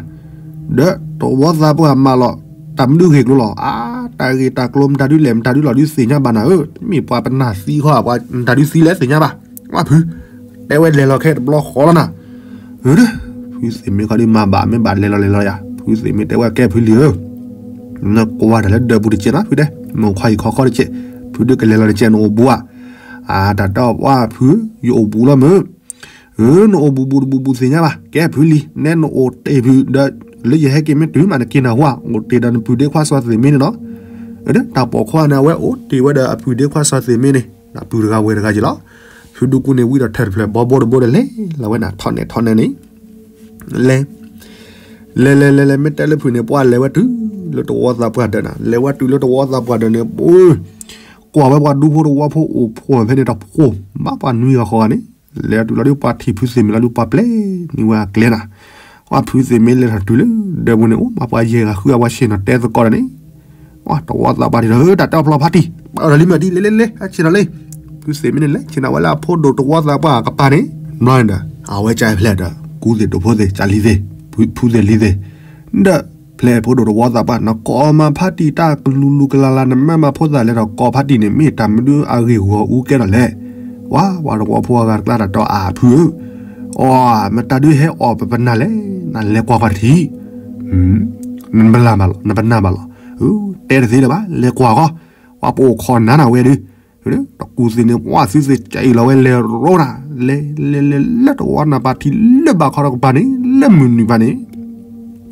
ဒီးတဝီသးပှၢ်မၢ်လီၤ, တၢ်မနုၤဂ့ၢ်ကျိၤလီၤ, အါ တၢ်ဂ့ၢ်တၢ်ကျိၤမတၤဒုးလဲၣ် မတၤဒုးလီၤဒုးသ့ၣ်ညါဘၣ်နၤဧၢ, မ့ၢ်ပှၤပနၢ်သံဃီ ပှၤမတၤဒုးသံလဲၣ်သ့ၣ်ညါဘၣ်, ပှၤဖု တဲဝဲလဲၤလီၤခဲတဘျီဃီလီၤနၤ, ဖုသ့ၣ်မ့ၢ်ခီဒုးမၤဘၣ် မ့ၢ်ဘၣ်လဲၤလီၤလဲၤလီၤယၤ ဖုသ့ၣ်မ့ၢ်တဲဝဲကဲဖုလံၤဧၢ နကွၢ်တၢ်လၢဒၢးပူၤတကဲးနီၤ ဖုတဲ, နအိၣ်ခွါဟံၣ်ခီခီတကဲး, ဖုဒုးကလဲၤလီၤတကဲး နအိၣ်ဘူးဧါ, အတၢ်တဲအီၤပှၤဖု ယအိၣ်ဘူးလီၤမုၢ်, နအိၣ်ဘူးဘူးတဘူးဘူးသ့ၣ်ညါဘၣ် ကဲဖုလံၤ နဲနအိၣ်တ့ၢ်ဖုဒီး လၢယဟဲက့ၤမ့ၢ်တုၤမး နက့ၤနၢ်ဟူဧါ, အိၣ်တ့ၢ်ဒီးနပုၢ်ဒ့ခွါစီၤသ့ၣ်မ့န့ၣ်နီၤ. တၢ်ပိာ်ခွါန့ၣ် အဝဲအိၣ်တ့ၢ်ဝဲဒီးအပုၢ်ဒ့ခွါစီၤသ့ၣ်မ့န့ၣ် ပုၢ်တဂၤဝဲၢ်တဂၤက့ၤလီၤ. ဖုဒူကူန့ၣ် ဝံဒီးထဲတဖျၢၣ်ဘီဘိတဘိဒီး လဲၤလီၤဝဲန့ၣ် ထီၣ်နဲၣ်ထီၣ်နဲၣ်န့ၣ် လဲၤ လဲၤလဲၤလဲၤလဲၤ မ့ၢ်တဲလၢဖုန့ၣ် ပှၤလဲၤဝဲတုၤလၢတဝီသးပှၢ်ဒၢးနၤ, လဲၤဝဲတုၤလၢတဝီသးပှၢ်ဒၢးန့ၣ် ပှၤ ကွၢ်ဝဲပှၤဒူဖိတဝီဖိအိၣ်ဖှိၣ်ဖဲန့ၣ်တဖှိၣ်, ဘၣ်ပှၤနွံဂၤဃိးဂၤန့ၣ်, လဲၤတုၤလီၤဒုး ပှၤထံၣ်ဖုသ့ၣ်မ့လီၤဒုး ပှၤပျဲနံၤဝဲအကျဲနၤ. ပှၤဖုသ့ၣ်မ့လဲၤထီၣ်တုၤလၢဒၢးပူၤန့ၣ် အိၣ်ဘၣ်ပှၤယဲၢ်ဂၤဃုဂၤ ပှၤဆ့ၣ်နီၤတဲသကိးဒီးန့ၣ်, ပှၤတဝီသးပှၢ်ထံၣ်ဒီး တၢ်တဲအီၤဖျီဖးတံၢ်, ပှၤအီၤဒီးလံမ့ၢ်ဒ်လဲၣ်လဲၣ်လဲၣ် ဟဲဆ့ၣ်နီၤလံ. ဖုသ့ၣ်မ့န့ၣ် လဲၤဆ့ၣ်နီၤဝဲလၢအဖိဒိၣ်တဝီသးပှၢ်အကပၤန့ၣ်, ဘျီန့ၣ်ဒီး အဝဲကၢဖျဲၣ်ဒီး ကူသ့ၣ်ဒိၣ်ဖိသ့ၣ် ကၢလံသ့ၣ် ဖုသ့ၣ်လံသ့ၣ် ဒီးဖျဲၣ်ဖိဒိၣ်တဝီသးပှၢ် နကိးမၤဖးတံၢ်တၢ်ကလူၤလူၤကလၤလၤ နမ့ၢ်မၤဖိသၣ်လဲၤထီၣ်ကိးဖးတံၢ်န့ၣ် မ့ၢ်တၢ်မနုၤအဂ့ၢ်ဂီၢ်အူကဲထီၣ်လဲၣ်. ပှၤ ပှၤတဝီဖိအဂၤတကျါတၢ်တဲအီၤ အဖုဧၢ, အီ မတၤဒုးဟဲအီၣ်ပပနၢ်လဲၣ်, နလဲၤကွၢ်ကွၢ်တထံၣ် နပလၢ်ဘၣ်လီၤ နပနၢ်ဘၣ်လီၤ. တဲတသ့လၢၤဘၣ် လဲၤကွၢ်ဃီ, ပှၤပအိၣ်ခိးနၤနၤဝဲဒုး တကူၣ်သ့ၣ်န့ၣ် ပှၤသုသ့ၣ်ကၢအံၤလီၤဝဲ လဲၤရိဒၣ် လဲၤလဲၤလဲၤလၢတဝီနၢ်ပၤထံၣ်လၢဘၣ်ခီတကပၤန့ၣ် လၢမုၢ်နုာ်ပၤန့ၣ်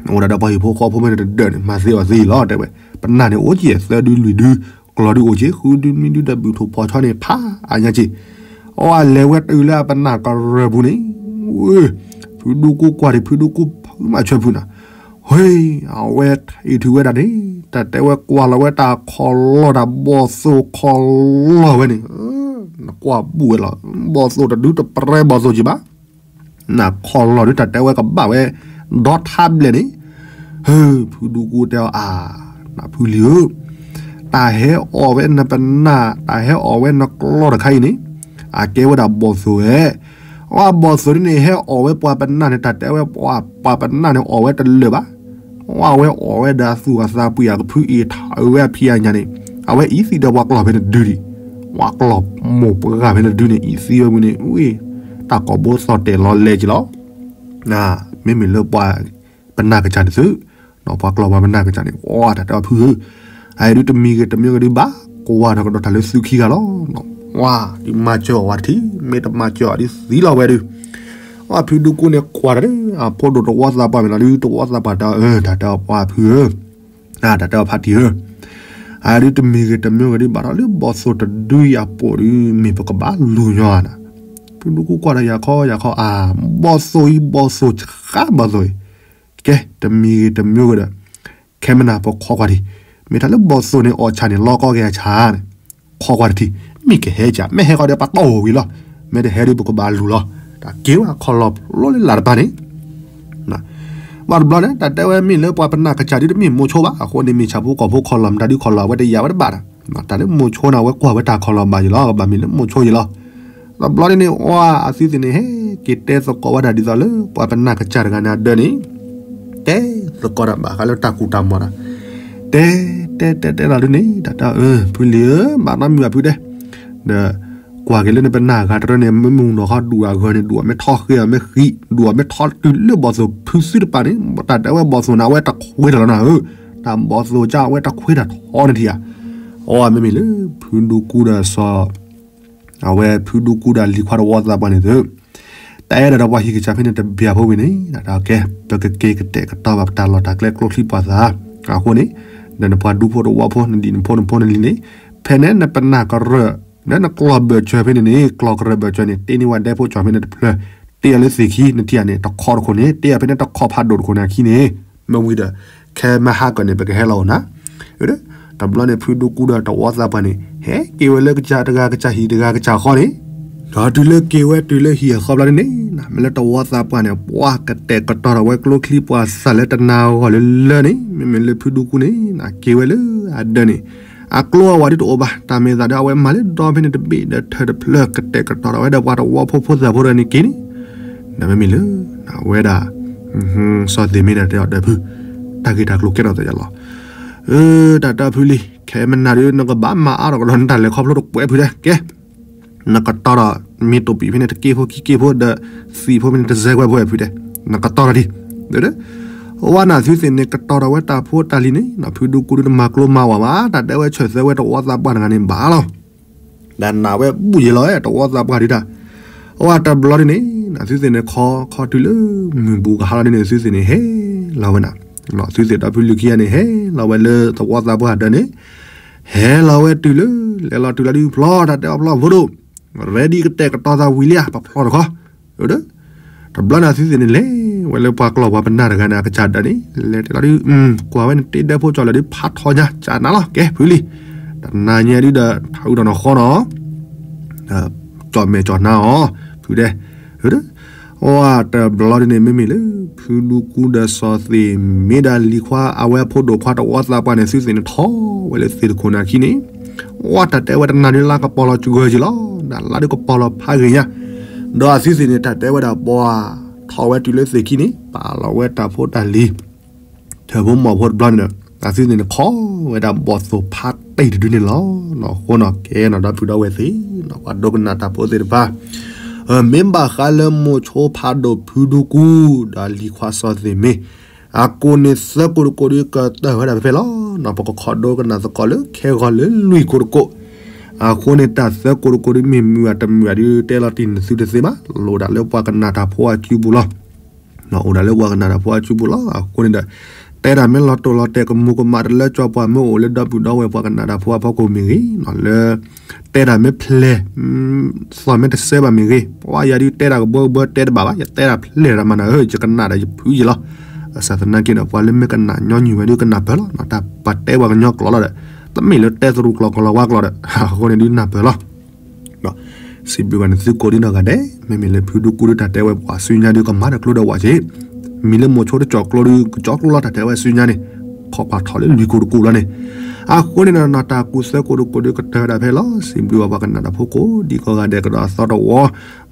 အိၣ်ဒၣ်ဒီးပှၤဟံၣ်ဖိဃီဖိမ့ၢ်တဒၢးန့ၣ် မၤသ့အီၤသ့လီၤ တဲဝဲ. ပနၢ်န့ၣ်အိၣ်ကဲသၢဒုလွံၢ်ဒု ကျီၢ်ဒုအိၣ်ကဲ ဃုဒုနွံဒုဒီးဘုၣ်ထိၣ်ဖီၣ်ဆီန့ၣ် ဖးအါညါက့ အဝဲလဲၤဝဲတုၤလၢအပနၢ်ကရၢၢ်ပူၤန့ၣ်, ဖုဒူကူကွၢ်ဒံး ဖုဒူကူဖုမၤဆၢဖုနၤ, ဟ့ အဝဲထံၣ်ထုးဝဲဒၣ်န့ၣ် တၢ်တဲဝဲကွၢ်လီၤဝဲတၢ်ခီၣ်လီၢ်တၢ်ဘီၣ်သိၣ်ခီၣ်လီၢ်ဝဲန့ၣ်, နကွၢ်ဘူၣ်ဝဲလီၤ ဘီၣ်သိၣ်တဒုတပြဲဘီၣ်သိၣ်ကံဘၣ် နခီၣ်လီၢ်ဒုးတၢ်တဲဝဲကဘၣ်ဝဲ ဒီထါဘျဲၣ်န့ၣ်, ဟ့ ဖုဒူကူတဲအီၤအါ, နဖုလံၤဧၢ, တၢ်ဟဲအီၣ်ဝဲနပနၢ် တၢ်ဟဲအီၣ်ဝဲနကျီၢ်တခါအံၤန့ၣ်, အကဲဝဲဒၣ်ဘီၣ်သိၣ်ဝဲ, အဘီၣ်သိၣ်ဒ်န့ၣ် ဟဲအီၣ်ဝဲပှၤပနၢ်န့ၣ် တၢ်တဲဝဲပှၤပနၢ်န့ၣ် အီၣ်ဝဲတလၢာ်ဘၣ် အဝဲအီၣ်ဝဲဒီးအသူၣ်အသးပှ့ၤအကဖုအံၤထီၣ်ဝဲအဖံးအညၣ်န့ၣ်, အဝဲအံၤသံဒီးပှၤကျီၢ်ဖဲန့ၣ်တဒုဒံး, ပှၤကျီၢ်မိၢ်ပှၢ်ဖဲန့ၣ်တဒုန့ၣ် အံၤသံဝဲဝံၤန့ၣ်, တၢ်ကိးဘိသီၣ်တဲာ်လီၤလဲက့ၤလီၤ. မ့မ့ၢ်လၢပှၤပနၢ်ကစၢ်န့ၣ်သု, ပှၤကျီၢ်ပှၤပနၢ်ကစၢ်န့ၣ် အတၢ်တဲအီၤဖုဧၢ, အအံၤဒုးတမံၤဂ့ၤတမံၤဂ့ၤဒုးဘၣ်, ကွၢ်ဒီးကဒီးတၢ်လၢသုခံဂၤလီၤ. ဒုးမၤစၢၤအီၤဝဲတထံၣ်, မ့ၢ်တမၤစၢၤအီၤဒုးသံလီၤဝဲဒုး အဖုဒူကူန့ၣ်ကွၢ်တၢ်, အဖိဒိၣ်တဝီသးပှၢ်မ့ၢ်လီၤဒုး တဝီသးပှၢ်တဲအီၤ တၢ်တဲအီၤပှၤဖုဧၢ, တၢ်တဲအီၤဖးတံၢ်ဧၢ, အဒုးတမံၤဂ့ၤတမံၤဂ့ၤဒုးဘၣ်ထီၣ်လၢဘီၣ်သိၣ်တဒုအံၤအပိာ်ဒုး မ့ၢ်ပကဘၣ်လူၤညီဧါနၤ, ဖုဒူကူကွၢ်ဒီးယၤခီယၤခီအါ, ဘီၣ်သိၣ်အံၤဘီၣ်သိၣ်ဆှါဘီၣ်သိၣ်အံၤ, ကဲ တမံၤဂ့ၤတမံၤဂ့ၤဒီး ခဲမနၤပခီကွၢ်ဒံး, မ့ၢ်တၢ်လၢဘီၣ်သိၣ်န့ၣ်အီၣ်ဆၣ်န့ၣ် လီၤကီက့ၤအဆၣ်န့ၣ်, ခီကွၢ်တထံၣ်, မ့ၢ်ကဟဲကၢ် မ့ၢ်ဟဲဃီဒီးပှၤတီၢ်ဝံၤလီၤ, မ့ၢ်တဟဲဒုးပကဘၣ်လူၤလီၤ, တၢ်က့ၤဝဲခီလီၤဖျိလၢလၢ်တပၤန့ၣ် ဘၣ်တဘျီန့ၣ် တၢ်တဲဝဲမ့ၢ်လၢပှၤပနၢ်ကစၢ်ဒုးတမ့ၢ်မိၤဆိဘၣ်, အဃိန့ၣ်မ့ၢ်ဆၣ်ဖိကီၢ်ဖိခီလီၤ မတၤဒုးခီလီၤ အဝဲတယာ်ဝဲတဘၣ်ဒီး, တၢ်လၢမိၤဆိန့ၣ် အဝဲကွၢ်ဝဲတၢ်ခီလီၤဘၣ်ယံၤလီၤ, ကဘၣ်မ့ၢ်လၢမိၤဆိယံၤလီၤ. တဘျီန့ၣ်အဝဲအသုသ့ၣ်န့ၣ် ဟဲက့ၤတဲသကိးဝဲဒၣ်ဒ်သိးလၢ ပှၤပနၢ်ကစၢ်တဂၤန့ၣ်အဒၢးန့ၣ်, တဲသကိးတၢ်ဘၣ်ဃးလၢတၢ်ကူၣ်တၢ်မီၤဒီး, တဲတဲတဲတဲလီၤဒုးန့ၣ် တၢ်တဲအီၤ ဖုလံၤဧၢ, ဘၣ်နီတမံၤဘၣ်ဖုတဲ ဒီး ကွၢ်က့ၤလၢနပနၢ်ဂၤတရၢန့ၣ် မ့ၢ်မုၢ်နီၢ်ခီဒူၣ်အဂၢၢ်န့ၣ် ဒူၣ်အီၤမ့ၢ်ထီၣ်ဃ့အီၤမ့ၢ်ဃံး ဒူၣ်အီၤမ့ၢ်ထီၣ်တုၤလၢဘီၣ်သိၣ်ဖုသုတပၤန့ၣ် တၢ်တဲဝဲဘီၣ်သိၣ်န့ၣ် အဝဲတခွ့တၢ်လီၤနၤဧၢ, တၢ်ဘီၣ်သိၣ်ကၢ်အဝဲတခွ့တၢ်ထီန့ၣ်ထံၣ်ဧါ. အဝဲမ့မ့ၢ်လၢ ဖုဒူကူဒီးစီၤ အဝဲဖုဒူကူဒီးလံၤခွါတဝီသးပှၢ်န့ၣ်သု တၢ်အဲၣ်ဒိးဒီးပှၤဟံၣ်ကစၢ်ဖဲန့ၣ်တဘျီဖိဝံၤန့ၣ် တၢ်ကဲ ပကက့ၤကတဲာ်ကတီၤဘၣ်ပတၢ်လီၢ်တၢ်ကျဲကျိချံပှၤသး အဃိန့ၣ် ဒီးနပှၤဒူဖိတဝီဖိ နဒံၣ်နဖိနဖိနလံၤန့ၣ် ဖဲန့ၣ်နပနၢ်ကရၢၢ် လၢနကျီၢ်ဘၢၣ်စၢၤဖဲန့ၣ်န့ၣ် ကျီၢ်ကရၢၢ်ဘၢၣ်စၢၤန့ၣ် တ့န့ၢ်ဝဲဒဲဖိကၠီၣ်ဖဲန့ၣ်တဖျၢၣ် တ့အီၤလၢသ့ၣ်ခံ နထံၣ်ဧါန့ၣ် တခီတခိၣ်န့ၣ် တ့အီၤဖဲန့ၣ်တခီဖးဒိၣ်တခိၣ်န့ၣ်အခံန့ၣ် မ့ၢ်ဝံၤဒီး ခဲမဟါကၢၢ်န့ၣ် ပကဟဲလီၤအိၣ်နၤ တဘျီန့ၣ် ဖုဒူကူဒီးတဝီသးပှၢ်န့ၣ် ဟဲက့ၤဝဲလၢကစၢ်တဂၤကစၢ်ဟံၣ်တဂၤကစၢ်ဃီန့ၣ် ဒီးတုၤလၢက့ၤဝဲတုၤလၢဟံၣ်အဃီဘျီန့ၣ် မ့ၢ်လၢတဝီသးပှၢ်န့ၣ် ပှၤကတဲာ်ကတီၤထီၣ်ဝဲကျိချံပှၤသးလၢတနၤဂီၢ်လၢလၢန့ၣ် မ့မ့ၢ်လၢဖုဒူကူန့ၣ် က့ၤဝဲလၢအဒၢးန့ၣ် အကျိအဝၤဒ်တအိၣ်ဘၣ် တၢ်မ့ၢ်သးဒီးအဝဲမၤလၢဒီဖဲန့ၣ်တဘ့ၣ်ဒီးထၢၣ်တဖျၢၣ်ကတဲာ်ကတီၤထီၣ်ဝဲဒီးပှၤတဝီဖိဖိသၣ်ဖိဒီးန့ၣ်က့ၤန့ၣ် ဒီးမ့မ့ၢ်လၢ အဝဲဒၣ် စီၤသ့ၣ်မ့ၢ်ဒီးတဲအီၤဒီးဖု တၢ်ဂ့ၢ်တၢ်ကျိၤကဲထီၣ်သးယလီၤ တၢ်တဲဖုလံ ခဲမနၤဒုး နကဘၣ်မၤအါထီၣ်ကဒီးနတၢ်လဲၤခီဖျိတကွဲးဖုဒၣ်ကဲ နကတီၤဒီး မ့ၢ်တိာ်ပံာ်ဖဲန့ၣ်တက့ၢ်ဖိခံက့ၢ်ဖိဒီး သံးဖိဖဲန့ၣ်တစဲးကွဲးဖိဖုဒၣ် နကတီၤဒီးဒံး ဝဲနၤသုသ့ၣ်န့ၣ် ကတီၤဒီးဝဲတၢ်ဖိတၢ်လံၤန့ၣ် ဖုဒူကူဒုးတမၤကျိမၤဝၤဘၣ် တၢ်တဲဝဲဆၢၣ်သၢဝဲတဝီသးပှၢ်တဂၤန့ၣ်ဘၣ်လီၤ ဒီးနာ်ဝဲဘူၣ်ယံၤလီၤ တဝီသးပှၢ်ဒုးတၢ် အဝဲတဘျီဒ်န့ၣ် သုသ့ၣ်န့ၣ်ခီခီတုၤလၢ မုၢ်ဘူးကဟါလီၤဒ်န့ၣ် သုသ့ၣ်န့ၣ်ဟဲ လီၤဝဲဒၣ်, သုသ့ၣ်ဒီဖုလံၤခံဂၤန့ၣ် ဟဲလီၤဝဲလၢသဝီသးပှၢ်တၢၢ်န့ၣ်, ဟဲလီၤဝဲတုၤလၢ လဲၤလီၤတုၤလီၤဒုးဖျီ တၢ်တဲအီၤဖျီဖိဒိၣ်, ready ကတဲာ်ကတီၤသးဝံၤလံဧါ ပဖျီတခီ, တဘျီန့ၣ်သုသ့ၣ်န့ၣ်လဲၤဝဲလၢပှၤကျီၢ်ပှၤပနၢ်တဂၤန့ၣ် အကစၢ်ဒၢးန့ၣ် လဲၤတဲလီၤဒုး, ကွၢ်ဝဲန့ၣ် တ့ဒၢဖိကၠီၣ်လၢာ်ဒုး ဖးထီညါ ကၢ်နၤလီၤ ကဲဖုလံၤ, တနၤညါဒုးဒီး ထးအုးဒီးနီၢ်ဃီနီၤ ကၠီၣ်မဲာ်ကၠီၣ်နါအီၤ, ဖုဒဲး, အတဘျီဒ်န့ၣ် မ့မ့ၢ်လၢ ဖုဒူကူဒီးစီၤသ့ၣ်မ့ၢ်ဒၣ်လံၤခွါ အဝဲအဖိဒိၣ်ခွါတဝီသးပှၢ်န့ၣ် သုသ့ၣ်န့ၣ်ထီၣ်ဝဲလၢသ့ၣ်တခိၣ်န့ၣ်အခံန့ၣ်, အတၢ်တဲဝဲတနၤဒုးလါကပီၤလီၤစှၤယံၤလီၤ, နလါဒုးကပီၤလီၤဖးဂ့ၤညါ, ဒီးအသုသ့ၣ်န့ၣ် တၢ်တဲဝဲဒၣ်ဘီဧါ, ထီၣ်ဝဲတုၤလၢသ့ၣ်ခံန့ၣ် ပာ်လီၤဝဲတၢ်ဖိတၢ်လံၤ ထၢၣ်ဖိမီၢ်ဖိတဘျီန့ၣ်ဒီး အသုသ့ၣ်န့ၣ် ခီဝဲဒၣ်ဘီၣ်သိၣ်ဖးတ့ၢ်တဒုန့ၣ်လီၤ. အဃိနီၣ်ကဲနီၣ်ဒီပုၢ်ဒီဝဲၢ်သ့ၣ်နီၣ် ပှၤဒိကနၣ်တၢ်ဖိသ့ၣ်တဖၣ်, မ့ၢ်ဘၣ်ဃးလၢမိၤဆိဖးဒိၣ်ဖုဒူကူ ဒီးလံၤခွါစီၤသ့ၣ်မ့ၢ် အကိၣ်န့ၣ်သၢကိၣ်တကိၣ်ဒုးကတၢၢ်ဝဲဒၣ်ဖဲဖဲလီၤ. ပကခီဒိကနၣ်သကိးလၢခဲဂီၤလၢလွံၢ်ကိၣ်တကိၣ်, အဃိန့ၣ်တၢ်သၢကိၣ်တကိၣ်ဒုးမ့ၢ်မုာ်ဧါတမုာ်ဧါဒုး တဲလီၤတံၢ်နသုတသ့ဘၣ်, လိၣ်ဒၣ်လၢပှၤကနၣ်တၢ်ဖိအစုပူၤလီၤ. အိၣ်ဒၣ်လၢပှၤကနၣ်တၢ်ဖိအစုပူၤလီၤ. အဃိန့ၣ်ဒီး တဲတၢ်မ့ၢ်လီၤတိၢ်လီၤတဲာ်ကမူးကမၣ်တလၢကၠီပှၤမ့ၢ်အိၣ်လၢဒီပုၢ်ဒီဝဲၢ်ပှၤကနၣ်တၢ်ဖိအဖီခိၣ်မ့ၢ်ဂ့ၤ, လၢ တဲတၢ်မ့ၢ်ဖျဲၣ် သီၣ်မ့ၢ်တစဲးဘၣ်မ့ၢ်ဂ့ၤ, ပှၤယၤဒုးတဲတၢ်ကဘၢကဘၢတဲတဘၣ်ဘၣ်, ယတဲတၢ်ဖျဲၣ်တၢ်မၤနၤဧၢ, ယကနၣ်ဒီးယဖုယံာ်လီၤ. ဘၣ်ဆၣ်သနာ်က့ဒီး ပှၤလၢမ့ၢ်ကနၣ်ညီနုၢ်ဝဲဒုးကနၣ်ပၢၢ်လီၤ. တၢ်ပှၤတဲပှၤကညီကျိာ်လီၤဒီး တမ့ၢ်လၢတဲသရူးကျိာ်ကလၤဝါကျိာ်ဒီး အဃိန့ၣ်ဒုးနၢ်ပၢၢ်လီၤ. စံးဘျုးဘၣ်နသုကိးဒံနီၢ်ဂၤဒဲး, မ့မ့ၢ်လၢဖုဒူကူဒုးတၢ်တဲဝဲပှၤစုညါဒုးကမၤဒီးကျိဒီးဝးက့ၤ, မ့ၢ်လၢမိၤဆိတကၠီၤကျိဒုး ကကၠီၤကျိလီၤတၢ်တဲဝဲစုညါန့ၣ်, ခီပှၤထီၣ်လၢလွံၢ်ကိၣ်တကိၣ်လီၤန့ၣ်, အဃိန့ၣ်ဒီး နီၢ်တၢ်ကူၣ်သၢကိၣ်တကိၣ်ဒုးကတၢၢ်ဝဲဒၣ်ဖဲလီၤ. စံးဘျုးဘၣ်ပှၤကနၣ်တၢ်ဖိကိးဒံကိးဂၤဒဲးကဒီးအသီတဝီ,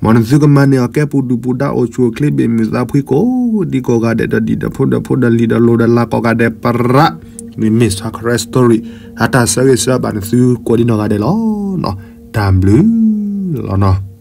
မ်နသုကမၤန့ၢ်အီၤကဲပူၤဒုၣ်ပူၤဒါအိၣ်ဆူၣ်အိၣ်ချ့ဘ့ၣ်မုာ်သးဖှံကိးဒံကိးဂၤဒဲး ဒီးဒ်ဒီးဖိဒီးဖိဒီးလံၤဒီးလိၤဒီးလၤကိးဂၤဒဲးပရး, မ့မ့ၢ် subscribe story အတၢ်ဆၢဂ့ၤဆၢဘၣ်နသုကိးဒံနီၢ်ဂၤဒဲးလီၤ. တၢ်ဘျုးလီၤနီၤ.